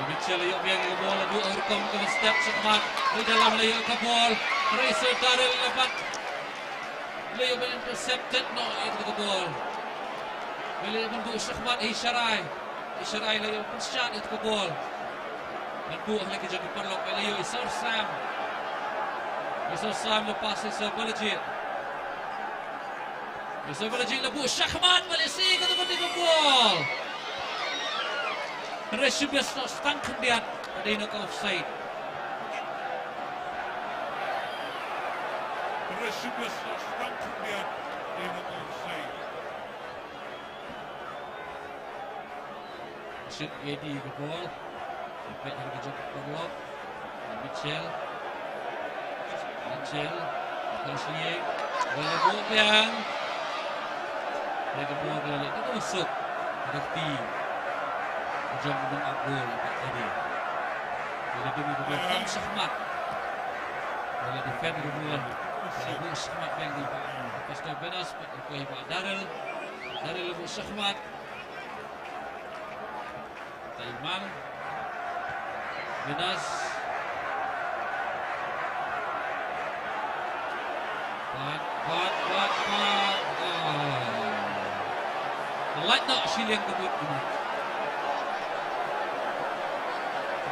Mitchell la ïoh biang ïa ka ball, la buh ha rukom ka step shakhmat. Hynrei dalam la ïoh ka ball. Hynrei Sir Daryl la bat. La ïoh ban intercepted noh ïa ka ball. La ïoh ban buh shakhmat ha i Sharai. I Sharai la ïoh pynshad ïa ka ball. Ban buh ha la ki jong ki paralok, la ïoh i Sir Sam. I Sir Sam la pass ïa i Sir Balajied. Joseph Balajied la buh shakhmat, Malaysia kata ka dei ka ball. Hynrei shibit snoh stang khyndiat, ka dei na ka offside. Hynrei shibit snoh stang khyndiat, ka dei na ka offside. Shet Eddie ka ball. Peit ha ka jong ka paralok. Mitchell. Mitchell. Ka slieng. Ball la buh biang. Ka ball ka la leit ka suk. Ka kti ka jong u nongap gol, Eddie. Ka la dum ka ball kam shakhmat. Ka la defend ka ball. Ka la buh shakhmat biang ïa i Pastor Venus, peit ïa i Daryl. Daryl la buh shakhmat. Taiman. Venus. Bat, bat, bat, bat. Ah. Lait noh shiliang ka mut.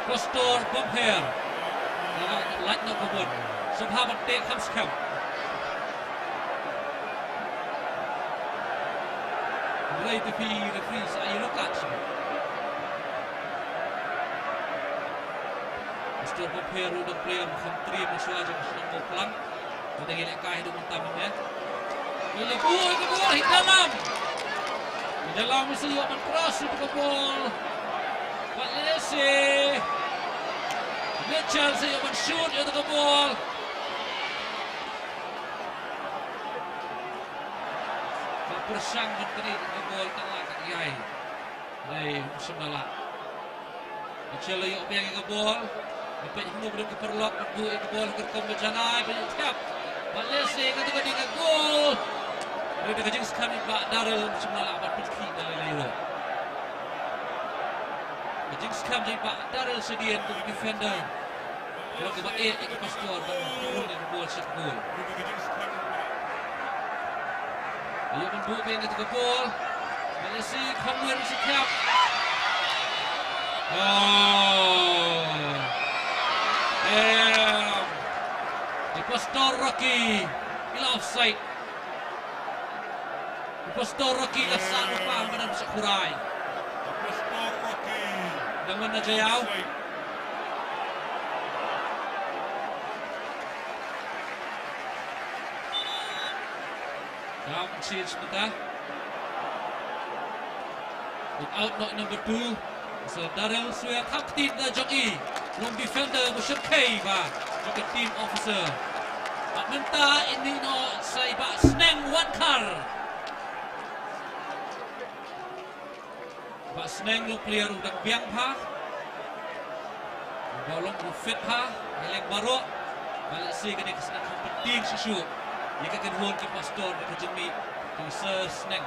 Pastor Bumher. Lait noh ka mut. Sngewbha ban teh kham skhem. Hynrei te phi referee sa yellow card sha. Pastor Bumher ruh u dang player kham triem shuwa jong ka shnong Mawphlang. Te dang ïalehkai haduh mynta mynne. Ïa la buh ïa ka ball ha dalam. Ha dalam sa ïoh ban cross ïa ka ball. Pat lehse Mitchell sa ïoh ban shoot ïa ka ball. Ka pyrshang ban knieh ïa ka ball, ka la ka ïai. Hynrei shym la lah. Mitchell la ïoh biang ïa ka ball. Peit hangno ba don ki paralok, ban buh ïa ka ball ha ka rukom ba janai, ban ïoh tap. Pat lehse kata ka dei ka goal. Hynrei da ka jingskhem i Bah Daryl, shym la lah ban pynkhih da lei lei ruh. Ka jingskhem jong i Bah Daryl shadien kum u defender. Ka long kaba eh ïa ki Pastor ban rung ïa ka ball sha ka goal. Ïa ban buh biang ïa ka ball. Malaysia kham win sha khap. Oh. Em. I Pastor Rocky. I la offside. I Pastor Rocky la sah lypa ha madan shakhurai. Dang wan na Jaïaw. Kam change mynta. Out noh number two. Sir Daryl Swer, kapten ka jong i, long defender ba shyrkhei ba jong ka team officer. Bad mynta i ïehnoh sa i Bah Sneng Wankhar. Bah Sneng long player u dang biang bha, ba long u fit bha ha liang baroh. Ba lehse kane ka sneng ha pyntieng shuh shuh ïa ka kynhun ki Pastor, ka jingmih ka Sir Sneng.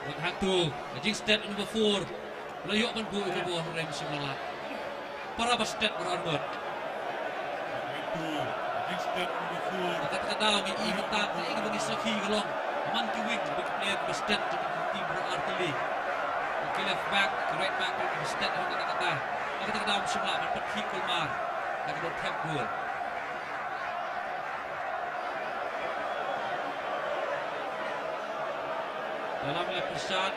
Wat hangto ka jingstet number four. La ïoh ban buh ïa ka bol ha rim shim la lad. Para ba stet baroh arngut. Hangto ka jingstet number four. Kata ka daw ngi i mynta ka i ba ngi sakhi ka long man ki wing, ba ki player ba stet jong ki team baroh ar tylli. Ki left back, ki right back, ki ba stet ha kata ka daw. Kata ka daw shim la ban pat khih kulmar. Ka dei thep gol. Dalam la pyrshah.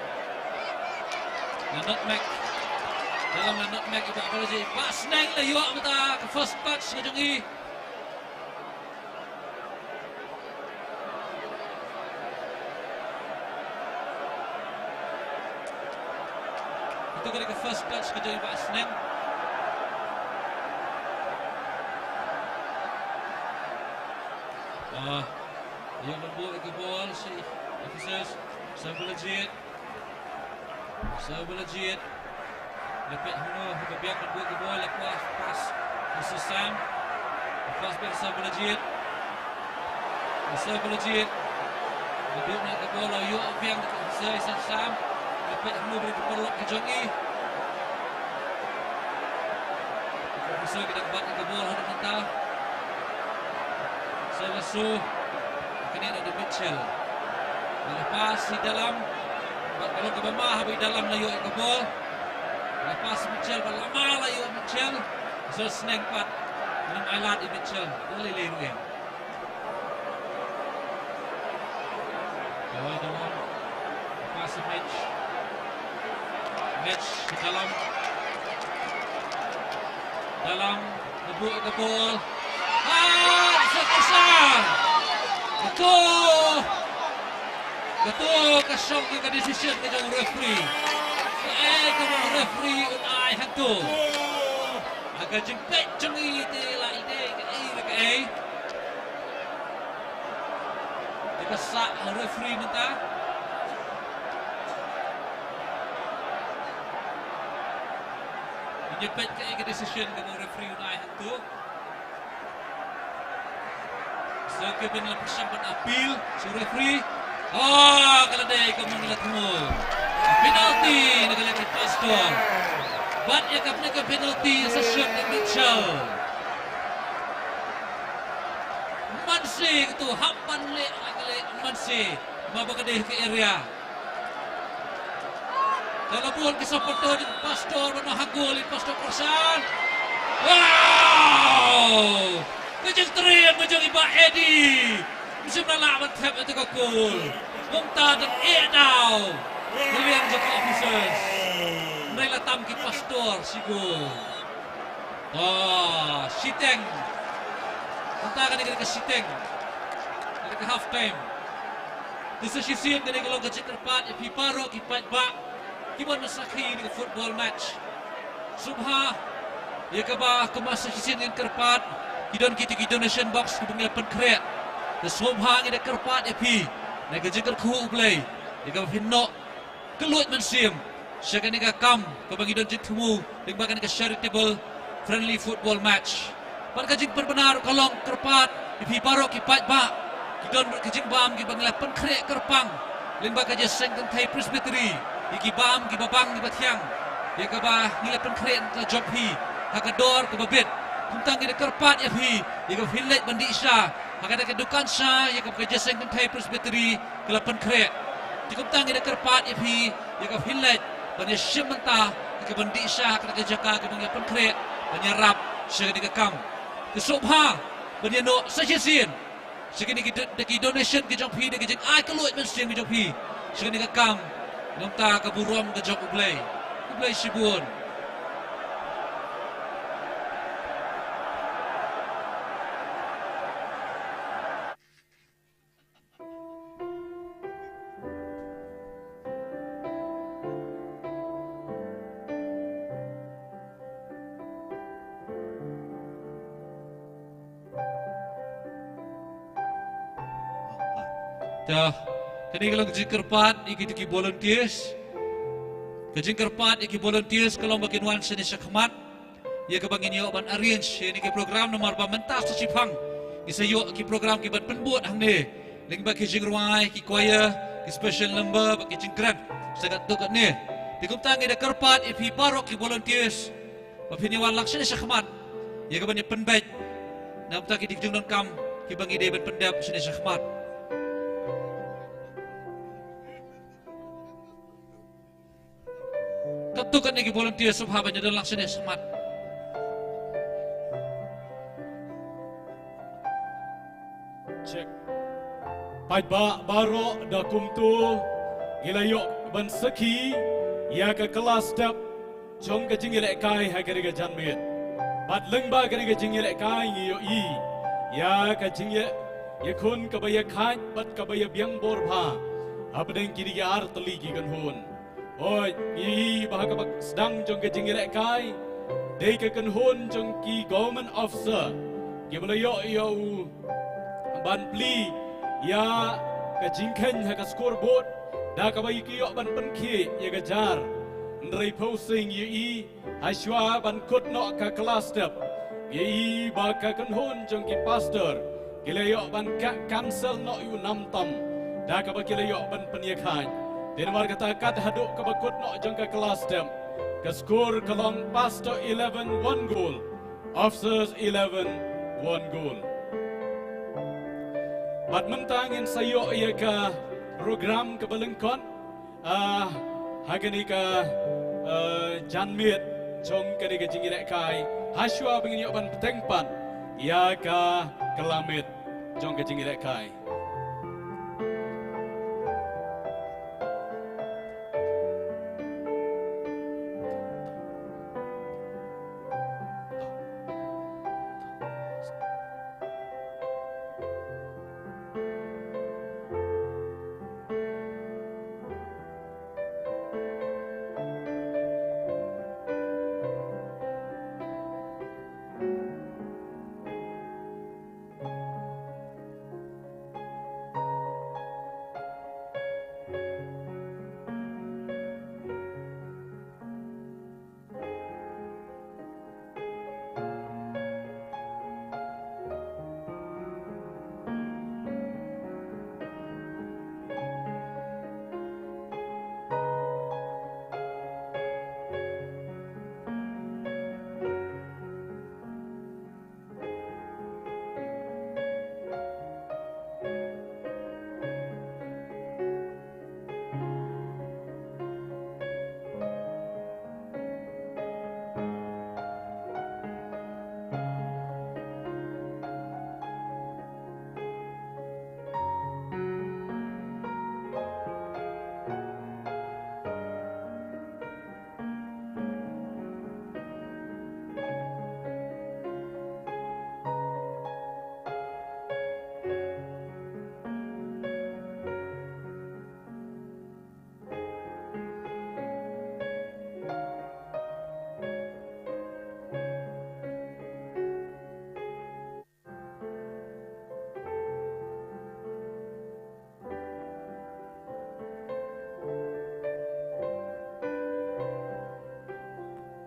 La nutmeg. Dalam la nutmeg i Bah Balaji. Bah Sneng la ïoh mynta ka first touch ka jong i. Ito ka dei ka first touch ka jong i Bah Sneng. Ah, ïa ka bol, ïa ka bol, si officers, Sir Balajied. Sir Balajied. La peit hangno, ha ka biang ban buh ka bol, la pass, pass. Sir Sam. Pass back Sir Balajied. Sir Balajied. La buh noh ka bol, la ïoh biang Sir, Sir Sam. La peit hangno, bad ka paralok ka jong i. Sir ki dang bat ïa ka bol ha mynta. Sir Lasso. Kane na da Mitchell. Bad la pass i Dalam. Bad ka long kaba ma haba i Dalam la ïoh ïa ka bol. La pass Mitchell, bad la ma la ïoh Mitchell. Sir Sneng pat. Ym ailad i Mitchell. Lei lei ruh ïa. Ball Dalam. Pass Mitch. Mitch, Dalam. Dalam, ngebuh ka ball. Ah, sa ka sa. Kato. Kato ka shong ka decision ka jong referee. Kaei kaba referee un ai hangto. Ha ka jingpeit jong i te la i dei kaei re kaei. Te ka sah ha referee mynta. Ngin ïa peit kaei ka decision kaba u referee un ai hangto. Sir Kevin la pyrshang ban appeal sha u referee. Oh, ka la dei kumba ngi la thmu. Penalty na ka liang ka Pastor. Bad ïa kane ka penalty sa shot na Mitchell. Manse katu hap ban leh la ka leh manse. Ba ba ka dei ka area. Ka la bun ki supporter jong Pastor, ba na ha gol i Pastor Kroshan. Wow! Ka jingtrei ka jong i Bah Eddie. Ym shym la lah ban thep ïa ka gol. Kumta dang eh daw. Ka liang jong ki officers. Hynrei la tam ki Pastor shi gol. Ah, shiteng. Kumta kane ka dei ka shiteng. Kane ka half time. Te sa shisien kane ka long ka jingkyrpad ïa phi baroh ki paidbah kiba wan sakhi ïa ka football match. Sngewbha ïa kaba kumba sa shisien ngin kyrpad, ki don kito ki donation box kiba ngi la pynkhreh. Te sngewbha ngi da kyrpad ïa phi na ka jingkyrkhu U Blei ïa kaba phin noh kylluid mynsiem sha kane ka kam kaba ngi don jingthmu lyngba kane ka charitable friendly football match. Bad ka jingpynbna ruh ka long kyrpad ïa phi baroh ki paidbah, ki don ruh ka jingbam kiba ngi la pynkhreh kyrpang lyngba ka Jingïaseng Kynthei Presbytery, ïa ki bam kiba bang kiba thiang, ïa kaba ngi la pynkhreh na ka jong phi ha ka dor kaba bit. Kumta ngi da kyrpad ïa phi ïa kaba phin leit ban dih sha ha kata ka dukan sha ïa kaba ka Jingïaseng Kynthei Presbytery ka la pynkhreh. Te kumta ngi da kyrpad ïa phi ïa kaba phin leit ban ïashim bynta ïa kaban dih sha ha kata ka jaka kaba ngi la pynkhreh ban ïarap sha kane ka kam. Te sngewbha ban ïanoh sa shisien sha kine ki do-, da ki donation ki jong phi, da ki jingai kylluid mynsiem ki jong phi sha kane ka kam. Namar ka burom ka jong U Blei. U Blei shibun. Te kane ka long ka jingkyrpad ïa kito ki volunteers. Ka jingkyrpad ïa ki volunteers ka long ba kin wan shane shakhmat, ïa kaba ngin ïoh ban arrange ïa kine ki program, namar ba mynta sa shiphang ngi sa ïoh ki program kiban pynbud hangne, lyngba ki jingrwai, ki choir, ki special number bad ki jingkren. Sa katto katne, te kumta ngi da kyrpad ïa phi baroh ki volunteers ba phin ïa wan lang shane shakhmat ïa kaban ïa pynbeit na bynta kine ki jingdonkam kiba ngi dei ban pyndep shane shakhmat. Katto katne ki volunteer sngewbha ban ïa don lang shane shakhmat. Check. Paidbah baroh, da kumto ngi la ïoh ban sakhi ïa ka kylla step jong ka jingïalehkai ha kane ka janmiet. Bad lyngba kane ka jingïalehkai ngi ïohi ïa ka jingïa, ïakhun kaba ïakhaid bad kaba ïabiang bor bha hapdeng kine ki ar tylli ki kynhun. Hooid, ngi ïohi ba ha kaba sdang jong ka jingïalehkai dei ka kynhun jong ki government officer kiba la ïoh ïa u ban plie ïa ka jingkheiñ ha ka scoreboard, da kaba ki ïoh ban pynkhih ïa ka jar. Hynrei phewsing ngi ïohi hashwa ban kut noh ka kylla step, ngi ïohi ba ka kynhun jong ki pastor ki la ïoh ban ka-, cancel noh ïa u nam tam, da kaba ki la ïoh ban pynïakhaid. Te namar kata, kat haduh kaba kut noh jong ka kylla step, ka score ka long pastor eleven, one goal. Officers eleven, one goal. Bad mynta ngin sa ïoh ïa ka program kaba lyngkot, ah, ha kane ka, ah, janmiet jong kane ka jingïalehkai, hashwa ba ngin ïoh ban bteng pat ïa ka kylla miet jong ka jingïalehkai.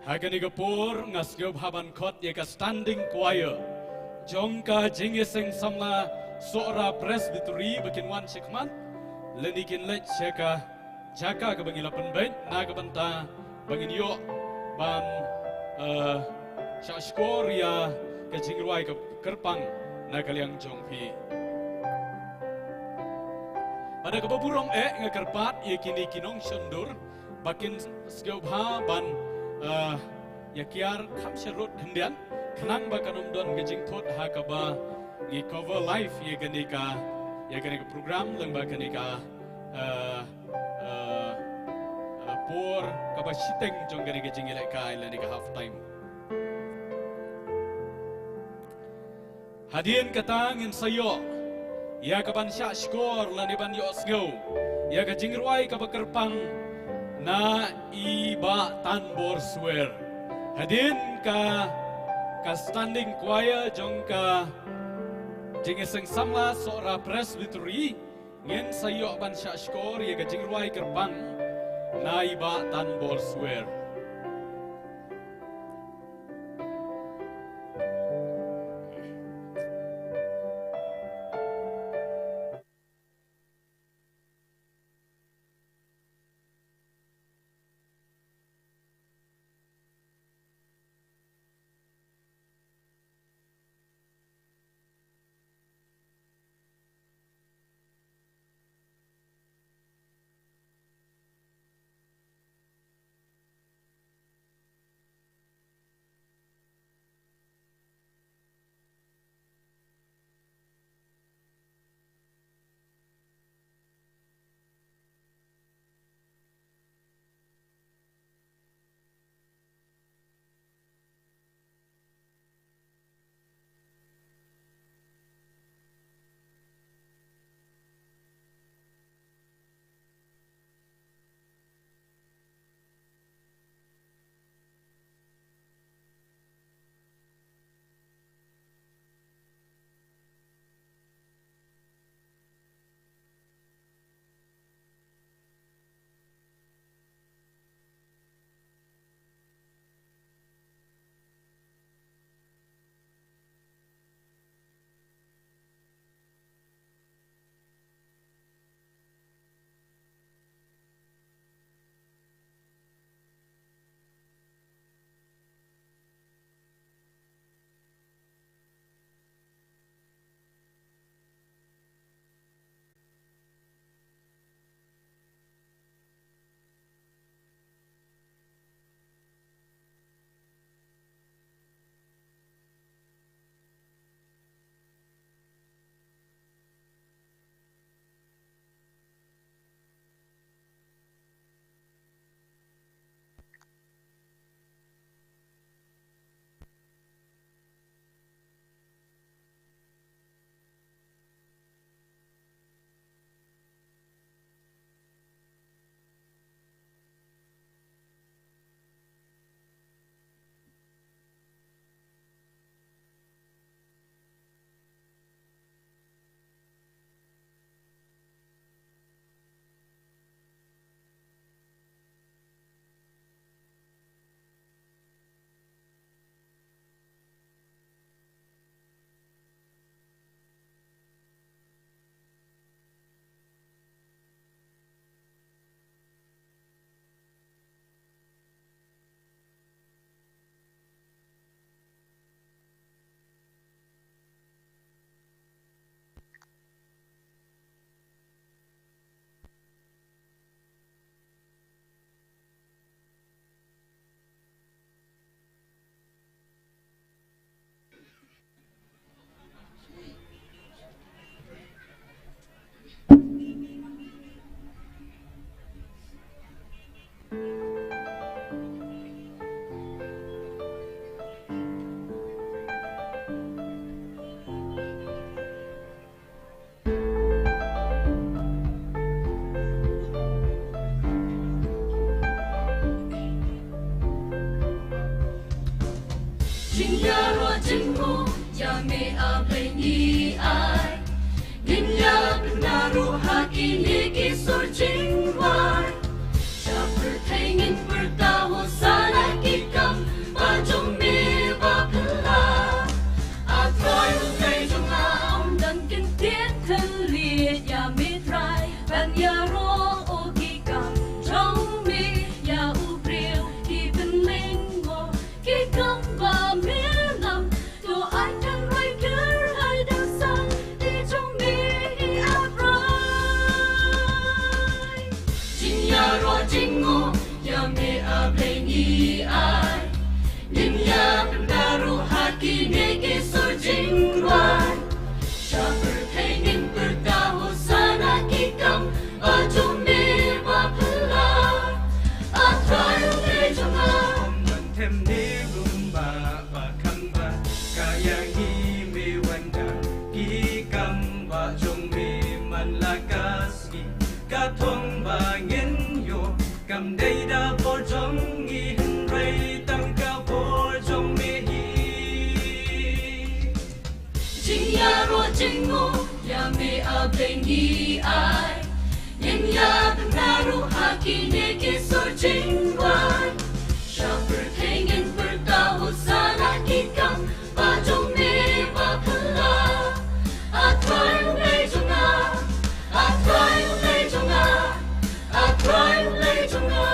Ha kane ka por nga sngewbha ban khot ïa ka standing choir jong ka Jingïaseng Samla Sohra Presbytery ba kin wan shakhmat lane kin leit sha ka jaka kaba ngi la pynbeit na ka bynta ba ngin ïoh ban, eh, shah shkor ïa ka jingrwai ka kyrpang na ka liang jong phi. Bad da kaba burom eh nga kyrpad ïa kine ki nongshondur ba kin sngewbha ban, eh, ïa kiar kham sharud khyndiat khnang ba kan ym don ka jingthut ha kaba ngi cover live ïa kane ka, ïa kane ka program lyngba kane ka, eh, eh, eh, por kaba shiteng jong kane ka jingïalehkai lane ka half time. Hadien kata ngin sa ïoh ïa kaban shah shkor lane ban ïohsngew ïa ka jingrwai kaba kyrpang na i Bah Tanbor Swer. Hadien ka, ka standing choir jong ka Jingïaseng Samla Sohra Presbytery Ngin sa ïoh ban shah shkor ïa ka jingrwai kyrpang na i Bah Tanbor Swer. Jingïaroh jingmut ïa me A Blei ngi ai. Ngin ïa pynda ruh ha kine ki sur jingrwai. Sha pyrthei ngin pyrta Hosana ki kam ba jong me ba phylla. A Trai U Blei jong nga, ym don kyntien khyndiat ïa me Trai ban ïaroh, oh ki kam jong me ïa u briew ki bynleng mo, ki kam ba me lam. To ai kan roi kyrhai dang san, te jong me hi A Trai. Jingïaroh jingmut ïa me A Blei ngi ai. Ngin ïa pynda ruh ha kine ki sur jingrwai. Sha pyrthei ngin pyrta Hosana ki kam ba jong me ba phylla. A Trai U Blei jong nga, ym don them ne bym ba, ba kham ba ka ïa ngi me wan da ki kam ba jong me man la ka sngi. Ka thong ba ngin ïoh kam dei da bor jong ngi hynrei tang ka bor jong me hi. Jingïaroh jingmut Ïa me, A Blei ngi ai, ngin ïa kynmaw ruh ha kine ki sur jingduwai. Sha pyrthei ngin pyrta u sala ki kam ba jong me ba phylla. A Trai U Blei jong nga, A Trai U Blei jong nga, A Trai U Blei jong nga.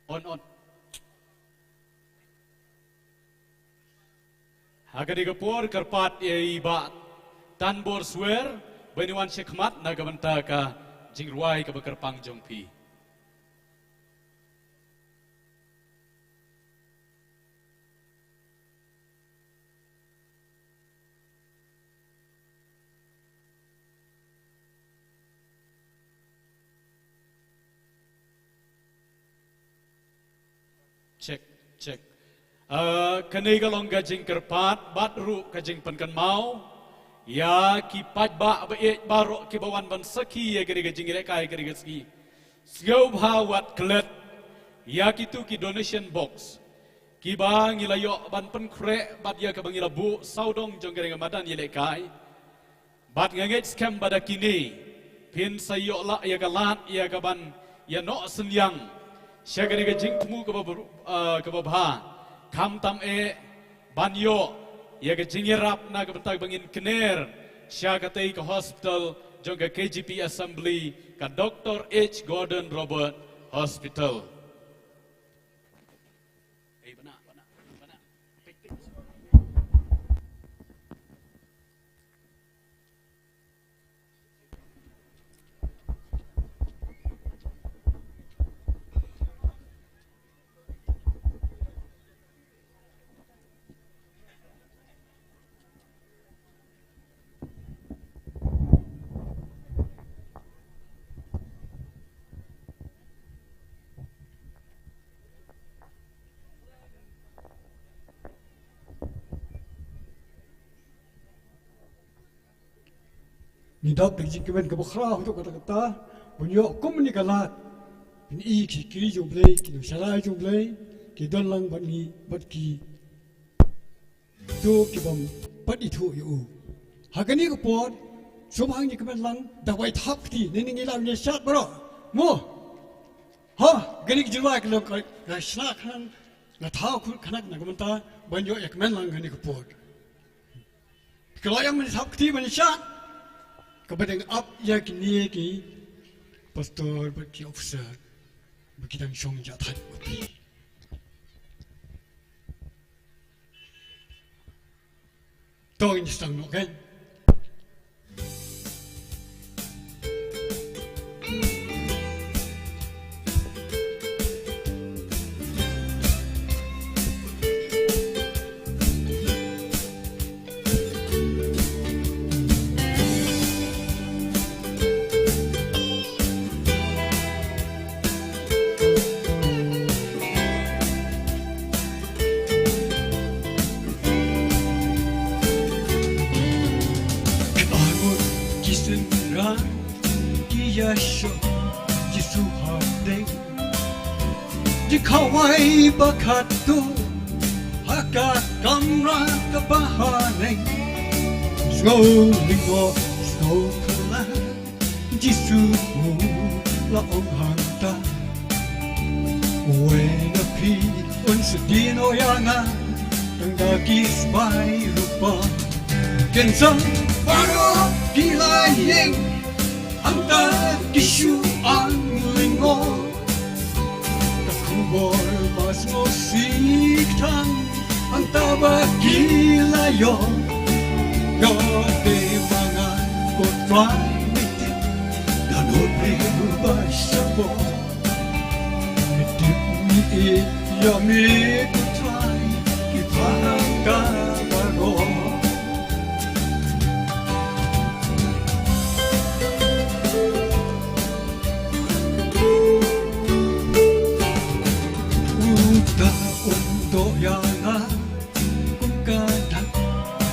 On, on. Ha kane ka por kyrpad ïa i Bah Tanbor Swer ban wan shakhmat na ka bynta ka jingrwai kaba kyrpang jong phi. Check, check. Ah, kane ka long ka jingkyrpad bad ruh ka jingpynkynmaw ïa ki paidbah ba ïeit baroh kiba wan ban sakhi ïa kane ka jingïalehkai kane ka sngi. Sngewbha wat klet ïa kitu ki donation box kiba ngi la ïoh ban pynkhreh bad ïa kaba ngi la buh sawdong jong kane ka madan ïalehkai. Bad nga ngeit skhem ba da kine phin sa ïoh lah ïa ka lad ïa kaban ïa noh synñiang sha kane ka jingthmu kaba bru-, ah, kaba bha. Khamtam eh ban ïoh ïa ka jingïarap na ka bynta ba ngin kner sha katei ka hospital jong ka K J P Assembly, ka Doctor H Gordon Roberts Hospital. Ngi dap da ka jingkmen kaba khraw haduh katta katta ban ïoh kum kane ka lad. Phin i ki kri jong U Blei, ki nongshakri jong U Blei ki don lang bad ngi, bad ki to ki bym pat ithuh ïa u. Ha kane ka por sngewbha ngin kmen lang da wai thap kti, ne ngi la ngin shad baroh. Mo. Ha, kane ka jingrwai ka long ka, ka shna khnang, ka thaw khnang na ka bynta ban ïoh ïa kmen lang kane ka por. Ka la ïa ngin thap kti ban shad. Kaba dang ap ïa kine ki pastor bad ki officer ba ki dang shong ja thait. To ngin sdang noh kein. Ki arngut ki synran ki ïa shong Jisu hapdeng. Ki khawai ba khatduh ha ka kamra kaba ha neng. Sngew lyngngoh, sngew phylla, Jisu u la ong hangta. Wei na phi un sa die noh ïa nga. Da ki spah rupa, kynsan baroh ki la ïeng, hangta ki shu ang lyngngoh. Ka khubor ba sngewsih tang, hangta ba ki la ïoh. Ïoh te ma nga ko Trai, me tip, da nud briew ba shapoh. Me tip, me ïeit ïa me ko Trai, ki phang ka baroh. Uta um doh ïa nga kum ka dak,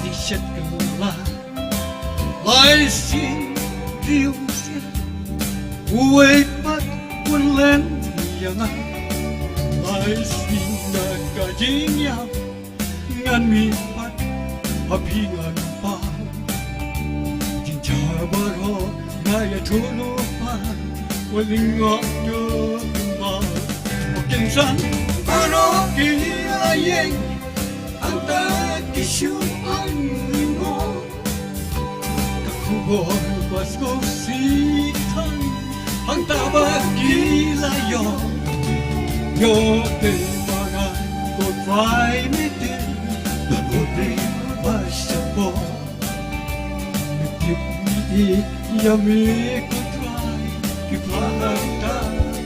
ni shet kylla. Lai sien, diu sien, uwei pat un len ïa nga. Lai sien na ka jingïap, ngan mih pat ha phi ngan pang. Jingja baroh nga ïathuh lypa, wat lyngngoh kumba. Kynsan baroh ki la ïeng, hangta ki shu ang lyngngoh. Ka khubor ba sngewsih tang, hangta ba ki la ïoh. Ïoh te ma nga ko Trai, me tip, da nud briew ba shapoh. Me tip, me ïeit ïa me ko Trai, ki phang ka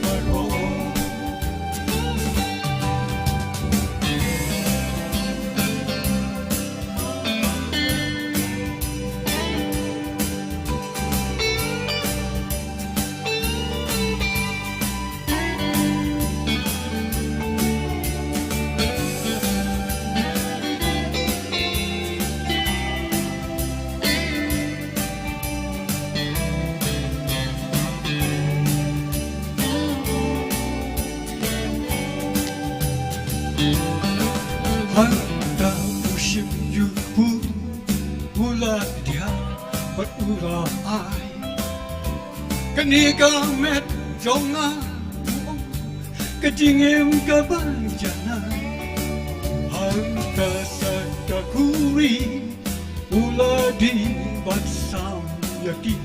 baroh. Hangta u shim jubab, u la diah bad u la ai. Kane ka met jong nga, ka jingim kaba janai. Hangta sa ka khuri, u la dih bad sam ïa ki.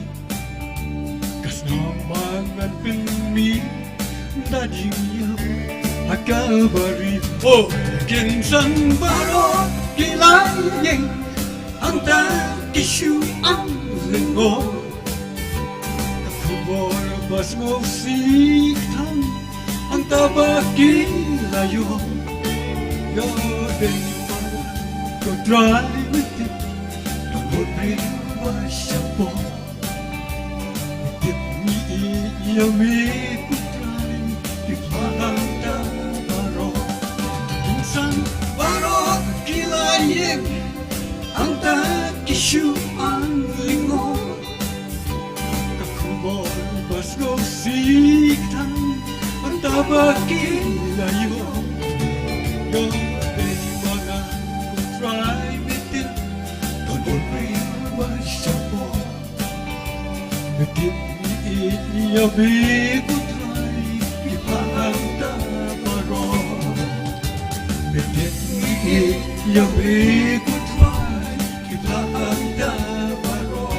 Ka snam ba ngan pynmih da jingïap ha Kalbari. Oh, kynsan baroh ki la ïeng, hangta ki shu ang lyngngoh. Ka khubor ba sngewsih tang, hangta ba ki la ïoh. Ïoh dei ma nga ko Trai, me tip, da nud briew ba shapoh. Me tip, me ïeit ïa me ko Trai, ki phang ka baroh. Kynsan baroh ki la ïeng, hangta ki shu ang lyngngoh. Ka khubor ba sngewsih tang, hangta ba ki la ïoh. Ïoh dei ma nga ko Trai, me tip, da nud briew ba shapoh. Me tip, me ïeit ïa me ko Trai, ki phang ka baroh. Me tip, me ïeit ïa me ko Trai, ki phang ka baroh.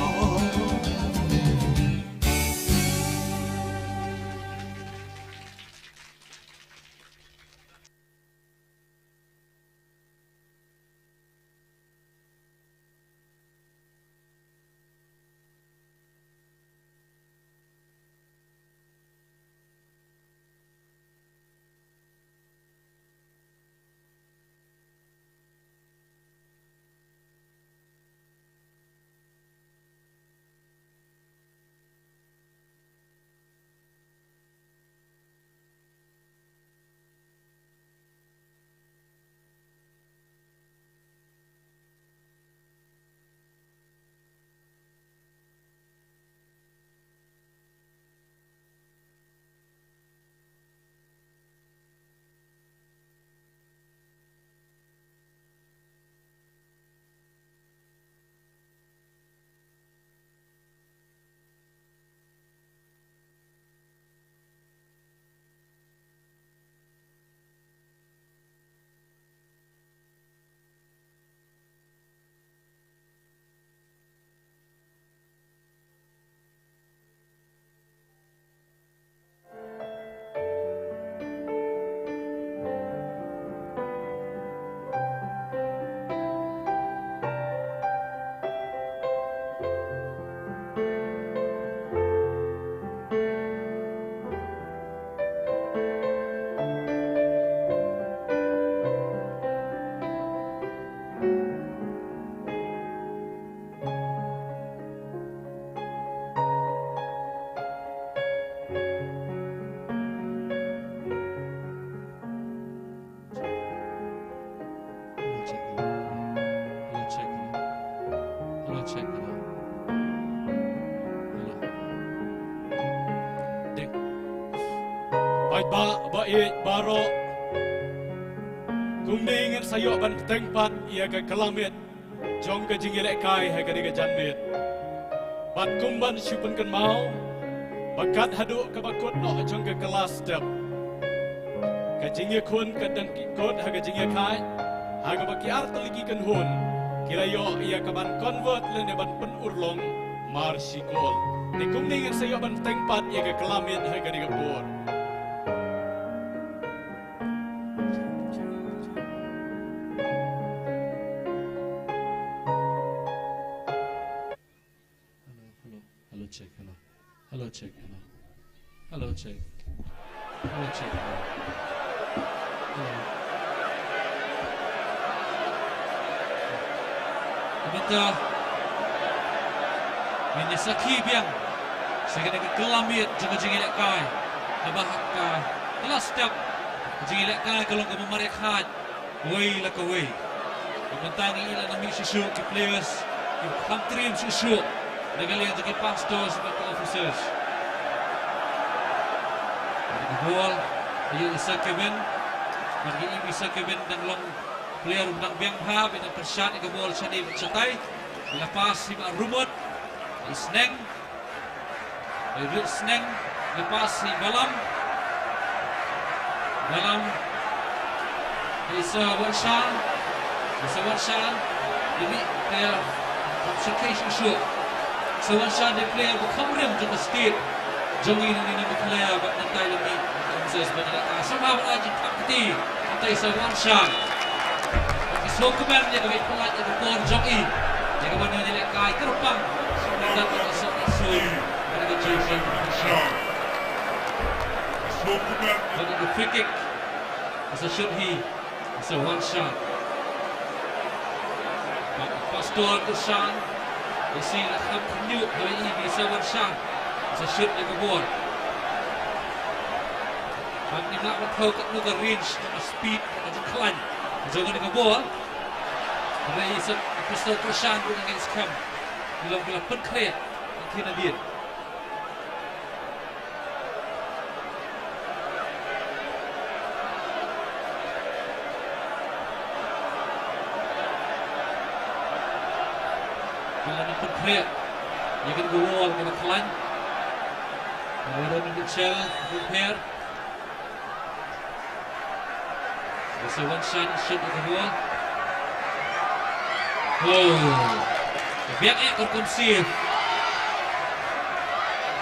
Ba, ba ïeit baroh. Kumne ngin sa ïoh ban bteng pat ïa ka kylla miet jong ka jingïalehkai ha kane ka janmiet. Bad kum ban shu pynkynmaw, ba kat haduh kaba kut noh jong ka kylla step, ka jingïakhun ka dang kut ha ka jingïakhaid, ha kaba ki artylli ki kynhun ki la ïoh ïa ka ban convert lane ban pynurlong mar shi kol. Te kumne ngin sa ïoh ban bteng pat ïa ka kylla miet ha kane ka por. Hello, hello, check, hello. Hello, check, hello. Hello, check. Hello, check, hello. Hello. Mynta ngin ïa sakhi biang sha kane ka kylla miet jong ka jingïalehkai. Haba ha ka kylla step ka jingïalehkai ka long kaba mareh khaid kawei la kawei. Mynta ngi i lada mih shuh shuh ki players kiba kham triem shuh shuh na ka liang jong ki pastors bad ki officers. Ka ball ïa i Sir Kevin. Bad ngi i ba i Sir Kevin dang long player uba dang biang bha, ba i dang pyrshah ïa ka ball shane bad shatai. I la pass ïa i Bah Rumut, i Sneng. I Ruth Sneng, i la pass ïa i Balam. Balam. I Sir Wanshan. I Sir Wanshan. I mih player kham shyrkhei shuh shuh. Sir Wanshan dei player ba kham rim jong ka state jong ngi, ngi na Meghalaya bad nangta i la mih. Ka Moses Banyalaka. Sngewbha ban ai jingthap kti. Nangta i Sir Wanshan. Ki sngewkmen ïa kaba i pynlait ïa ka por jong i ïa kaba ngi ïalehkai kyrpang. Nangta ka sngewsih ïa ka jingïaseng. Bad ka free kick ka sa shot hi. Sir Wanshan. Bad Pastor Kyrshan. Ïa shi la kham khynñiuh haba i ba i Sir Wanshan sa shot ïa ka ball. Bad ngim lah ban thew katno ka range, ka speed, ka jingkhlaiñ jong kane ka ball. Hynrei i Sir Pastor Kyrshan ruh nga ngeit skhem ki long ki la pynkhreh ïa kine dien. Ki la nang pynkhreh ïa kane ka ball kaba khlaiñ. Aaron Mitchell, Ruper. Sir Wanshan shot ïa ka ball. Oh. Biang eh ka rukom save.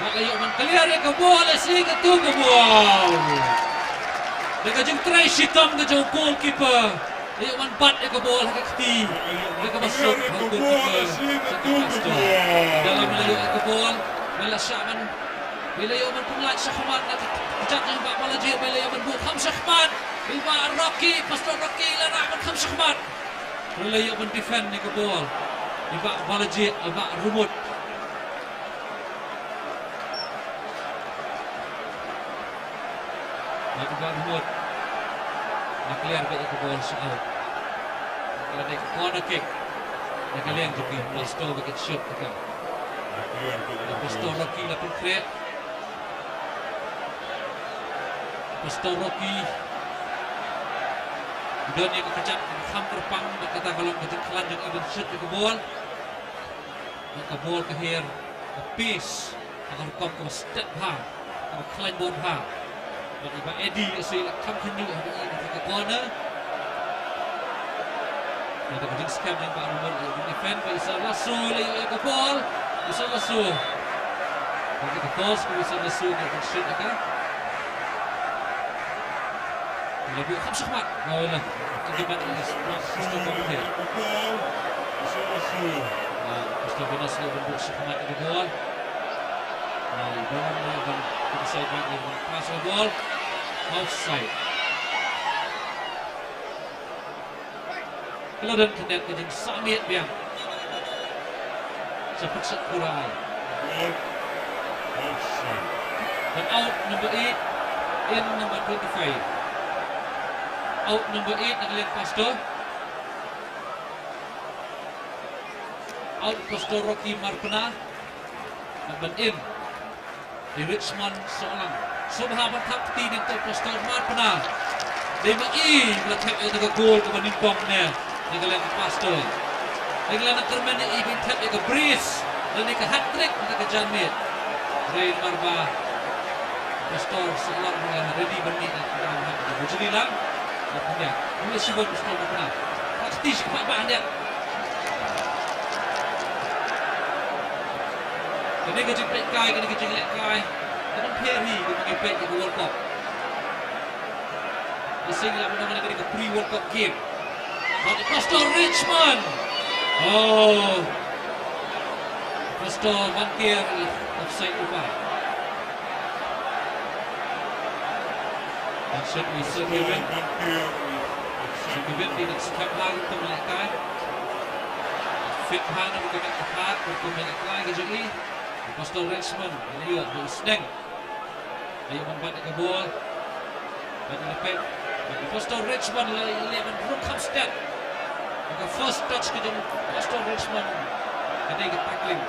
Bad la ïoh ban clear ïa ka ball, ïa shi katto ka ball. Da ka jingtrai shitom ka jong u goalkeeper. La ïoh ban bat ïa ka ball ha ka kti. Da kaba suk ha u goalkeeper. Sa ka Pastor. Da la ïoh ïa ka ball. Ba la shah ban Ba la ïoh ban pynlait shakhmat na ka kjat jong i Bah Balajied, ba la ïoh ban buh kham shakhmat. I Bah Rocky, Pastor Rocky la rah ban kham shakhmat. Ba la ïoh ban defend ïa ka ball. I Bah Balajied, i Bah Rumut. Bad i Bah Rumut. Nga clear beit ïa ka ball sha out. Ka dei ka corner kick. Na ka liang jong ki Pastor ba kin shoot ïa ka. Pastor Rocky la pynkhreh. Pastor Rocky. Don ïa ka kjat kham kyrpang, bad kata ka long ka jingkhlaiñ jong i ban shoot ïa ka ball. Bad ka ball ka her, ka pace, ka rukom kaba stet bha, kaba khlaiñ bor bha. Bad i Bah Eddie, ïa shi la kham khynñiuh ha ka corner. Nangta ka jingskhem jong i Bah Rumut, ïa ka defend, Bah Isaac Lasso, la ïoh ïa ka ball. Isaac Lasso. Nangta ka toss, Isaac Lasso, ïa ka shoot ïa ka. La buh kham shakhmat. Oh, la. Ka dei ban ïa ka Christopher Pate. Ah, Christopher Pate la buh shakhmat ïa ka ball. Ah, i Bawan la ban, i Bawan la ban pass ïa ka ball. Offside. Ka la don kane ka jingsah miet biang. Sa pyrshah kurai. Ball. Offside. Ban out number eight in number twenty-five. Out number eight na ka liang Pastor. Out Pastor Rocky Marpna. Bad ban in i Richmond Sohlang. Sngewbha ban thap kti na ka bynta u Pastor Mat Pnar. Dei ma i ba la thep ïa ka gol kaba nyngkong ne na ka liang ka Pastor. Dei la na kyrmen ïa i ba i thep ïa ka brace lane ka hat-trick na ka janmiet. Hynrei namar ba Pastor sa la ready ban mih na ka liang ka jylla. Ba pynïaid. Mula shibun Pastor Mat Pnar. Thap kti shi khmat ba hynda. Kane ka jingpeit kai, kane ka jingleh kai. Ka dang pher hi, ka dang peit ïa ka World Cup. Ka seng la mynta kane ka pre-World Cup game. Bad Pastor Richmond. Oh. Pastor Bankir offside rupa. Ban shot ïa Sir Kevin. Sir Kevin dei ban sngap lang kum lehkai. Fit bha na ka met ka phad kum lehkai ka jong i. Pastor Richmond, ïa, ïa, ïa, sneng. Ïa, ban bat ïa ka bol. Ban ïa pep. Ban ïa Pastor Richmond, ïa, ïa, ïa, ban rung kham stet. Ïa ka first touch ka jong Pastor Richmond. Ka dei ka tackling.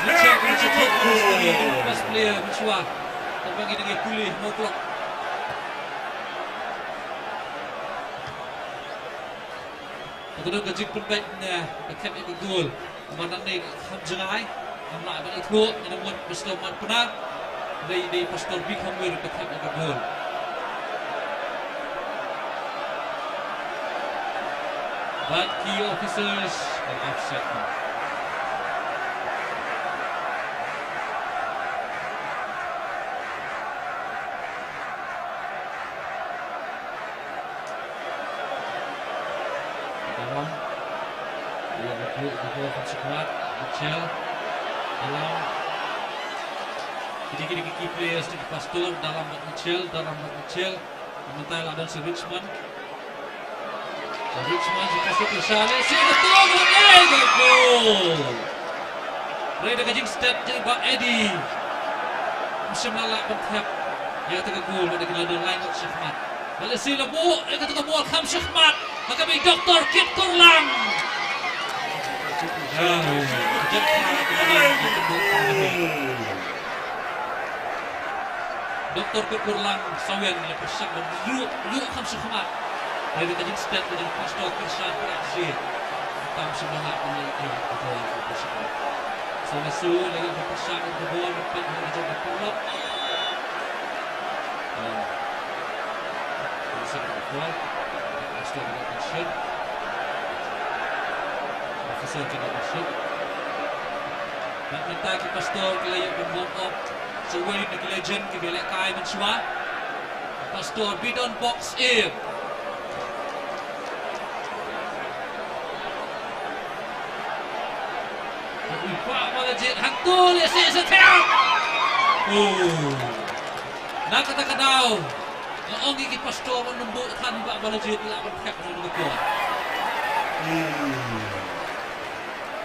Check, check, check, check. First player, Mishwa. Tang ba ngi dang ïa pule, mo klok. Ka don ka jingpynbeit ne ka thep ïa ka gol. Namar nangne ka kham jngai. Ngam lah ban ithuh ïa ka mut Pastor Mat Pnar. Dei, dei Pastor Bikhamwir ka thep ïa ka gol. Bad ki officials ka offside. Dalam. Ïa, ïa, ïa, ïa, Mitchell. Dalam. Kine, kine ki key players na ki Pastor, Dalam bad Mitchell, Dalam bad Mitchell. Mynta la don Sir Richmond. Sir Richmond, Sir Pastor Kushal, eh, Sir Richmond, eh, goal! Hynrei da ka jingstet jong i Bah Eddie. Ym shym la lah ban thep ïa kata ka gol, da ka la don lai ngut shakhmat. Ba la shu la buh ïa kata ka bol kham shakhmat. Ha ka mei Doktor Kitkurlang. Doktor Kitkurlang sawian la pyrshang ban ïuh, ïuh kham shakhmat. Hynrei da ka jingstet ka jong Pastor Kyrshan Kyrashieh. Tam shym la lah ban leit ïa ka bol kham shakhmat. Sa la shu leit ïa ka pyrshang ïa ka bol ban peit ïa ka jong ka paralok. Pastor ka dei ban shoot. Officer ka dei ban shoot. Bad mynta ki Pastor ki la ïoh ban warm up. Sa uwei na ki legend kiba lehkai mynshuwa. Pastor Bidon, box A. Ui, Bah Balajied, hangto lehse sa thep. Oh. Na kata ka daw. Nga ong ïa ki Pastor ban ym buh than Bah Balajied, lah ban thep na kata ka por.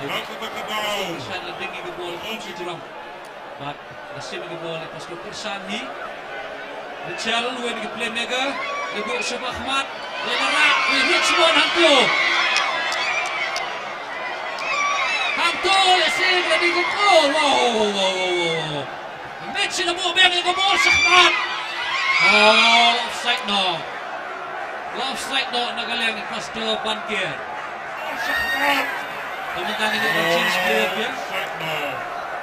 Na kata ka daw. Pastor Kyrshan la deng ïa ka bol, ong shi jrong. Bad la shim ïa ka bol ïa Pastor Kyrshan hi. Mitchell, uwei na ki playmaker, la buh shakhmat, la rah, ïa Richmond hangto. Hangto lehse la dei ka goal. Wow, wow, wow, wow, wow. Mitchell la buh biang ïa ka bol shakhmat. Oh, offside noh. La offside noh na ka liang i Pastor Bankir. Te mynta ngin ïa change player biang.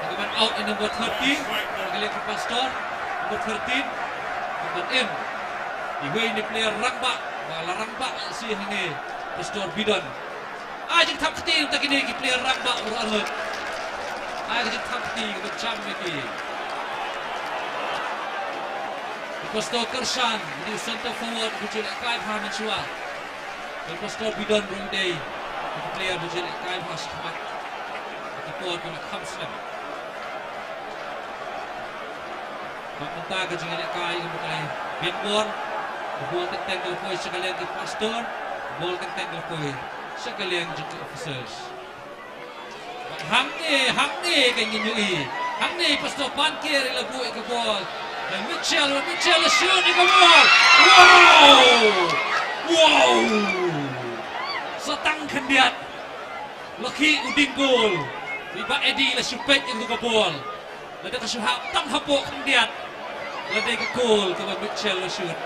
Nga ban out ïa number thirteen. Na ka liang i Pastor. Number thirteen. Nga ban in iwei na player rangbah. Ba la rangbah shi hangne Pastor Bidon. Ai jingthap kti na kine ki player rangbah baroh arngut. Ai jingthap kti kaba jam ïa ki. Pastor Kyrshan, u dei u center forward, u ju lehkai bha mynshuwa. Pastor Bidon ruh u dei u player ba ju lehkai bha shakhmat. Ka por ka la kham slem. Bad mynta ka jingïalehkai ka la biang bor. Ka bol teng teng ka la poi sha ka liang ki Pastor. Ka bol teng teng ka la poi sha ka liang jong ki officers. Hangne, hangne ka ngin ïohi. Hangne Pastor Bankier i la buh ïa ka bol. Bad Mitchell, Mitchell la shoot ïa ka bol. Wow! Wow! Sa tang khyndiat. La khih u dieng goal. I Bah Eddie la shu peit ïa ka bol. Lada ka shu hap tang hapoh khyndiat, la dei ka goal kaba Mitchell la shoot.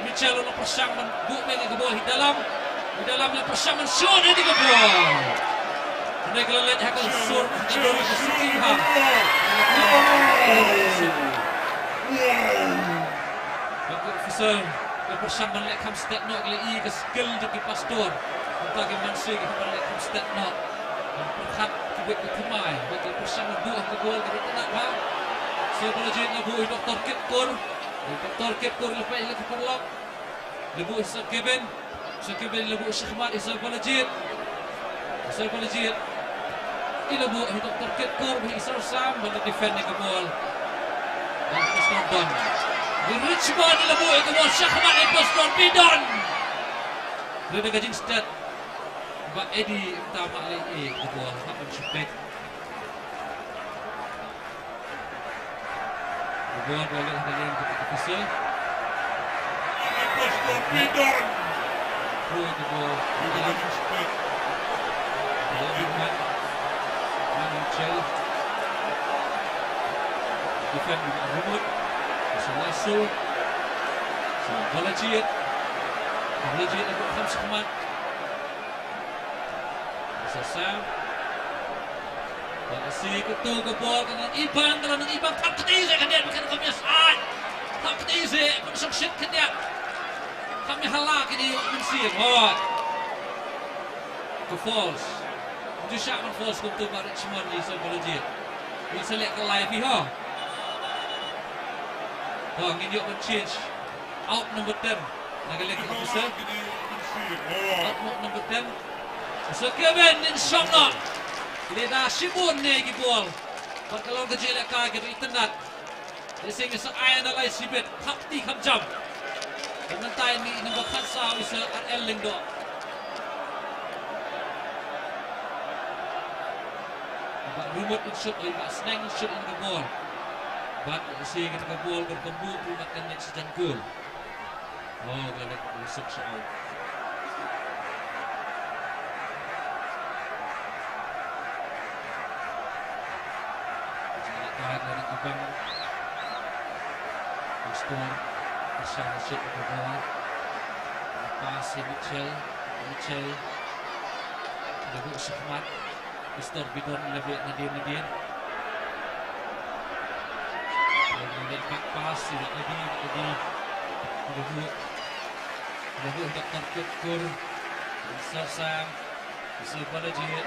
Mitchell u la pyrshang ban buh biang ïa ka bol, hi Dalam. Hi Dalam la pyrshang ban shoot ïa ka bol. Kane ka la leit ha ka sur, ha ka sur ki ha. Bad ka officer ka pyrshang ban leh kham stet noh, ka la i ka skill jong ki Pastor. Mynta ki Mansjah ki hap ban leh kham stet noh. Ban pyrkhat ki bit ki thymmai, bad ki pyrshang ban buh ha ka goal ka dei tynnat bha. Sir Balajied la buh ïa Doctor Kitkur. Doctor Kitkur la peit ïa ka paralok. La buh ïa Sir Kevin. Sir Kevin la buh shakhmat ïa Sir Balajied. Sir Balajied i la buh ïa Doctor Kitkur, bad ïa Sir Sam, bad la defend ïa ka bol. Bad Pastor Don. Bad Richmond i la buh ïa ka bol shakhmat ïa Pastor Bidon. Lada ka jingstet, Bah Eddie, mynta Bah Eddie, eh, ka bol hap ban shu peit. Ka bol ba leh ha ka liang ka officer. Pastor Bidon. Through ka bol. Bidon. Bidon. Bidon. Bidon. Defend with Rumut. Sa lasso. Sa Balajied. Balajied la buh kham shakhmat. Sa Sam. Bad lehse kato ka bol ka nang ibang, ka nang ibang, kham kti seh khyndiat, kan kham ïa sait. Kham kti seh, pynshong shit khyndiat. Kham ïa hala kine mynsiem. Hooid. Ka false. Ju shah ban false kumto Bah Richmond ïa Sir Balajied. Ngin sa leh ka live hi ho. Ho, ngin ïoh ban change. Out number ten. Na ka liang ka officer. Out number ten. Sir Kevin, nin shong noh. Lehda shibun ne ki bol. Bad ka long ka jingïalehkai kaba itynnat. Lehse ngin sa ai analyse shibit. Kham kti kham jam. Bad mynta ïa i number khatsaw i Sir R L Lyngdoh. I Bah Rumut in shoot, i Bah Sneng in shoot ïa ka bol. Bad lehse kata ka bol ka rukom buh, bad kan leit sha jan goal. Oh, ka leit ka suk sha out. Ka leit ka bang. Pastor, Pastor shoot ïa ka bol. Pass ïa Mitchell, Mitchell. Ïa ka bol shakhmat. Pastor Bidon la beh nadien nadien. Ïa ka back pass ïa Eddie, Eddie. Ïa ka bol. Ïa ka bol Doctor Kitkur. Sir Sam. Sir Balajied.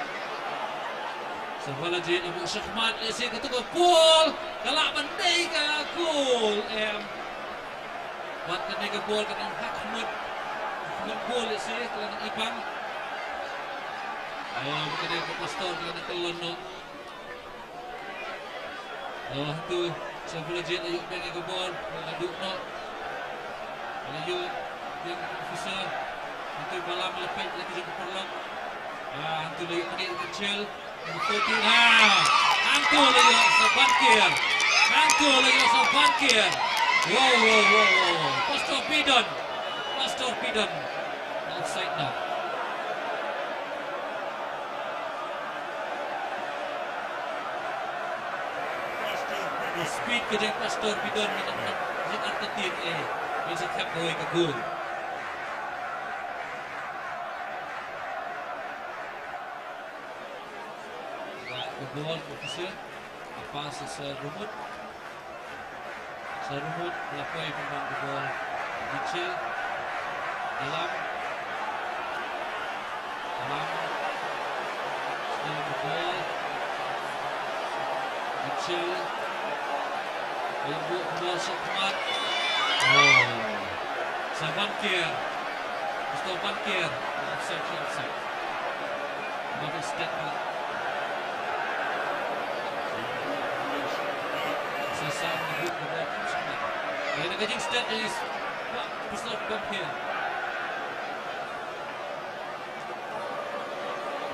Sir Balajied ïa ka bol shakhmat, lehse kato ka bol ka lah ban dei ka goal em. Bad kane ka bol ka nang hap khmut. Khmut bol lehse ka la nang ibang. Oh, kane ka Pastor ka la nang kyllon noh. Oh, hangto Sir Balajied la ïoh biang ïa ka bol, la duh noh. La ïoh biang ïa ka officer. Hangto Balam la peit la ki jong ka paralok. Ah, hangto la ïoh kane ïa ka Mitchell. Number fourteen. Ah, hangto la ïoh Sir Bankier. Hangto la ïoh Sir Bankier. Wow, wow, wow, wow, wow. Pastor Bidon. Pastor Bidon. Offside noh. Speed ka jong Pastor Bidon ngin, ngin artatien eh. Ngin sa thep hoi ka goal. Ka bol ka officer. Ka pass ïa Sir Rumut. Sir Rumut la poi pynban ka bol. Mitchell. Dalam. Dalam. Still ka bol. Mitchell. Ïa buh ka bol shakhmat. Oh. Sir Bankier. Pastor Bankier. Offside, offside. Bad step. Sa Sam ïa buh ka bol shakhmat. Ïa na ka jingstet ïa i Pastor Bankier.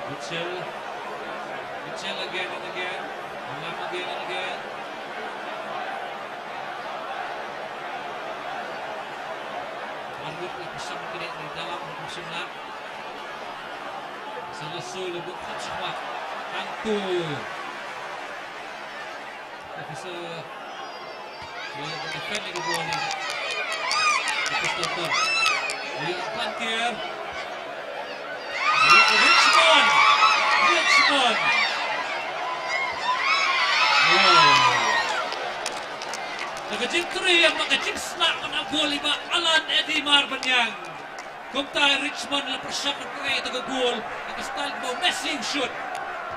Mitchell. Mitchell again and again. Dalam again and again. Ïa ka shong kane ka dalam ka shong la. Sa la shu la buh khap shakmat. Hangtu. Officer. Ïa ka defend ïa ka ball ni. Ïa ka stopper. Ïa ka flanker. Richmond! Richmond! Wow. Da ka jingtrei ïa ka jingsnap na ball i Bah Alan Eddie Marbaniang. Kumta Richmond la pyrshang ban pyngai ïa ka gol. Ïa ka style ba u Messi u shoot.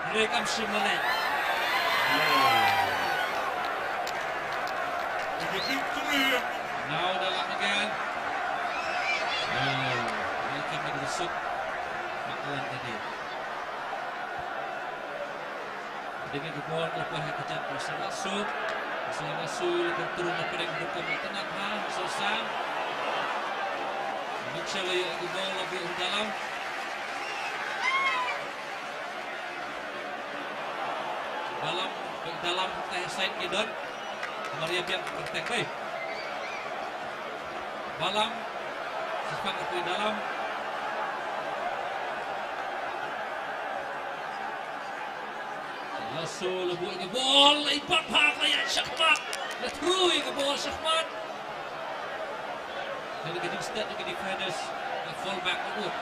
Hynrei kam shym la leh. Now Dalam again. Oh, welcome to the soup. Bah Alan Eddie. Dei ka ball ka la poi ha ka kjat ka Selasu. Selasu la pyntrung na pdeng rukom itynnad ha Sosang. Mitchell ïa ka ball la buh ha Dalam. Dalam, Dalam ka side ki don. Maria biang kyrteng bai. Balam. Sifak ka poi Dalam. Laso la buh ïa ka ball, i Papa ka ïa shakmat. La through ïa ka ball shakmat. Kane ka jingstad ka defenders, ka fall back ka ut.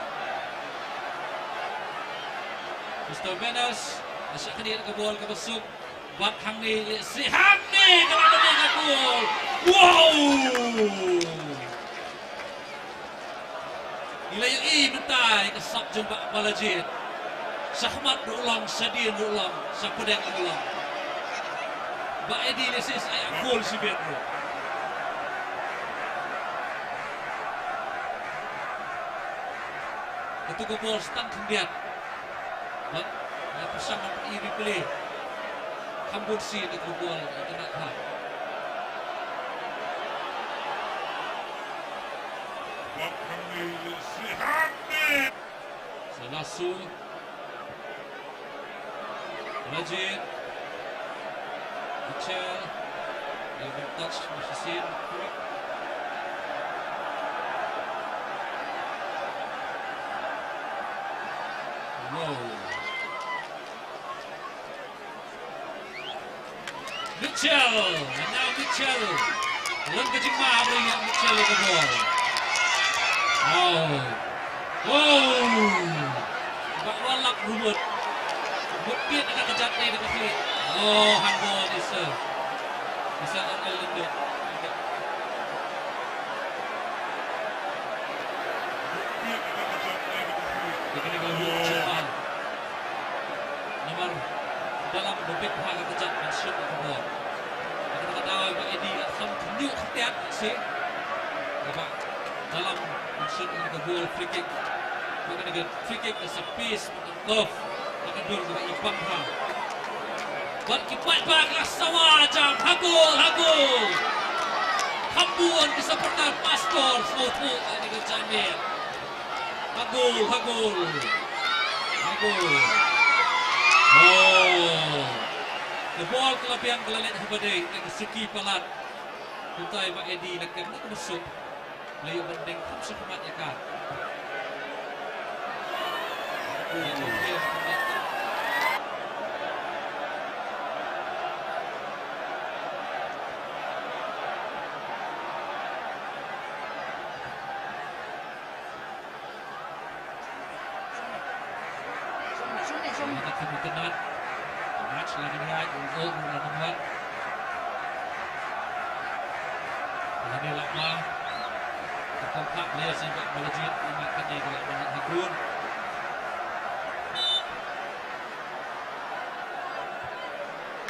Mister Venus, la shah khyndiat ka ball kaba suk. Bad hangne, lehse hangne ka la dep ka gol. Wow! Ngi la ïohi mynta ïa ka sap jong Bah Balajied. Shakhmat ruh long, shadien ruh long, shapdeng ruh long. Bah Eddie lehse sa ïa gol shibit ruh. Katu ka ball stang khyndiat. Bad, eh, pyrshang ban i replay. Kham bun sien ïa ka ball, eh, ka nat ha. Bad hangne, si hangne. Selasu. Rajin. Mitchell. Dia bertouch, masih sien. Wow. Mitchell, and now Mitchell. Lem ka jingma ba ïa Mitchell ïa ka ball. Oh. Oh. Bah Walak Rubut. Mut kit ka kjat ni da ka khlieh. Oh, handball isa. Isa ang al lendek. Mut kit ka kjat ni da ka khlieh. Dia kena ka Rubut. Namar Dalam ba bit ha ka kjat ban shoot ka ball. Ka kata ka daw ba Eddie ka kham tynjuh khyndiat shi. Kaba Dalam ban shoot ka ball, free kick. Ba kane ka free kick ka sa piece, ka curve, ka dur kaba i bang ha. Bad ki paidbah ka la sawa jam ha gol, ha gol. Kham bun ki supporter Pastor sngewthuh ïa kane ka jingmih. Ha gol, ha gol. Ha gol. Oh. Ka ball ka la biang ka la leit ha ba dei, ka suki palat. Kumta i Bah Eddie la kem na ka ba suk. La ïoh ban deng kham shakhmat ïa ka.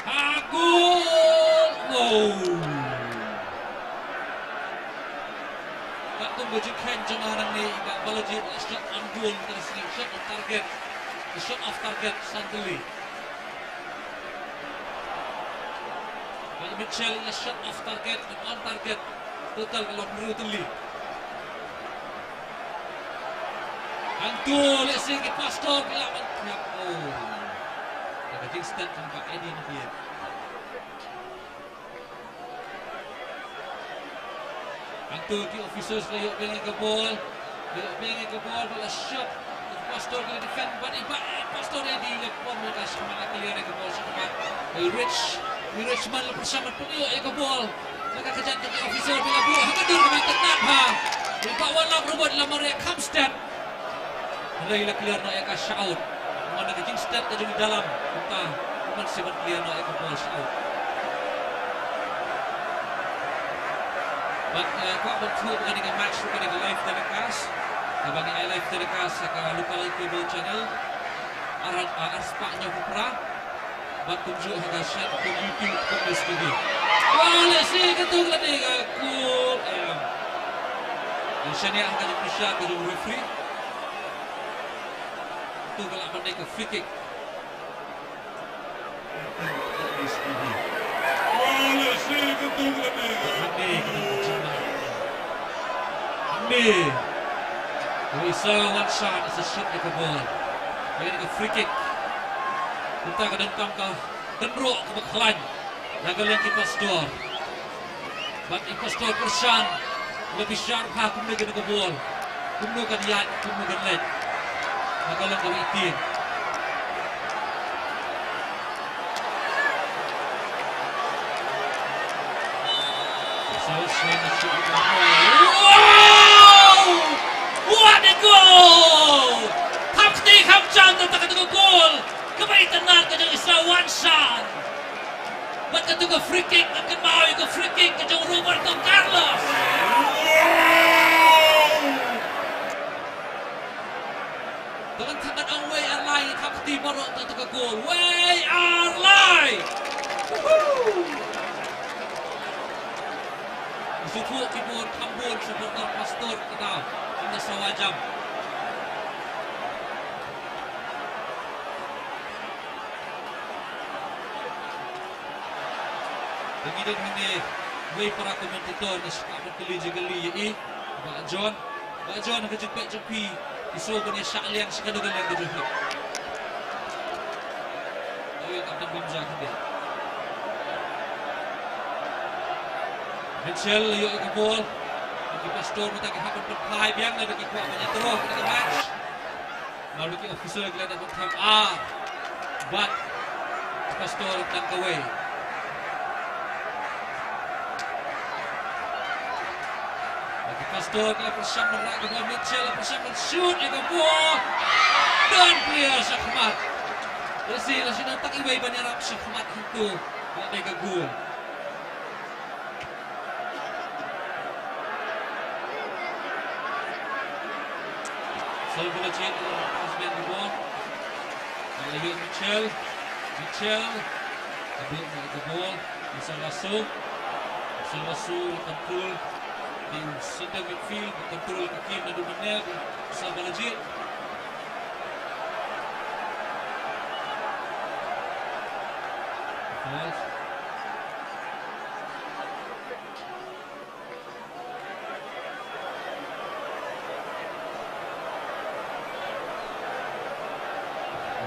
Ha gol! Wow! Katkum ka jingkheiñ jong nga nangne i Bah Balajied la shot on goal, ka sngi shot on target. Shot off target, san tylli. Bah Mitchell la shot off target, on target. Total ka long hynriew tylli. Hangto lehse ki Pastor ki lah ban thiap. Oh. Ka jingstad jong Bah Eddie Nadir. Hangto ki officers la ïoh biang ïa ka ball. La ïoh biang ïa ka ball, ba la shot. Pastor ka la defend, bad i Bah, eh, Pastor Eddie la pom ïa ka shakmat, la clear ïa ka ball shakmat. I Rich, i Richmond la pyrshang ban pynïoh ïa ka ball. La ka kajat ka officer ba la buh ha ka dur kaba itynnad bha. I Bah Wanlam ruh bad la mareh kham stet. Hynrei la clear noh ïa ka shot. Namar ka jingstet ka jong i dalam. Kumta, kumne sa ban clear noh ïa ka ball shot. Bad, eh, kwah ban ïathuh ba kane ka match ruh ka dei ka live telecast. Kaba ngi ai live telecast ha ka local cable channel. Ar, ar spah hynñiew phew phra. Bad kumjuh ha ka shet kum YouTube kum S T V. Wow, lehse kato ka la dei ka goal. Em. Ngi shaniah ha ka jingpynshai ka jong u referee. Kato ka lah ban dei ka free kick. Wow, lehse kato ka la dei ka free kick. Ni. Ïoh i Sir Wanshan, i sa shot ïa ka ball. Ïa ka free kick. Kumta ka donkam ka kynroh kaba khlaiñ na ka liang ki Pastor. Bad i Pastor pyrshang, la bishar bha kumno kane ka ball, kumno kan ïaid, kumno kan leit na ka liang kaba itynnad. Wow! What a goal! Kham kti kham jam na kata ka goal kaba itynnad ka jong i Sir Wanshan. Bad katu ka free kick, ka kynmaw ïa ka free kick ka jong Roberto Carlos. Ka ban tang ban ong wei ar lai, ka kti baroh katu ka goal. Wei ar lai. Woohoo! Shu thuh ki bun, kham bun supporter Pastor ka dei. Ynda sawa jam. Te ngi don hangne wei para commentator, nga sngap ban kylli jingkylli ïa i Bah John. Bah John, ha ka jingpeit jong phi, i sngew ban ïa shah liang sha kano ka liang ka jong phi? Ïa ka dang bam ja ka dei. Mitchell ïoh ïa ka ball. Ki Pastor mynta ki hap ban pynphai biang, lada ki kwah ban ïatroh ïa ka match. Namar ki officer ki la dep ban thep ar. Bad Pastor tang kawei. Bad ki Pastor ki la pyrshang ban rah ka ball, Mitchell la pyrshang ban shoot ïa ka ball. Don player shakhmat. Lehse la shu don tang iwei ban ïarap shakhmat hangto. Ka dei ka goal. Sir Balajied, uh, pass biang ka ball. Ka la ïoh Mitchell. Mitchell. Ka buh noh ka ball. Marcel Vasseur. Marcel Vasseur control. Di center midfield. Control ka kim naduh mynne. Sir Balajied. Pass.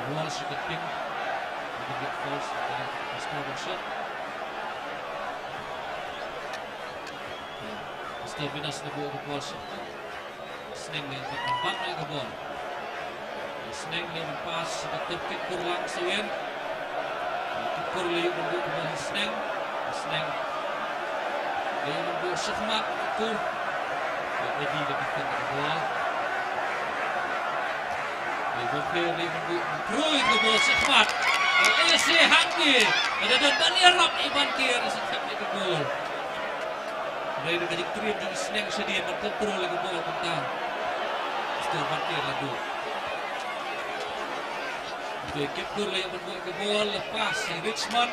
Ball sha ka ping. Bit false. Pastor ban shot. Pastor Venus na buh ka ball sha. Sneng leh ban bat ïa ka ball. Sneng leh ban pass, Doctor Kitkur lang Sawen. Kitkur leh ban buh ka ball Sneng. Sneng leh ban buh shakhmat Kitkur. Leh Eddie leh ban buh ka ball. Leh Bonfair leh ban buh, through ka ball shakhmat. Leh Ese Hangi. Ka dang don ban ïarap i Ban Kiar, i sa thep ïa ka goal. Hynrei da ka jingtriem jong i Sneng shadien ban control ïa ka ball kumta. Pastor Ban Kiar la buh. Te Kitkur leh ban buh ïa ka ball, la pass ïa Richmond.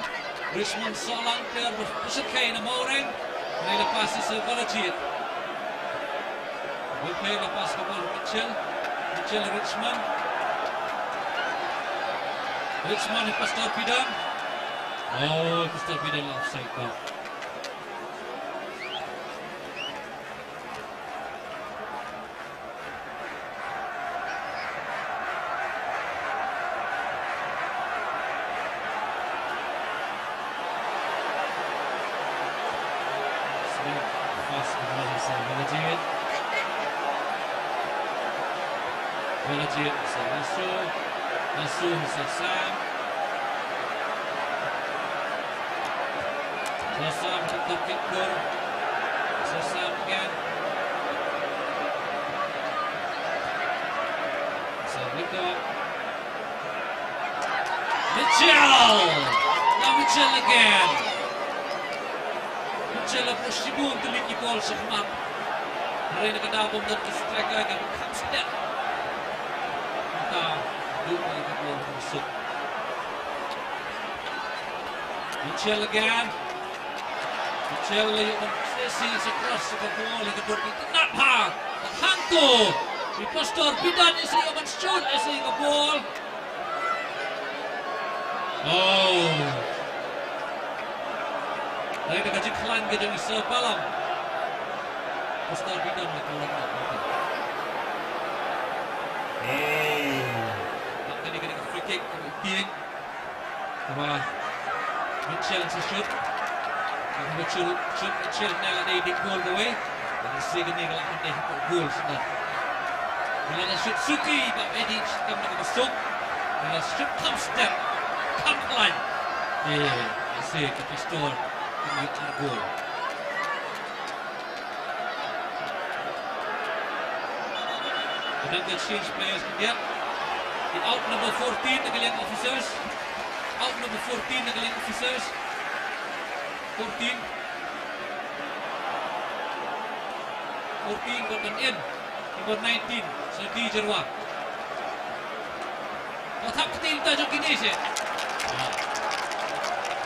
Richmond soh lang, player ba shyrkhei na Mawreng. Hynrei la pass ïa Sir Balajied. Bonfair la pass ka ball Mitchell. Mitchell, Richmond. Richmond, Pastor Pidon. Oh, Pastor Pidon la offside ka. Pass to Melissa Melajit. Melajit, Sir Lasso. Lasso, Sir Sam. Sir Sam, to kick goal. Sir Sam again. Sir Victor. Mitchell! Now Mitchell again. Mitchell la poi shibun tylli ki ball shakhmat. Hynrei na ka daw bym don ki striker kiba kham step. Mynta duk ïa ka ball ha suk. Mitchell again. Mitchell la ïoh ban sesi sa cross sa ka ball ha ka dur ki tnat ha. Hangto. I Pastor Bidan i sa ïoh ban shoot ïa sa ka ball. Oh. Hynrei da ka jingkhlaiñ ka jong i Sir Balam. Pastor Bidan la ka wan. Oh. Bad kane ka dei ka free kick kaba ïa tieng. Kaba Mitchell sa shoot. Kaba shoot, shoot Mitchell ne la dei dei goal kawei. Lada shisha kane ka la dei hapoh goal shisha. Lada shoot suki ba Medic kam na ka suk. Lada shoot kham step, kham khlaiñ. Eh, shisha ka Pastor. Ka mut ar goal. Ka dang ka change players khyndiat. Ki out number fourteen na ka liang officers. Out number fourteen na ka liang officers. Fourteen. Fourteen got an in. Number nineteen, Sir D Jarwa. Ka thap kti mynta jong kine seh.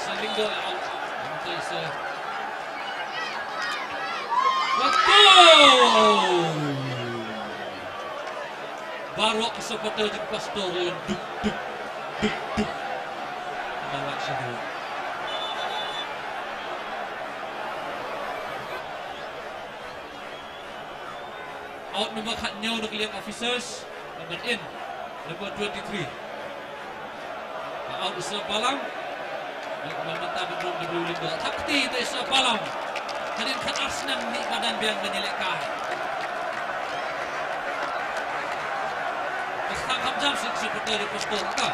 Sa Lyngdoh out. Mynta sa. Betul. Baroh ka supporter jong Pastor la duk, duk, duk, duk. Namar shaduh. Out number khathynñiew na ka liang officers, number in, number twenty-three. Ka out Sir Balam. Ïa ka mynta ban rung da Blue Lingo. Thap kti ïa Sir Balam. Hadien khatar snem ïa i Badan Biang ban ïalehkai. Ka sah kham jam shisha ka supporter ïa Pastor ka.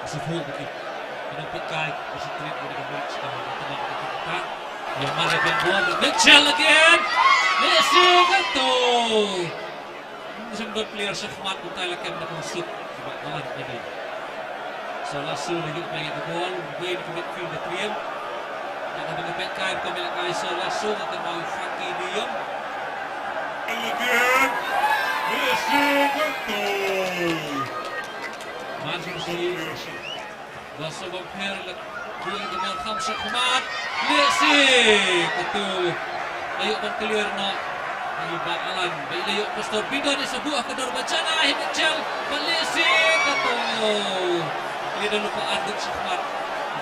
Sifuk ki. Kena pikai, kasi trip, kena buat sekarang, kena buat kita. Ya, mari, Bang Bol. Mitchell again. Messi, betul. Seng dot player shakhmat utai la kem da konsut. Sebab kawan tadi. Sir Lasso la ïoh peit ka bol, wei na ka midfield ba triem. Ïa kaba nga peit kai, ka mih la kai Sir Lasso, nga kynmaw ïa u Frankie de Jong. Again, Messi, betul. Manchester City. Ba shu bam pher la buh ïa ka bol kham shakhmat. Messi, katu. La ïoh ban clear noh. Ïa i Bah Alan. Ba i la ïoh Pastor Bidon, i sa buh ha ka dur ba janai, hi Mitchell. Ba Messi, katu. Clear da lypa ar duk shakhmat.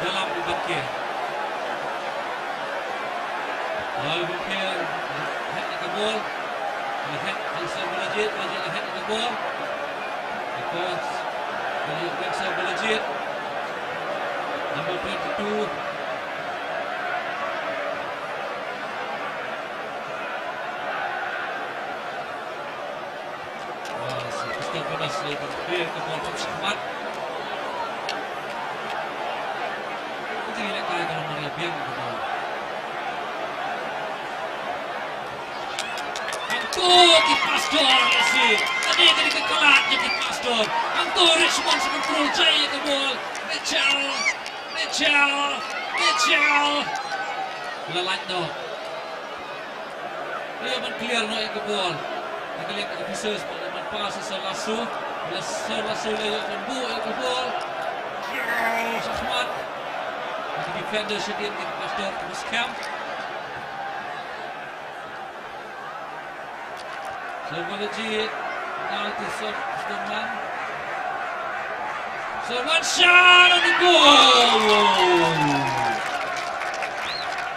Dalam i Bah Kier. Ai, Bah Kier. Head ïa ka bol. Head, Answer Balajied, Balajied head ïa ka bol. Because, Balajied, Answer Balajied. Number twenty-two. Ah, si Pastor Jonas, eh, ban clear ka bol kham shakhmat. Ïa ka lehkai ka long mar ïa biang ka bol. Hangto ki Pastor, ïa si. Kane, kane ka khlad ïa ki Pastor. Hangto Richmond sa control jai ïa ka bol. Mitchell, Mitchell, Mitchell. La lait noh. Ïa ban clear noh ïa ka bol. Ïa ka liang officers, ban pass ïa Sir Lasso. Ïa Sir Lasso la ïa ban buh ïa ka bol. Shakhmat. Ïa ki defender shadien ki Pastor ki skhem. Sir Balaji, penalty, Sir Sulaiman. Sir Wanshan on the goal.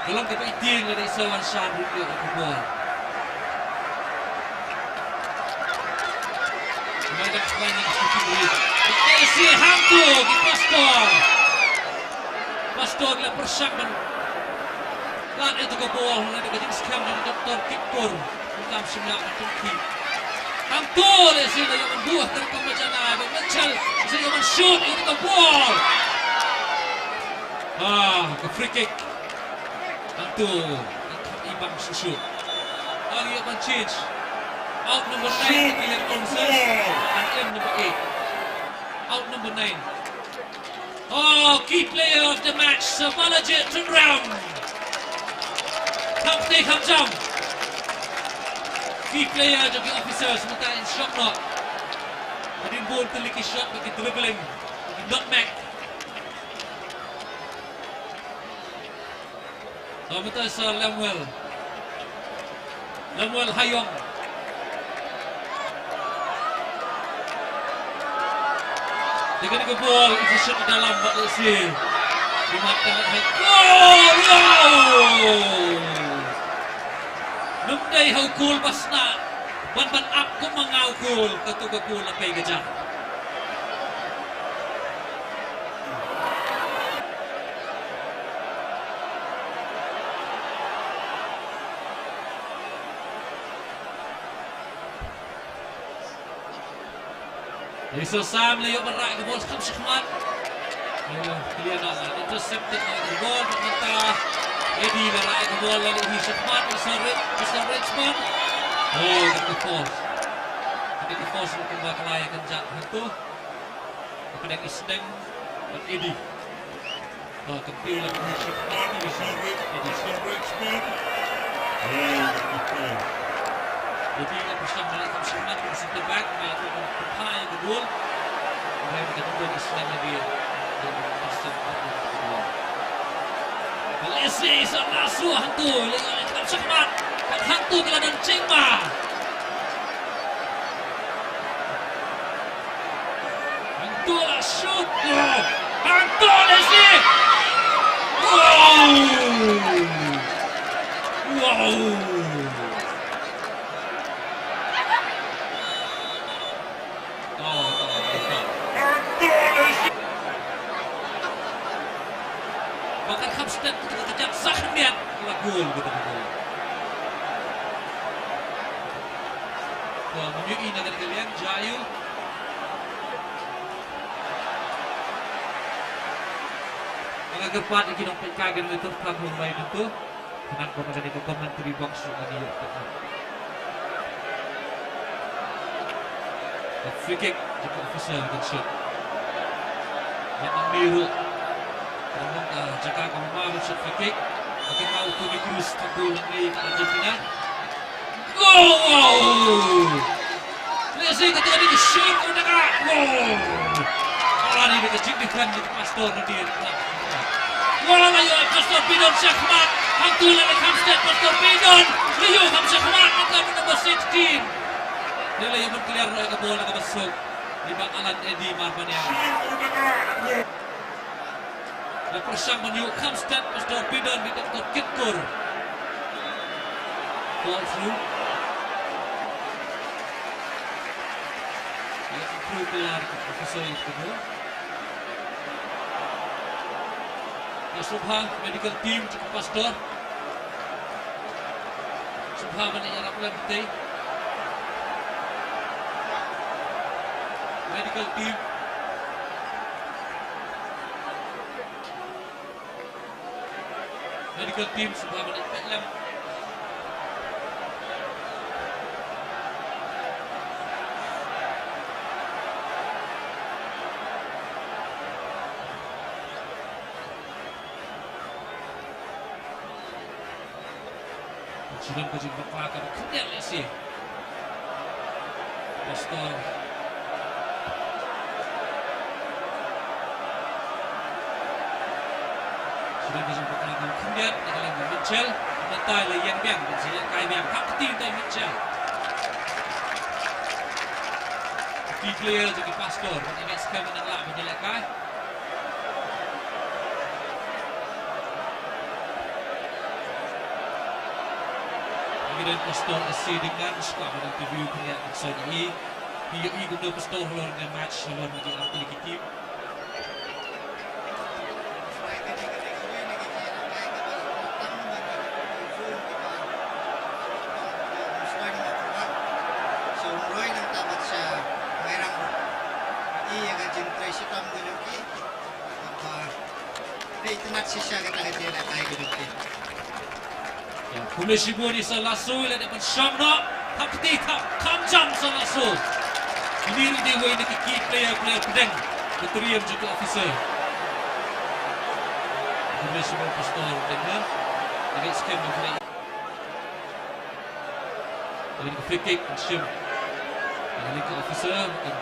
Ka long kaba ïa tieng lada i Sir Wanshan ruh ïoh ïa ka bol. Ïa ka khlaiñ ïa ka shooting range. Te shi hangto ki Pastor. Pastor la pyrshang ban kat ïa ka bol, la ka jingskhem jong Doctor Kipkur. Kam shim ïa ka tungki. Hangto lehse la ïoh ban buh ka kam ba janai ba Mitchell. Lehse ïoh ban shoot ïa ka bol. Ah, ka free kick. Hangto, hangto i bang shuh shuh. Ang ïa ban change. Out number nine, Dylan Thompson. And in number eight. Out number nine. Oh, key player of the match, Sir Balaji Tringram. Kham tei kham jam. Key player jong ki Officers mynta in shock knock. Hadien bun tylli ki shot bad ki dribbling, ki nutmeg. Ka mynta Sir Lemuel. Lemuel Hayong. Dei kane ka bol, it's a shot dalam bad lehse. Di mat ka lehse. Goal! Wow! Nym dei ha u goal ba sna ban ban ap kum ma nga u goal, kato ka goal la pei ka jar. Dei Sir Sam la ïoh ban rah ka bol kham shakhmat. Ïoh clear na la intercepted na ka bol, mynta Eddie la rah ka bol la leh hi shakhmat, Mister Rich, Mister Richmond. Oh, kata ka force. Kata ka force kumba ka la ïa kynjat hangto. Ka pdeng East Deng bad Eddie. Oh, ka pil la ka shot. Eddie. Eddie la pyrshang ban leh kham shakhmat, ka centre back, ka la pyrshang ban pynphai ka goal. Ka dei ka dei ka slam ïa ka. Ka lehse sa la shu hangto, la ïa leh kham shakhmat. Ka hangto ka la don jingma. Hangto la shoot. Wow. Hangto la shoot. Wow. Wow. Oh, oh, oh. Ba kan kham stet ka jaka sa khyndiat la goal ka goal. Ka mynta ïa ka liang Jayu. Nga kyrpad ïa ki nongpeitkai ki nongïathuhkhana ba ïa kane ka commentary box ruh ngan ïoh. Ka free kick jong ka Officer kan shot. Ngan ïoh ruh. Ka long ka jaka kaba ma ban shot free kick. Ka kynmaw Toni Kroos ka goal nangne ka Argentina. Goal! Wow! Lehse kata ka dei ka shot ka daka. Wow! Ala ni ka jingdefend jong ka Pastor na dei. Wow, la ïoh Pastor Pidon shakhmat. Hangto la leh kham stet Pastor Pidon. La ïoh kham shakhmat na ka number sixteen. Dei la ïoh ban clear noh ïa ka bol na kaba suk. Ïa ba Alan Eddie Marbaniang. La pyrshang ban ïoh kham stet Pastor Pidon bad Doctor Kipkur. Ball through. Ïa through clear ka Officer ïa ka bol. Ïa sngewbha medical team jong ka Pastor. Sngewbha ban ïarap lem tei. Medical team. Medical team sngewbha ban ïarap lem. Ka jingdon ka jingbakla kaba khyndiat lehse. Pastor. Ka jingdon ka jingbakla kaba khyndiat na ka liang jong Mitchell. Mynta la ïeng biang ban jia lehkai biang. Hap kti mynta Mitchell. Key player jong ki Pastor. Ban ïa skhem ban nang lah ban jia lehkai. Ngi don Pastor S C Dinglan, shuwa ban interview khyndiat, sngewbha ïa i. Ki ïohi kumno Pastor halor kane ka match halor kine ki artylli ki team. Ïa, kumne shibun i Sir Lasso i la dep ban shong noh. Thap kti, thap kham jam Sir Lasso. Kine ruh dei wei na ki key player, player pdeng ka Batariam jong ka Officer. Kumne shibun Pastor deng ha. Ïa ka skem ba kane. Kane ka free kick kan shim. Kane ka Officer kan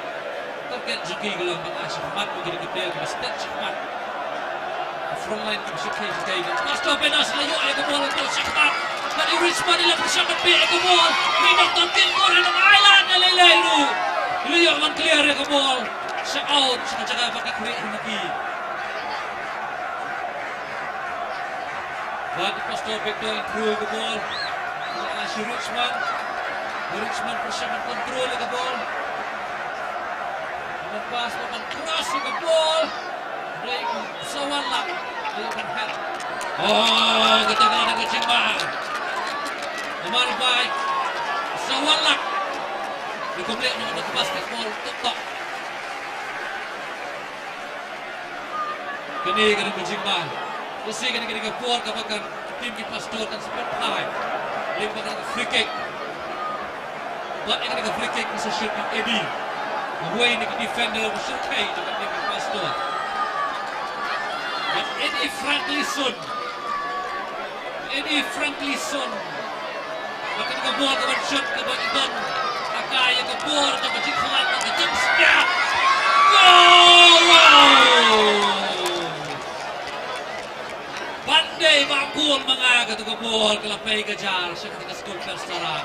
target jong ki ka long ban ai shakhmat ba kine ki player kiba stet shakhmat. Front line kiba shakei shakei. Pastor Benos la ïoh ïa ka ball, la ïoh shakhmat. Bad i Richmond i la pyrshang ban peit ïa ka ball. Ki Doctor Kitkul i la ai lad na lei lei ruh. I la ïoh ban clear ïa ka ball. Shah out sha ka jaka ba ki khlieh hi ma ki. Bad Pastor Victor in through ïa ka ball. Ïa, shi Richmond. Richmond pyrshang ban control ïa ka ball. Ban pass, ban cross ïa ka ball. Ring Sawan Lak. Ïa ban head. Oh, kata ka dei ka jingma. Namar ba Sawan Lak. Ïa kumne nang basketball tok tok. Kane ka dei ka jingma. Lehse kane ka dei ka por kaba ka team ki Pastor kan sa pynphai lyngba ka free kick. Bad ïa kane ka free kick ka sa shoot ïa u Eddie. Uwei na ki defender ba shyrkhei jong ka team ki Pastor. Bad Eddie Franklison. Eddie Franklison. Bad kane ka ball ka ban shot kaba i don. Ka kai ïa ka ball kaba jingkhlad ka jingspia. Wow, wow. Ban dei ba goal ma nga kata ka ball ka la pei ka jar sha kata ka skul Persara.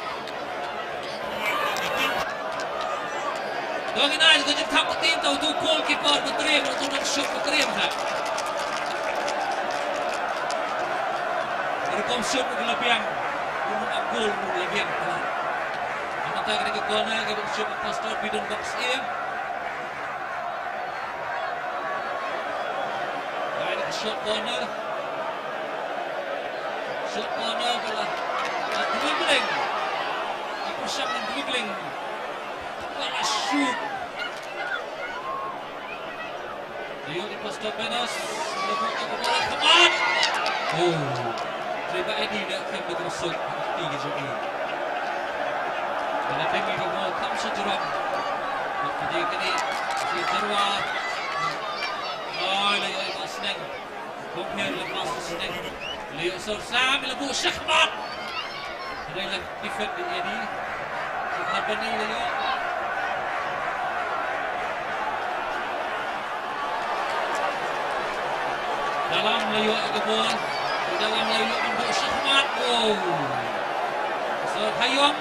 Dang ïa ka jingthap ka team ta utu goalkeeper Batariam, utu nongshot Batariam ha. Ka rukom shot ka la biang, ka rukom ap goal ka la biang. Mynta ka dei ka corner kaba shot Pastor Bidon box area. Right, short corner. Short corner ka la, ah, dribbling. Ka pyrshang dribbling. Ka la shoot. Ïa u Pastor Benos. Ïa u Pastor Benos. Oh. Dei ba Eddie da khlem da ka suk. Ti ki jong i. Ka la pynmih ka ball kham sha jrong. Ka dei kane. Shi Jarwa. Oi, la ïoh i Bah Sneng. Bom her la pass Sneng. La ïoh Sir Sam, la buh shakhmat. Hynrei la defend ïa Eddie. Shakhmat ban ïa la ïoh. Dalam la ïoh ïa ka ball. Dalam la ïoh ban buh shakhmat. Oh. Sir Hayong.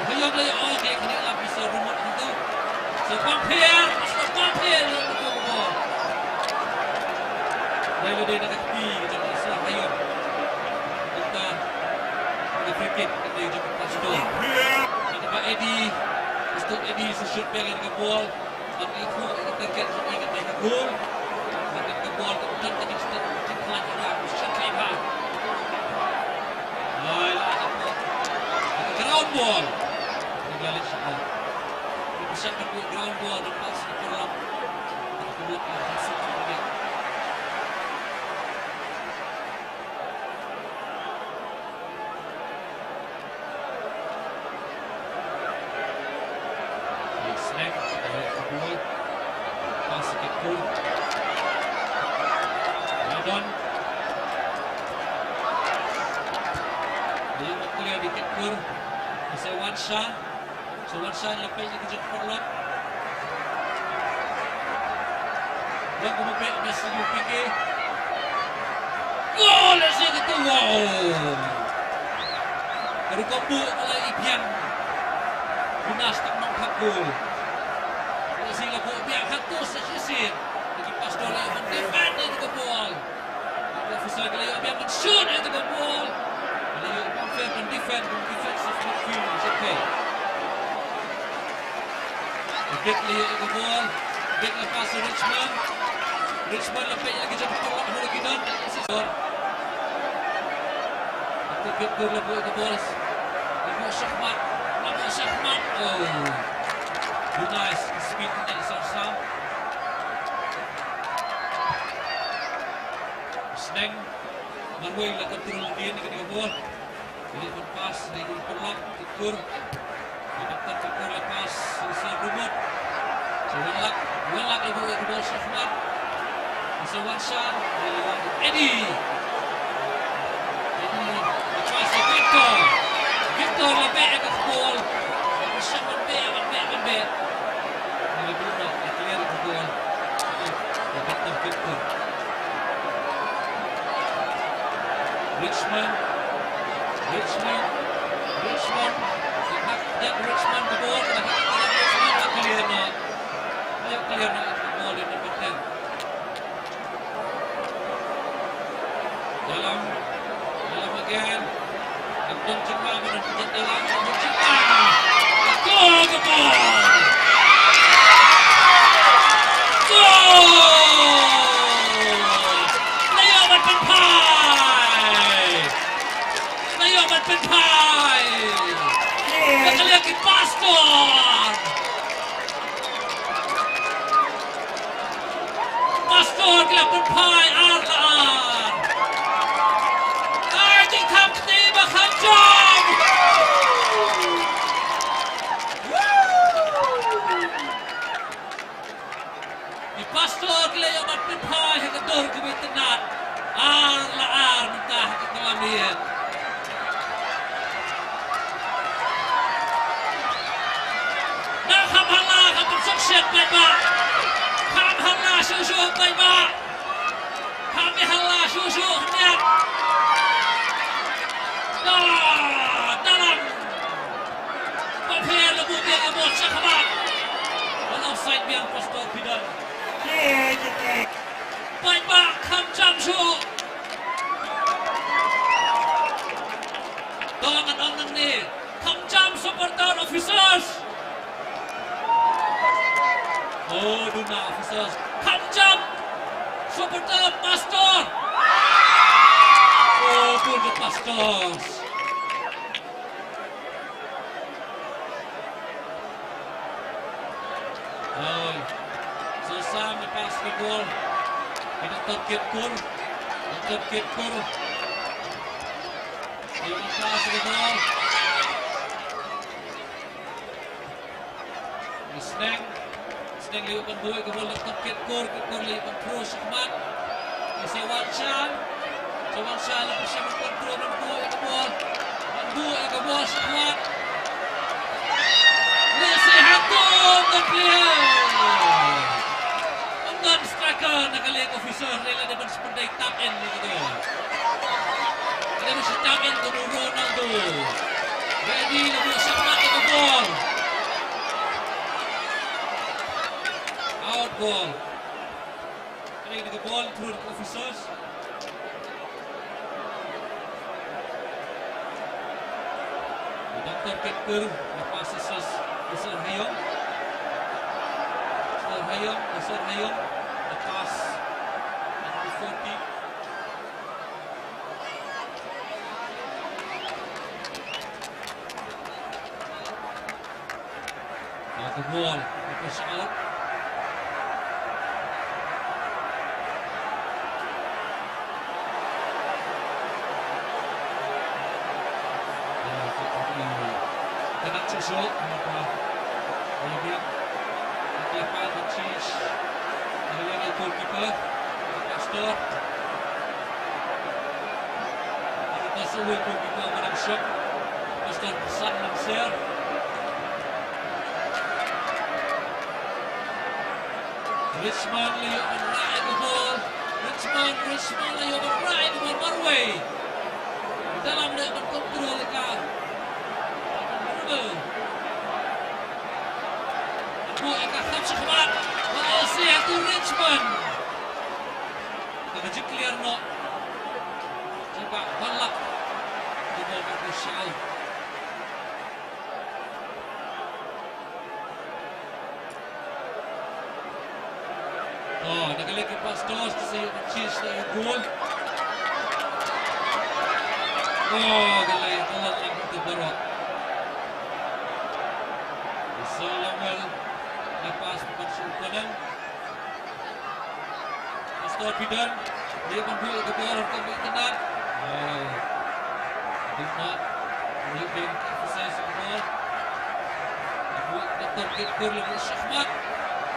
Hayong la ïoh, oh, okay, kane la pisa remote hangtu. Sir Pamphir, Sir Pamphir la ïoh ka ball. Dei la dei na ka kti ka jong Sir Hayong. Kata ka free kick ka dei jong Pastor. Kata ba Eddie, Pastor Eddie sa shoot biang ïa ka ball. Bad i khu i target jong i ka dei ka goal. Bad ka ball ka don ka jingstad jingkhlaiñ ka shot kai ba. Lai la ka ball. Ground ball. Ni la leh shot. Ni ka shot ka ground ball, ka pass ka kurlap. Ka kurlap ka pass ka kurlap. Snap, eh, ka ball. Pass ka kur. Radon. Dia clear di kick kur. Isa Wansha. Sa wan shai la peit ïa ka jingpyrlok. Long kumba peit na C U P K. Goal, la sing kata, wow. Ka rukom buh ka la i biang. Jonas Taknong thap goal. La sing la buh biang hato sa shisien. Ki Pastor la ïoh ban defend ïa ka ball. Officer ki la ïoh biang ban shoot ïa ka ball. Ki la ïoh ban fair ban defend, ban defensive midfield, it's okay. Bit la ïoh ïa ka bol. Bit la pass ïa Richmond. Richmond la peit ïa ka jingpynlong ha ki don. Sisor. Bit la buh ïa ka bol. La buh shakhmat. La buh shakhmat. Oh. Nice speed na Sar Sam. Sneng marwei la control ïa ka bol. Ïa ka pass na Kitkur. Ïa ka pass na Kitkur, la pass ïa Sir Rubot. Sir Wanlak, Wanlak ïa ka bol shakhmat. Sir Wanshar, Eddie. Eddie, la pass ïa Victor. Victor la beh ïa ka bol. Shakhmat beh, beh, beh, beh. Ïa ka bol, ïa ka bol. Ïa ka bol. Richmond. Richmond. Richmond. Ka hap dep Richmond ka bol, ka hap dep Richmond, ka clear noh. Ka clear noh ka bol ïa ka number ten. Dalam, dalam again. Don jingma ba don jingma, don jingma. Goal ka bol. Goal! La ïoh ban pynphai. La ïoh ban pynphai. Ka liang ki Pastor. Pastor ki la pynphai ar la ar. Ai, jingthap kti ba kham jam. Ki Pastor ki la ïoh ban pynphai ha ka dur kaba itynnat. Ar la ar mynta ha ka kylla miet. Na kham halla kham pynsuk shet paidbah. Kham halla shuh shuh paidbah. Kham ïa halla shuh shuh khyndiat. Da, dalam. Ba pher la buh biang ïa bol shakhmat. Wan offside biang Pastor Pidon. Paidbah kham jam shuh. To ngan ong nangne. Kham jam supporter officers. Oh, duna officers. Kham jam supporter Pastor. Oh, duna Pastors. Oi. Sir Sam, the pass, the ball. Ïa Doctor Kitkur. Doctor Kitkur. Ïa pass, the ball. Sneng. Sneng la ïoh ban buh ïa ka bol, Doctor Kitkur, Kitkur la ïoh ban throw shakhmat. Ïa Sir Wanshar. Sir Wanshar la pyrshang ban control, ban buh ïa ka bol. Ban buh ïa ka bol shakhmat. Lehse hato ym don player. Ym don striker na ka liang officer, lehse la dei ban Pynthei tap in ïa ka bol. Ka dei ban tap in ka bol Ronaldo. Ready, la buh shakhmat ïa ka bol. Out ball. Ka dei ka bol through the officers. Doctor Kitkur, the pass is Sir Hayong. Sir Hayong, Sir Hayong, the pass. Number forty. Now the ball, it was out. Ka nang shuh shuh, namar ba ïa biang. Ka la pal ban change. Ka la ïa goalkeeper. Pastor. Ka la shuh goalkeeper ba nang shot. Pastor San Langsir. Richmond la ïoh ban rah ïa ka bol. Richmond, Richmond la ïoh ban rah ïa ka bol marwei. Dalam la ïoh ban control ïa ka. Dribble. Buh ïa ka kham shakhmat. Ba la ïoh save to Richmond. Ka jingclear noh. Jingpah ban lap. Ka bol ka shaw. Leki Pastors, ki sa ïoh ban change na ïa u goal. Oh, ka la ïa ka wan lang kumta baroh. Samuel, la pass ban shu panang. Pastor Peter, ïa ban buh ïa ka bor, ka bit tynat. Oh. Dikmat, ïa ban emphasize ïa ka bor. Buh ka target kur, la buh shahmat.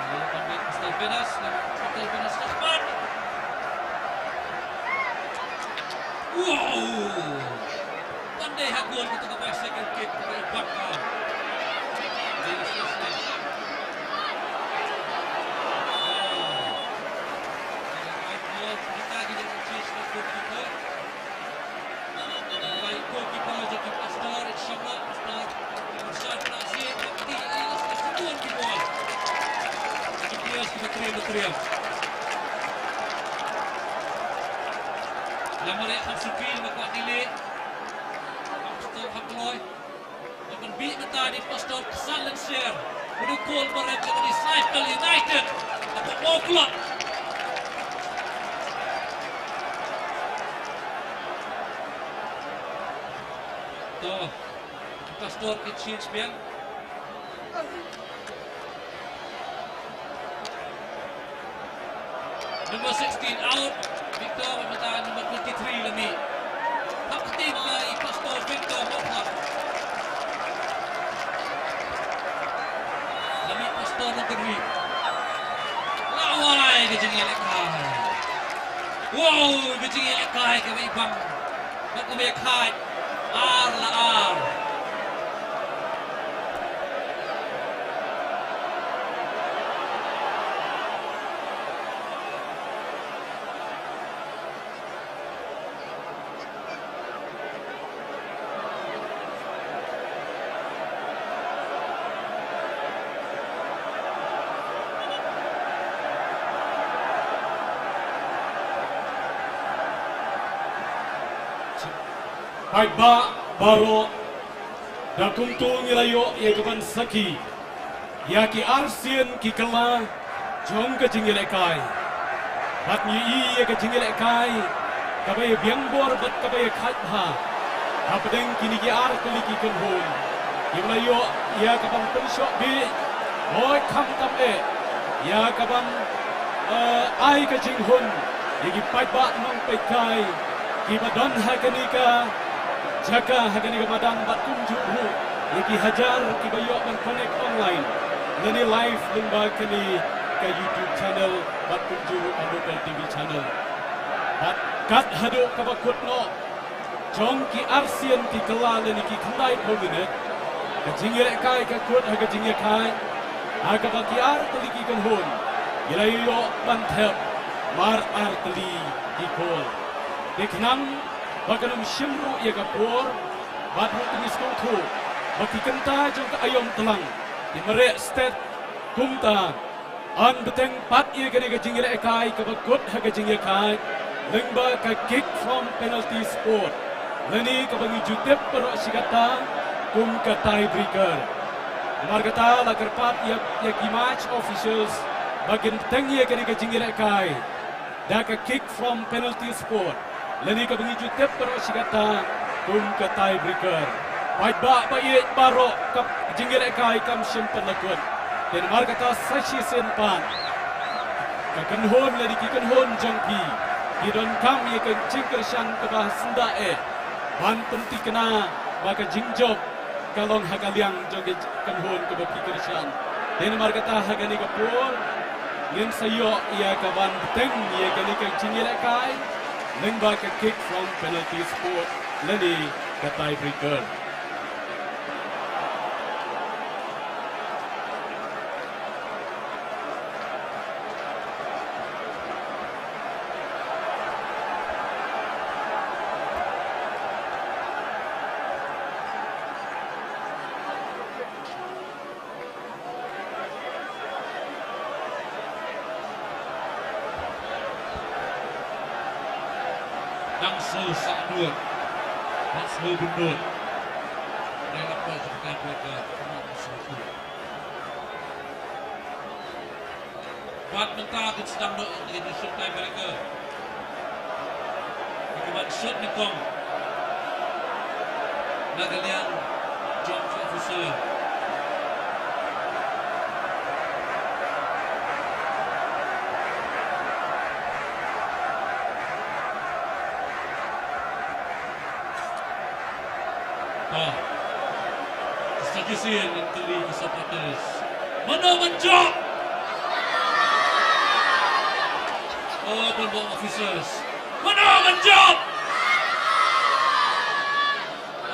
Ïa ban buh Pastor Venus, la buh Pastor Venus shahmat. Wow! Ban dei ha goal kata ka bicycle kick kaba i Baka. Dei na stage. Wow. Dei na right goal, kita ki dei change na goalkeeper. Bai goalkeeper jong ki Pastor, inshallah, Pastor. Ki Pastor kena sit, ki, ki, ki, ki ball. Ki players kiba triem, ba triem. La mareh kham suki, la kwah kili. Kham stok, kham kloi. Ba pynbit mynta dei Pastor Ksan Lynser. Ba dei goal ba rem jong ka Disciple United. Ba ka ball klot. To. Pastor ki change biang. Number sixteen out, Victor, mynta number twenty-three la mih. Hap ktien la i Pastor Victor Mokhla. La mih Pastor Mokhla. La wai ka jingïalehkai. Wow, ka jingïalehkai kaba i Bang. Bad kumba ïa khait ar la ar. Paidbah baroh, da kumto ngi la ïoh ïa ka ban sakhi ïa ki arsien ki kylla jong ka jingïalehkai. Bad ngi ïohi ïa ka jingïalehkai kaba ïa biang bor bad kaba ïa khait bha hapdeng kine ki ar tylli ki kynhun. Ngi la ïoh ïa ka ban pynshoh bih, hooid, khamtam eh ïa ka ban, eh, ai ka jinghun ïa ki paidbah nongpeitkai kiba don ha kane ka jaka, ha kane ka madan, bad kumjuh ruh ïa ki hajar kiba ïoh ban connect online lane live lyngba kane ka YouTube channel bad kumjuh ruh ka local T V channel. Bad kat haduh kaba kut noh jong ki arsien ki kylla lane ki khyndai phew minit, ka jingïalehkai ka kut ha ka jingïakhait ha kaba ki ar tylli ki kynhun ki la ïoh ban thep mar ar tylli ki kol. Te khnang ba kan ym shim ruh ïa ka por, bad ruh te ngi sngewthuh ba ki kynta jong ka aïom tlang ki mareh stet kumta. Yn bteng pat ïa kane ka jingïalehkai kaba kut ha ka jingïakhait lyngba ka kick from penalty spot, lane kaba ngi ju tip baroh shi katta kum ka tiebreaker. Namar kata la kyrpad ïa, ïa ki match officials ba kin bteng ïa kane ka jingïalehkai da ka kick from penalty spot, lane kaba ngi ju tip baroh shi katta kum ka tiebreaker. Paidbah ba ïeit baroh, ka jingïalehkai kam shym pat la kut. Te namar kata sa shisien pat ka kynhun lane ki kynhun jong phi ki donkam ïa ka jingkyrshan kaba syndah eh ban pynthikna ba ka jingjop ka long ha ka liang jong ka kynhun kaba phi kyrshan. Te namar kata ha kane ka por ngin sa ïoh ïa ka ban bteng ïa kane ka jingïalehkai lyngba ka kick from penalty spot lane ka tiebreaker. Dang sngewsih nud, dang sngewbha nud. Dei na pdeng jingkyrkhu ka, ka sngewbha. Pat mynta kin sdang noh ïa kane ka shot tiebreaker. Ka ban shot nyngkong na ka liang jong ka officer. Oh. Sa shisien ngan kylli ki supporters. Mano ban jop? Oh, pynbor officers. Mano ban jop?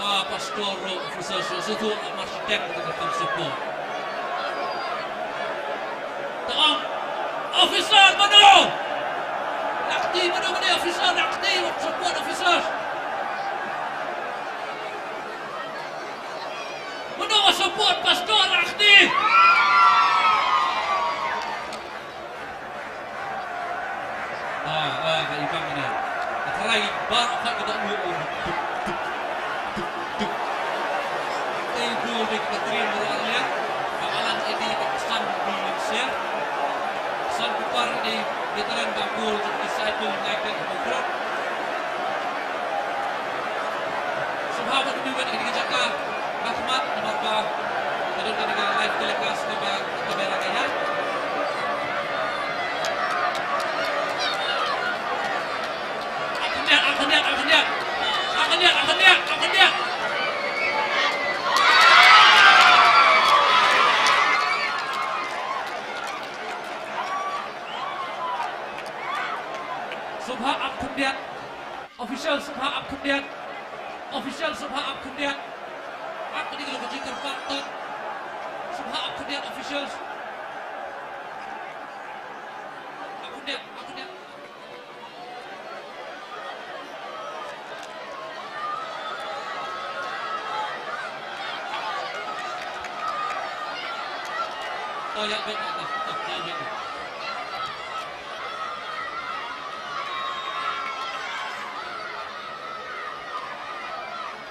Ah, pastor ruh, officers ruh, sa sdang march tank ka ban support. Tang officer mano? Nakti mano mano officer, nakti support officers. Mano support pastor, nakti. Ah, ah, ka ipang ne. Ka tharai bar ka ka da u. Te gol de ka trim ro alia. Ba Alan Eddy ba San bi ser. San kupar de veteran ba gol Disciple United ba gol. Sngewbha ban ïa wan ïa kane ka jaka ba khmat namar ba ka don kane ka live telecast kaba, kaba la ka ïa. Akhniat, akhniat, akhniat. Akhniat, akhniat, akhniat. Sngewbha ap khyndiat. Official sngewbha ap khyndiat. Official sngewbha ap khyndiat. Ap khyndiat ka jingkyrpad tot. Sngewbha ap khyndiat official. Ap khyndiat, ap khyndiat. To ïa beit na to. To ïa beit na.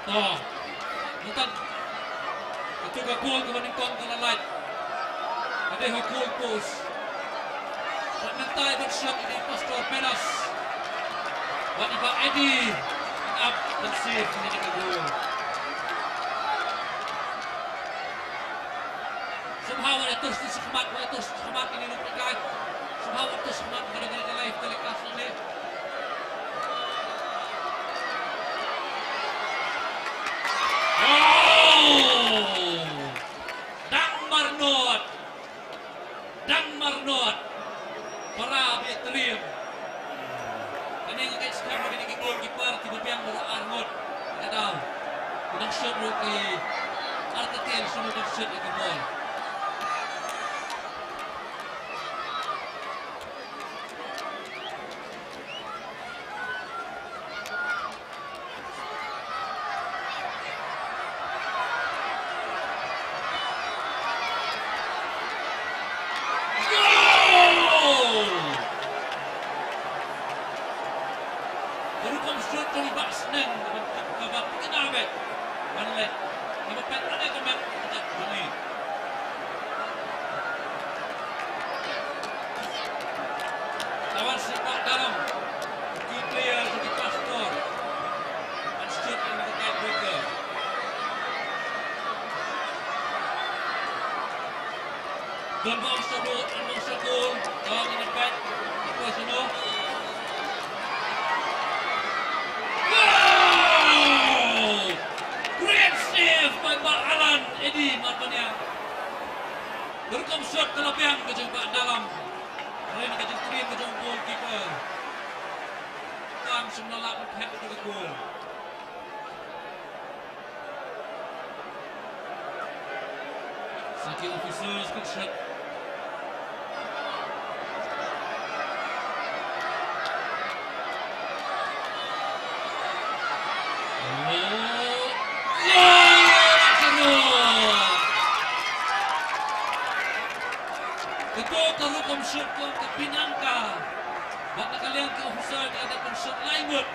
To. Mynta. Katu ka gol kaba nyngkong ka la lait. Ka dei ha goal post. Bad mynta i ban shot i dei Pastor Penas. Bad i Bah Eddie. Ap ban save ïa kane ka gol. Sngewbha wat ïa tour shakhmat, wat ïa tour shakhmat ïa kine ki kai. Sngewbha wat ïa tour shakhmat, ka dei ka live telecast hangne. Oh! Dang marnot. Dang marnot. Para beit triem. Kane nga ngeit skhem ba kine ki goalkeeper kiba biang baroh ar ngut. Ka daw. Ki dang shot ruh ki artatien shuh ban shot ïa ka bol. Ka rukom shot jong i Bah Sneng, ka ban, ka ban pynkylla beit. Ban leh. Ka ban peit ane ka met ka jong i. Ka wan sha i Bah Dalam. Key player jong i Pastor. Ban shot ïa ka tiebreaker. Don ba ong sha dud, don ba ong sha goal, don ïa ka peit, ïa ka peit shano. Wow! Great save by Bah Alan Eddie Marbaniang. Ka rukom shot ka la biang ka jong Bah Dalam. Hynrei ka jingtriem ka jong goalkeeper. Kam shym la lah ban phet ïa ka goal. Sa ki officers kin shot. Oh. Oh, kato ka rukom shot ka pynang ka. Bad na ka liang ki officer ki la dep ban shot lai ngut.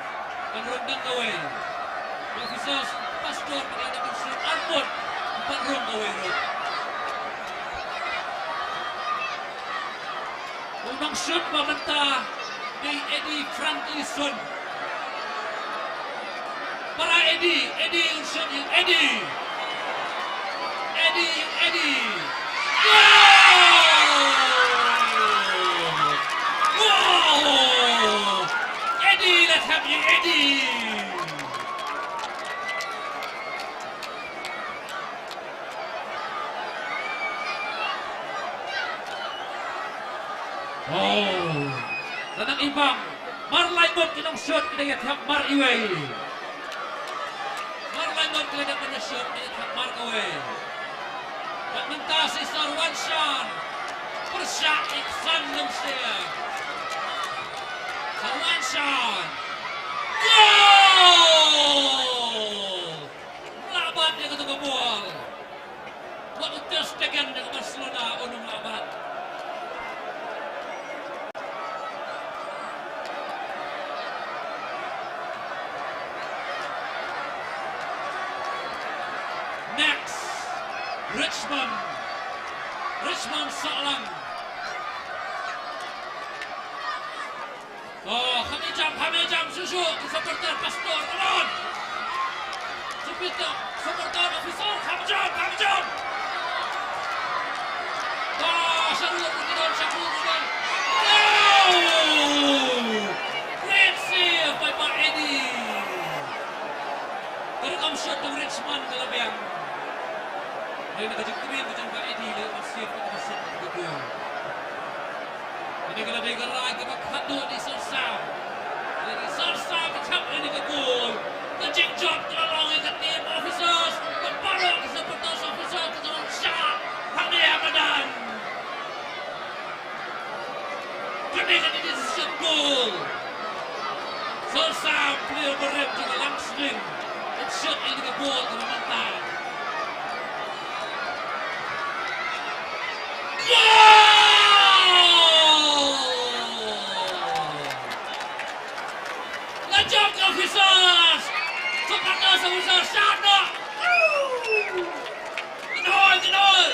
Ban rung dang kawei. Ki officer Pastor ki la dep ban shot ar ngut. Ban rung kawei ruh. Ka Nongshut ba mynta dei Eddie Franklison. Para Eddie, Eddie un shut ïa Eddie. Eddie, Eddie. Wow! Wow! Eddie, let's have you, Eddie. Oh. Tang i bang. Mar lai ngut ki nongshut ki dang ïa thep mar iwei. Mar lai ngut ki dang ïa shut ki dang ïa thep mar kawei. Bad mynta sa i Sir Wanshan. Pyrshah i Ksan Lymshia. Sir Wanshan. Goal! Lah bat ïa kato ka bol. Wat u Ter Stegen na ka Barcelona, un ym lah bat. Next, Richmond. Richmond Sohlang. Oh, kham ïa jam, kham ïa jam, shuh shuh, ki supporter Pastor, come on! Supporter, supporter, officer, kham jam, kham jam! Bah, sharu ruh ki don, sharu ruh ki don. Oh! Great save by Bah Eddie. Ka rukom shot jong Richmond ka la biang. Dei na ka jingtrei ka jong Bah Eddie, leh ban save ka rukom shot ka goal. Kane ka la dei ka rai kaba khadduh na i Sir Sam. Lada i Sir Sam i thep ïa kane ka goal, ka jingjop ka la long ïa ka team officers bad baroh ki supporters, officers ki jong shah hangne ha madan. Kane ka dei ka decisive goal. Sir Sam, player ba rem jong ka Langsning, in shot ïa kane ka goal kaba mynta. Goal! La jop ka officers! Supporters, officers, shah noh! Kynhoi, kynhoi!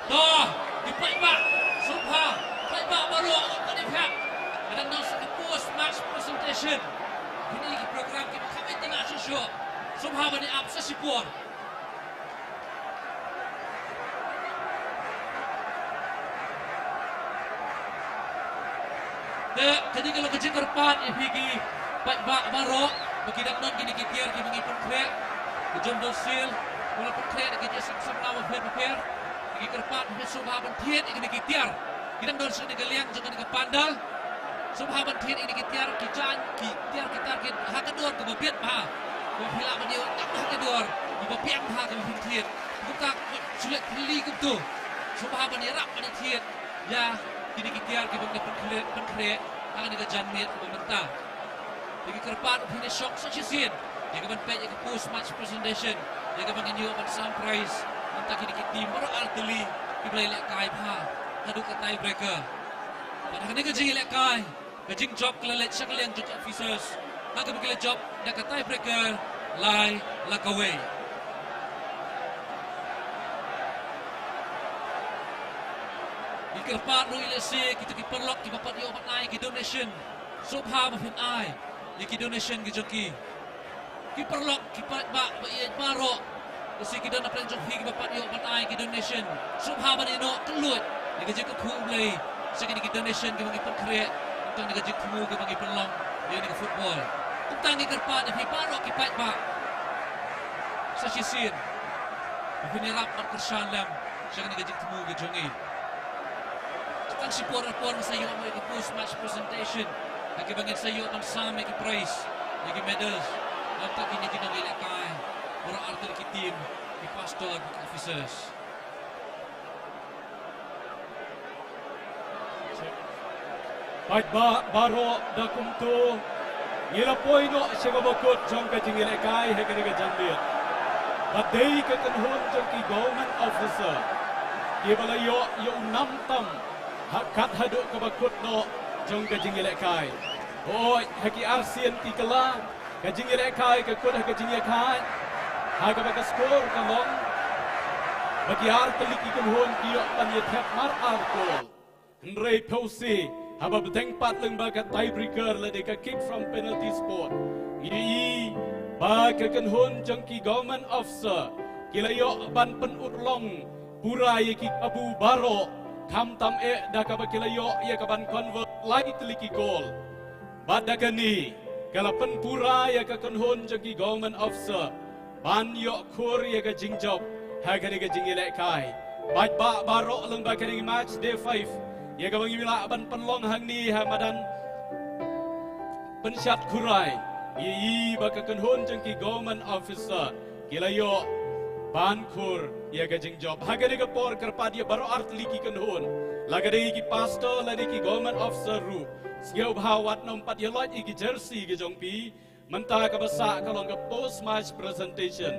To, ki paidbah, sngewbha, paidbah baroh, ka dei phet. Ka dang don sa ka post match presentation. Kine ki program kiba kham ïa tynnat shuh shuh. Sngewbha ban ïa ap sa shipor. Te kane ka long ka jingkyrpad ïa phi ki paidbah baroh ba ki dang don kine ki tiar kiba ngi pynkhreh, ki jong Council, ba la pynkhreh da ki jingïaseng samla bapher bapher. Te ki kyrpad ba phin sngewbha ban thied ïa kine ki tiar. Ki dang don sha kane ka liang jong kane ka pandal. Sngewbha ban thied ïa kine ki tiar, ki jaiñ, ki tiar ki tar ki ha ka dor kaba bit bha. Ba phi lah ban ïoh tang ha ka dor kiba biang bha kaba phin thied. Kumta wat shu leh thylli kumto. Sngewbha ban ïarap ban ïa thied ïa kine ki tiar kiba ngi pynkhreh, pynkhreh ha kane ka janmiet kaba mynta. Te ki kyrpad ba phin ïa shong sa shisien ïa ka ban peit ïa ka post match presentation, ïa kaba ngin ïoh ban sam prize na bynta kine ki team baroh artylli kiba la ïalehkai bha haduh ka tie breaker. Bad ha kane ka jingïalehkai, ka jingjop ka la leit sha ka liang jong ki officers, ha kaba ki la jop da ka tie breaker lai la kawei. Ngi kyrpad ruh ïa lehse kito ki paralok kiba pat ïoh ban ai ki donation, sngewbha ba phin ai ïa ki donation ki jong ki. Ki paralok, ki paidbah ba ïeit baroh, lehse ki don na pdeng jong phi kiba pat ïoh ban ai ki donation, sngewbha ban ïehnoh kylluid ïa ka jingkyrkhu U Blei sha kine ki donation kiba ngi pynkhreh, tang ïa ka jingthmu kaba ngi pynlong ïa kane ka football. Kumta ngi kyrpad ïa phi baroh ki paidbah sa shisien ba phin ïarap ban kyrshan lem sha kane ka jingthmu ka jong ngi. Tang shipor na por ngin sa ïoh mo ïa ka post match presentation, ha kaba ngin sa ïoh ban sam ïa ki prize, ïa ki medals na bynta kine ki nongïalehkai baroh artylli ki team, ki pastor, ki officers. Paidbah baroh, da kumto ngi la poi noh sha kaba kut jong ka jingïalehkai ha kane ka janmiet. Bad dei ka kynhun jong ki government officer kiba la ïoh ïa u nam tam ha kat haduh kaba kut noh jong ka jingïalehkai. Hooid, ha ki arsien ki kylla, ka jingïalehkai ka kut ha ka jingïakhaid, ha kaba ka score ka long Ba ki artylli ki kynhun ki ïoh ban ïa thep mar ar kol. Hynrei phew se, haba bteng pat lyngba ka tiebreaker lane ka kick from penalty spot, ngi ïohi ba ka kynhun jong ki government officer ki la ïoh ban pynurlong pura ïa ki kabu baroh, khamtam eh da kaba ki la ïoh ïa ka ban convert lai tylli ki kol. Bad da kane ka la pynpura ïa ka kynhun jong ki government officer ban ïoh khur ïa ka jingjop ha kane ka jingïalehkai. Bad ba baroh lyngba kane ka match day five ïa kaba ngi lah ban pynlong hangne ha madan Pynshad Khurai, ngi ïohi ba ka kynhun jong ki government officer ki la ïoh ban khur ïa ka jingjop. Ha kane ka por kyrpad ïa baroh artylli ki kynhun, la ka dei ki pastor lane ki government officer ruh, sngewbha wat nym pat ïa lait ïa ki jersey ka jong phi. Mynta kaba sah ka long ka post match presentation.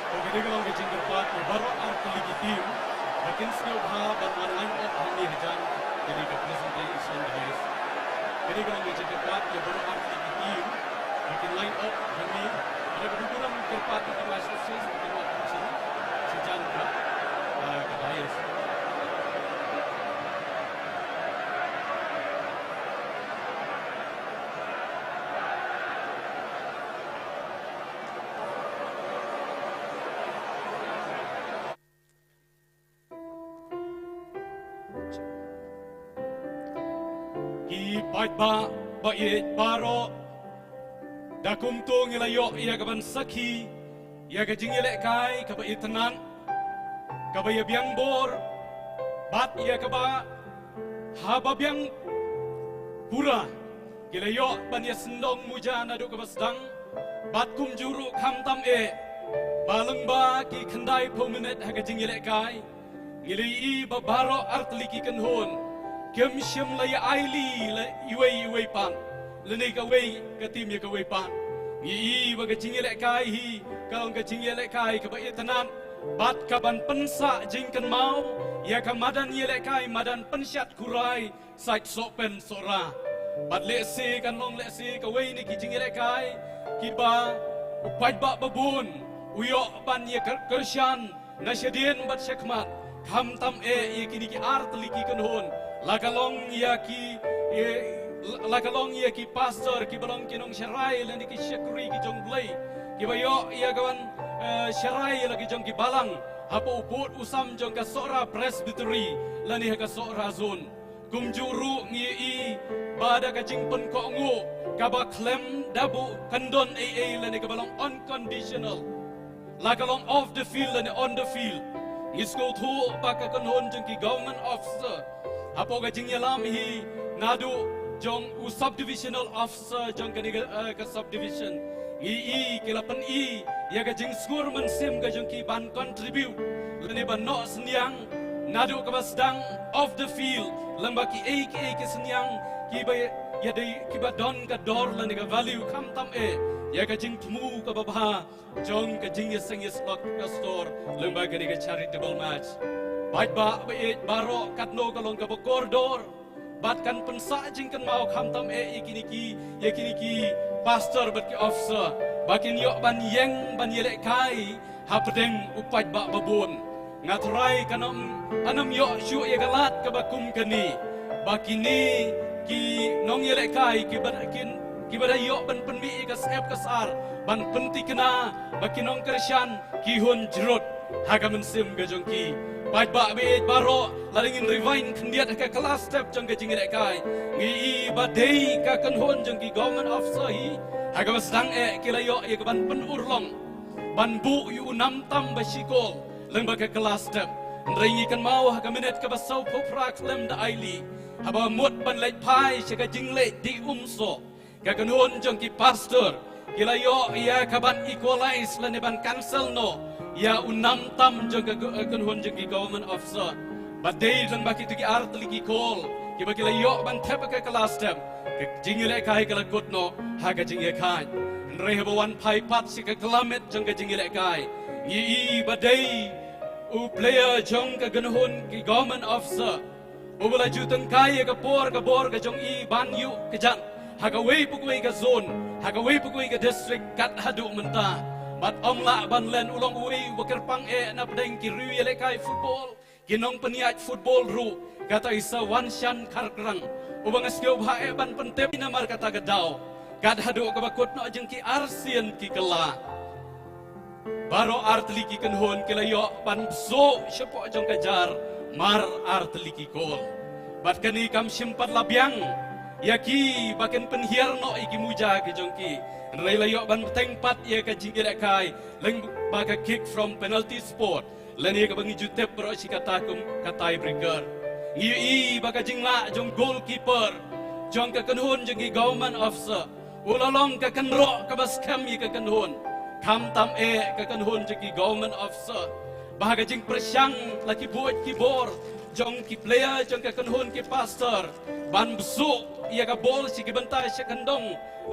Kane ka long ka jingkyrpad ïa baroh artylli ki team ba kin sngewbha ban wan line up hangne hajan kane ka presentation dais. Kane ka long ka jingkyrpad ïa baroh artylli ki team ba kin line up hangne. Bad ka burom kyrpad ïa ki match officials ba kin wan sha, sha jan ka, ah, ka dais. Ki paidbah ba ïeit baroh, da kumto ngi la ïoh ïa ka ban sakhi ïa ka jingïalehkai kaba itynnad, kaba ïa biang bor, bad ïa kaba haba biang pura ki la ïoh ban ïa sngewdon muja naduh kaba sdang, bad kumjuh ruh khamtam eh ba lyngba ki khyndai phew minit ha ka jingïalehkai, ngi la ïohi ba baroh artylli ki kynhun kim shym la ïa ailad la iwei iwei pat lane kawei ka team ïa kawei pat. Ngi ïohi ba ka jingïalehkai hi ka long ka jingïalehkai kaba itynnad bad ka ban pynsah jingkynmaw ïa ka madan ïalehkai, madan pynshad khurai, sait Sohpen Sohra. Bad lehse kan long lehse kawei na ki jingïalehkai kiba u paidbah babun u ïoh ban ïa kyr-, kyrshan na shadien bad shakhmat, khamtam eh ïa kine ki artylli ki kynhun, la ka long ïa ki, eh, la ka long ïa ki pastor kiba long ki nongsharai lane ki shakri ki jong U Blei, kiba ïoh ïa ka ban, eh, sharai la ki jong ki balang hapoh u pud u sam jong ka Sohra Presbytery lane ha ka Sohra Zone. Kumjuh ruh ngi ïohi ba da ka jingpynkohnguh kaba khlem da buh kyndon ei ei lane kaba long unconditional, la ka long off the field lane on the field, ngi sngewthuh ba ka kynhun jong ki government officer hapoh ka jingïalam hi naduh jong u subdivisional officer jong kane ka, eh, ka subdivision, ngi ïohi ki la pyni ïa ka jingsngur mynsiem ka jong ki ban contribute lane ban noh synñiang naduh kaba sdang off the field, lyngba kiei kiei ki synñiang kiba ïa dei kiba don ka dor lane ka value, khamtam eh ïa ka jingthmu kaba bha jong ka jingïaseng ïaslok ka stor lyngba kane ka charitable match. Paidbah ba ïeit baroh, katno ka long kaba kordor bad kan pynsah jingkynmaw khamtam eh ïa kine ki, ïa kine ki pastor bad ki officer ba kin ïoh ban ïeng ban ïalehkai hapdeng u paidbah babun. Nga tharai kan ym, kan ym ïoh shuh ïa ka lad kaba kum kane ba kine ki nongïalehkai kiba kin, kiba da ïoh ban pynmih ïa ka syep ka sar ban pynthikna ba ki nongkyrshan ki hun jrut ha ka mynsiem ka jong ki. Paidbah ba ïeit baroh, lada ngin rewind khyndiat ha ka kylla step jong ka jingïalehkai, ngi ïohi ba dei ka kynhun jong ki government officer hi ha kaba sdang eh ki la ïoh ïa ka ban pynurlong ban buh ïa u namtam ba shikor lyngba ka kylla step. Hynrei ngi kynmaw ha ka minit kaba sawphew phra khlem da ailad, haba mut ban leit phai sha ka jingleh dih umsoh, ka kynhun jong ki pastor ki la ïoh ïa ka ban equalize lane ban cancel noh ïa u namtam jong ka, ka kynhun jong ki government officer. Bad dei lyngba kito ki artylli ki kol kiba ki la ïoh ban thep ha ka kylla step, ka jingïalehkai ka la kut noh ha ka jingïakhaid. Hynrei haba wan phai pat sha ka kylla met jong ka jingïalehkai, ngi ïohi ba dei u player jong ka kynhun ki government officer uba la ju tyngkai ïa ka por ka bor ka jong i ban ïuh kjat ha kawei pa kawei ka zone, ha kawei pa kawei ka district kat haduh mynta. Bad ym lah ban len, u long uwei uba kyrpang eh na pdeng ki riew ïalehkai football, ki nongpynïaid football ruh, kata i Sir Wanshan Kharkrang, uba nga sngewbha eh ban pyntip namar kata ka daw, kat haduh kaba kut noh jong ki arsien ki kylla. Baroh artylli ki kynhun ki la ïoh ban bsuh shapoh jong ka jar mar artylli ki kol. Bad kane kam shym pat la biang ïa ki ba kin pynhiar noh ïa ki muja ki jong ki. Hynrei la ïoh ban bteng pat ïa ka jingïalehkai lyngba ka kick from penalty spot, lane kaba ngi ju tip baroh shi katta kum ka tiebreaker. Ngi ïohi ba ka jinglah jong goalkeeper jong ka kynhun jong ki government officer u la long ka kynroh kaba skhem ïa ka kynhun, khamtam eh ka kynhun jong ki government officer. Ba ha ka jingpyrshang la ki buit ki bor jong ki player jong ka kynhun ki pastor, ban bsuh ïa ka bol sha ki bynta sha kyndong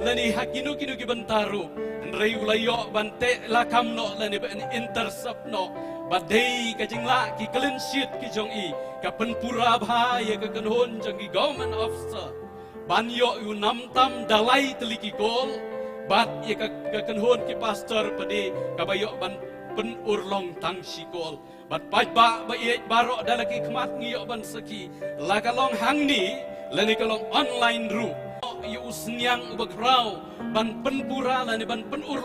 lane ha kino kino ki bynta ruh. Hynrei u la ïoh ban teh lakam noh lane ban intercept noh, ba dei ka jinglah ki clean sheet ki jong i, ka pynpura bha ïa ka kynhun jong ki government officer. Ban ïoh u nam tam da lai tylli ki kol, bad ïa ka, ka kynhun ki pastor pat de kaba ïoh ban pynurlong tang shi kol. Bad paidbah ba ïeit baroh, da la ki khmat ngi ïoh ban sakhi, la ka long hangne lane ka long online ruh, ïa u sniang uba khraw ban pynpura lane ban pynur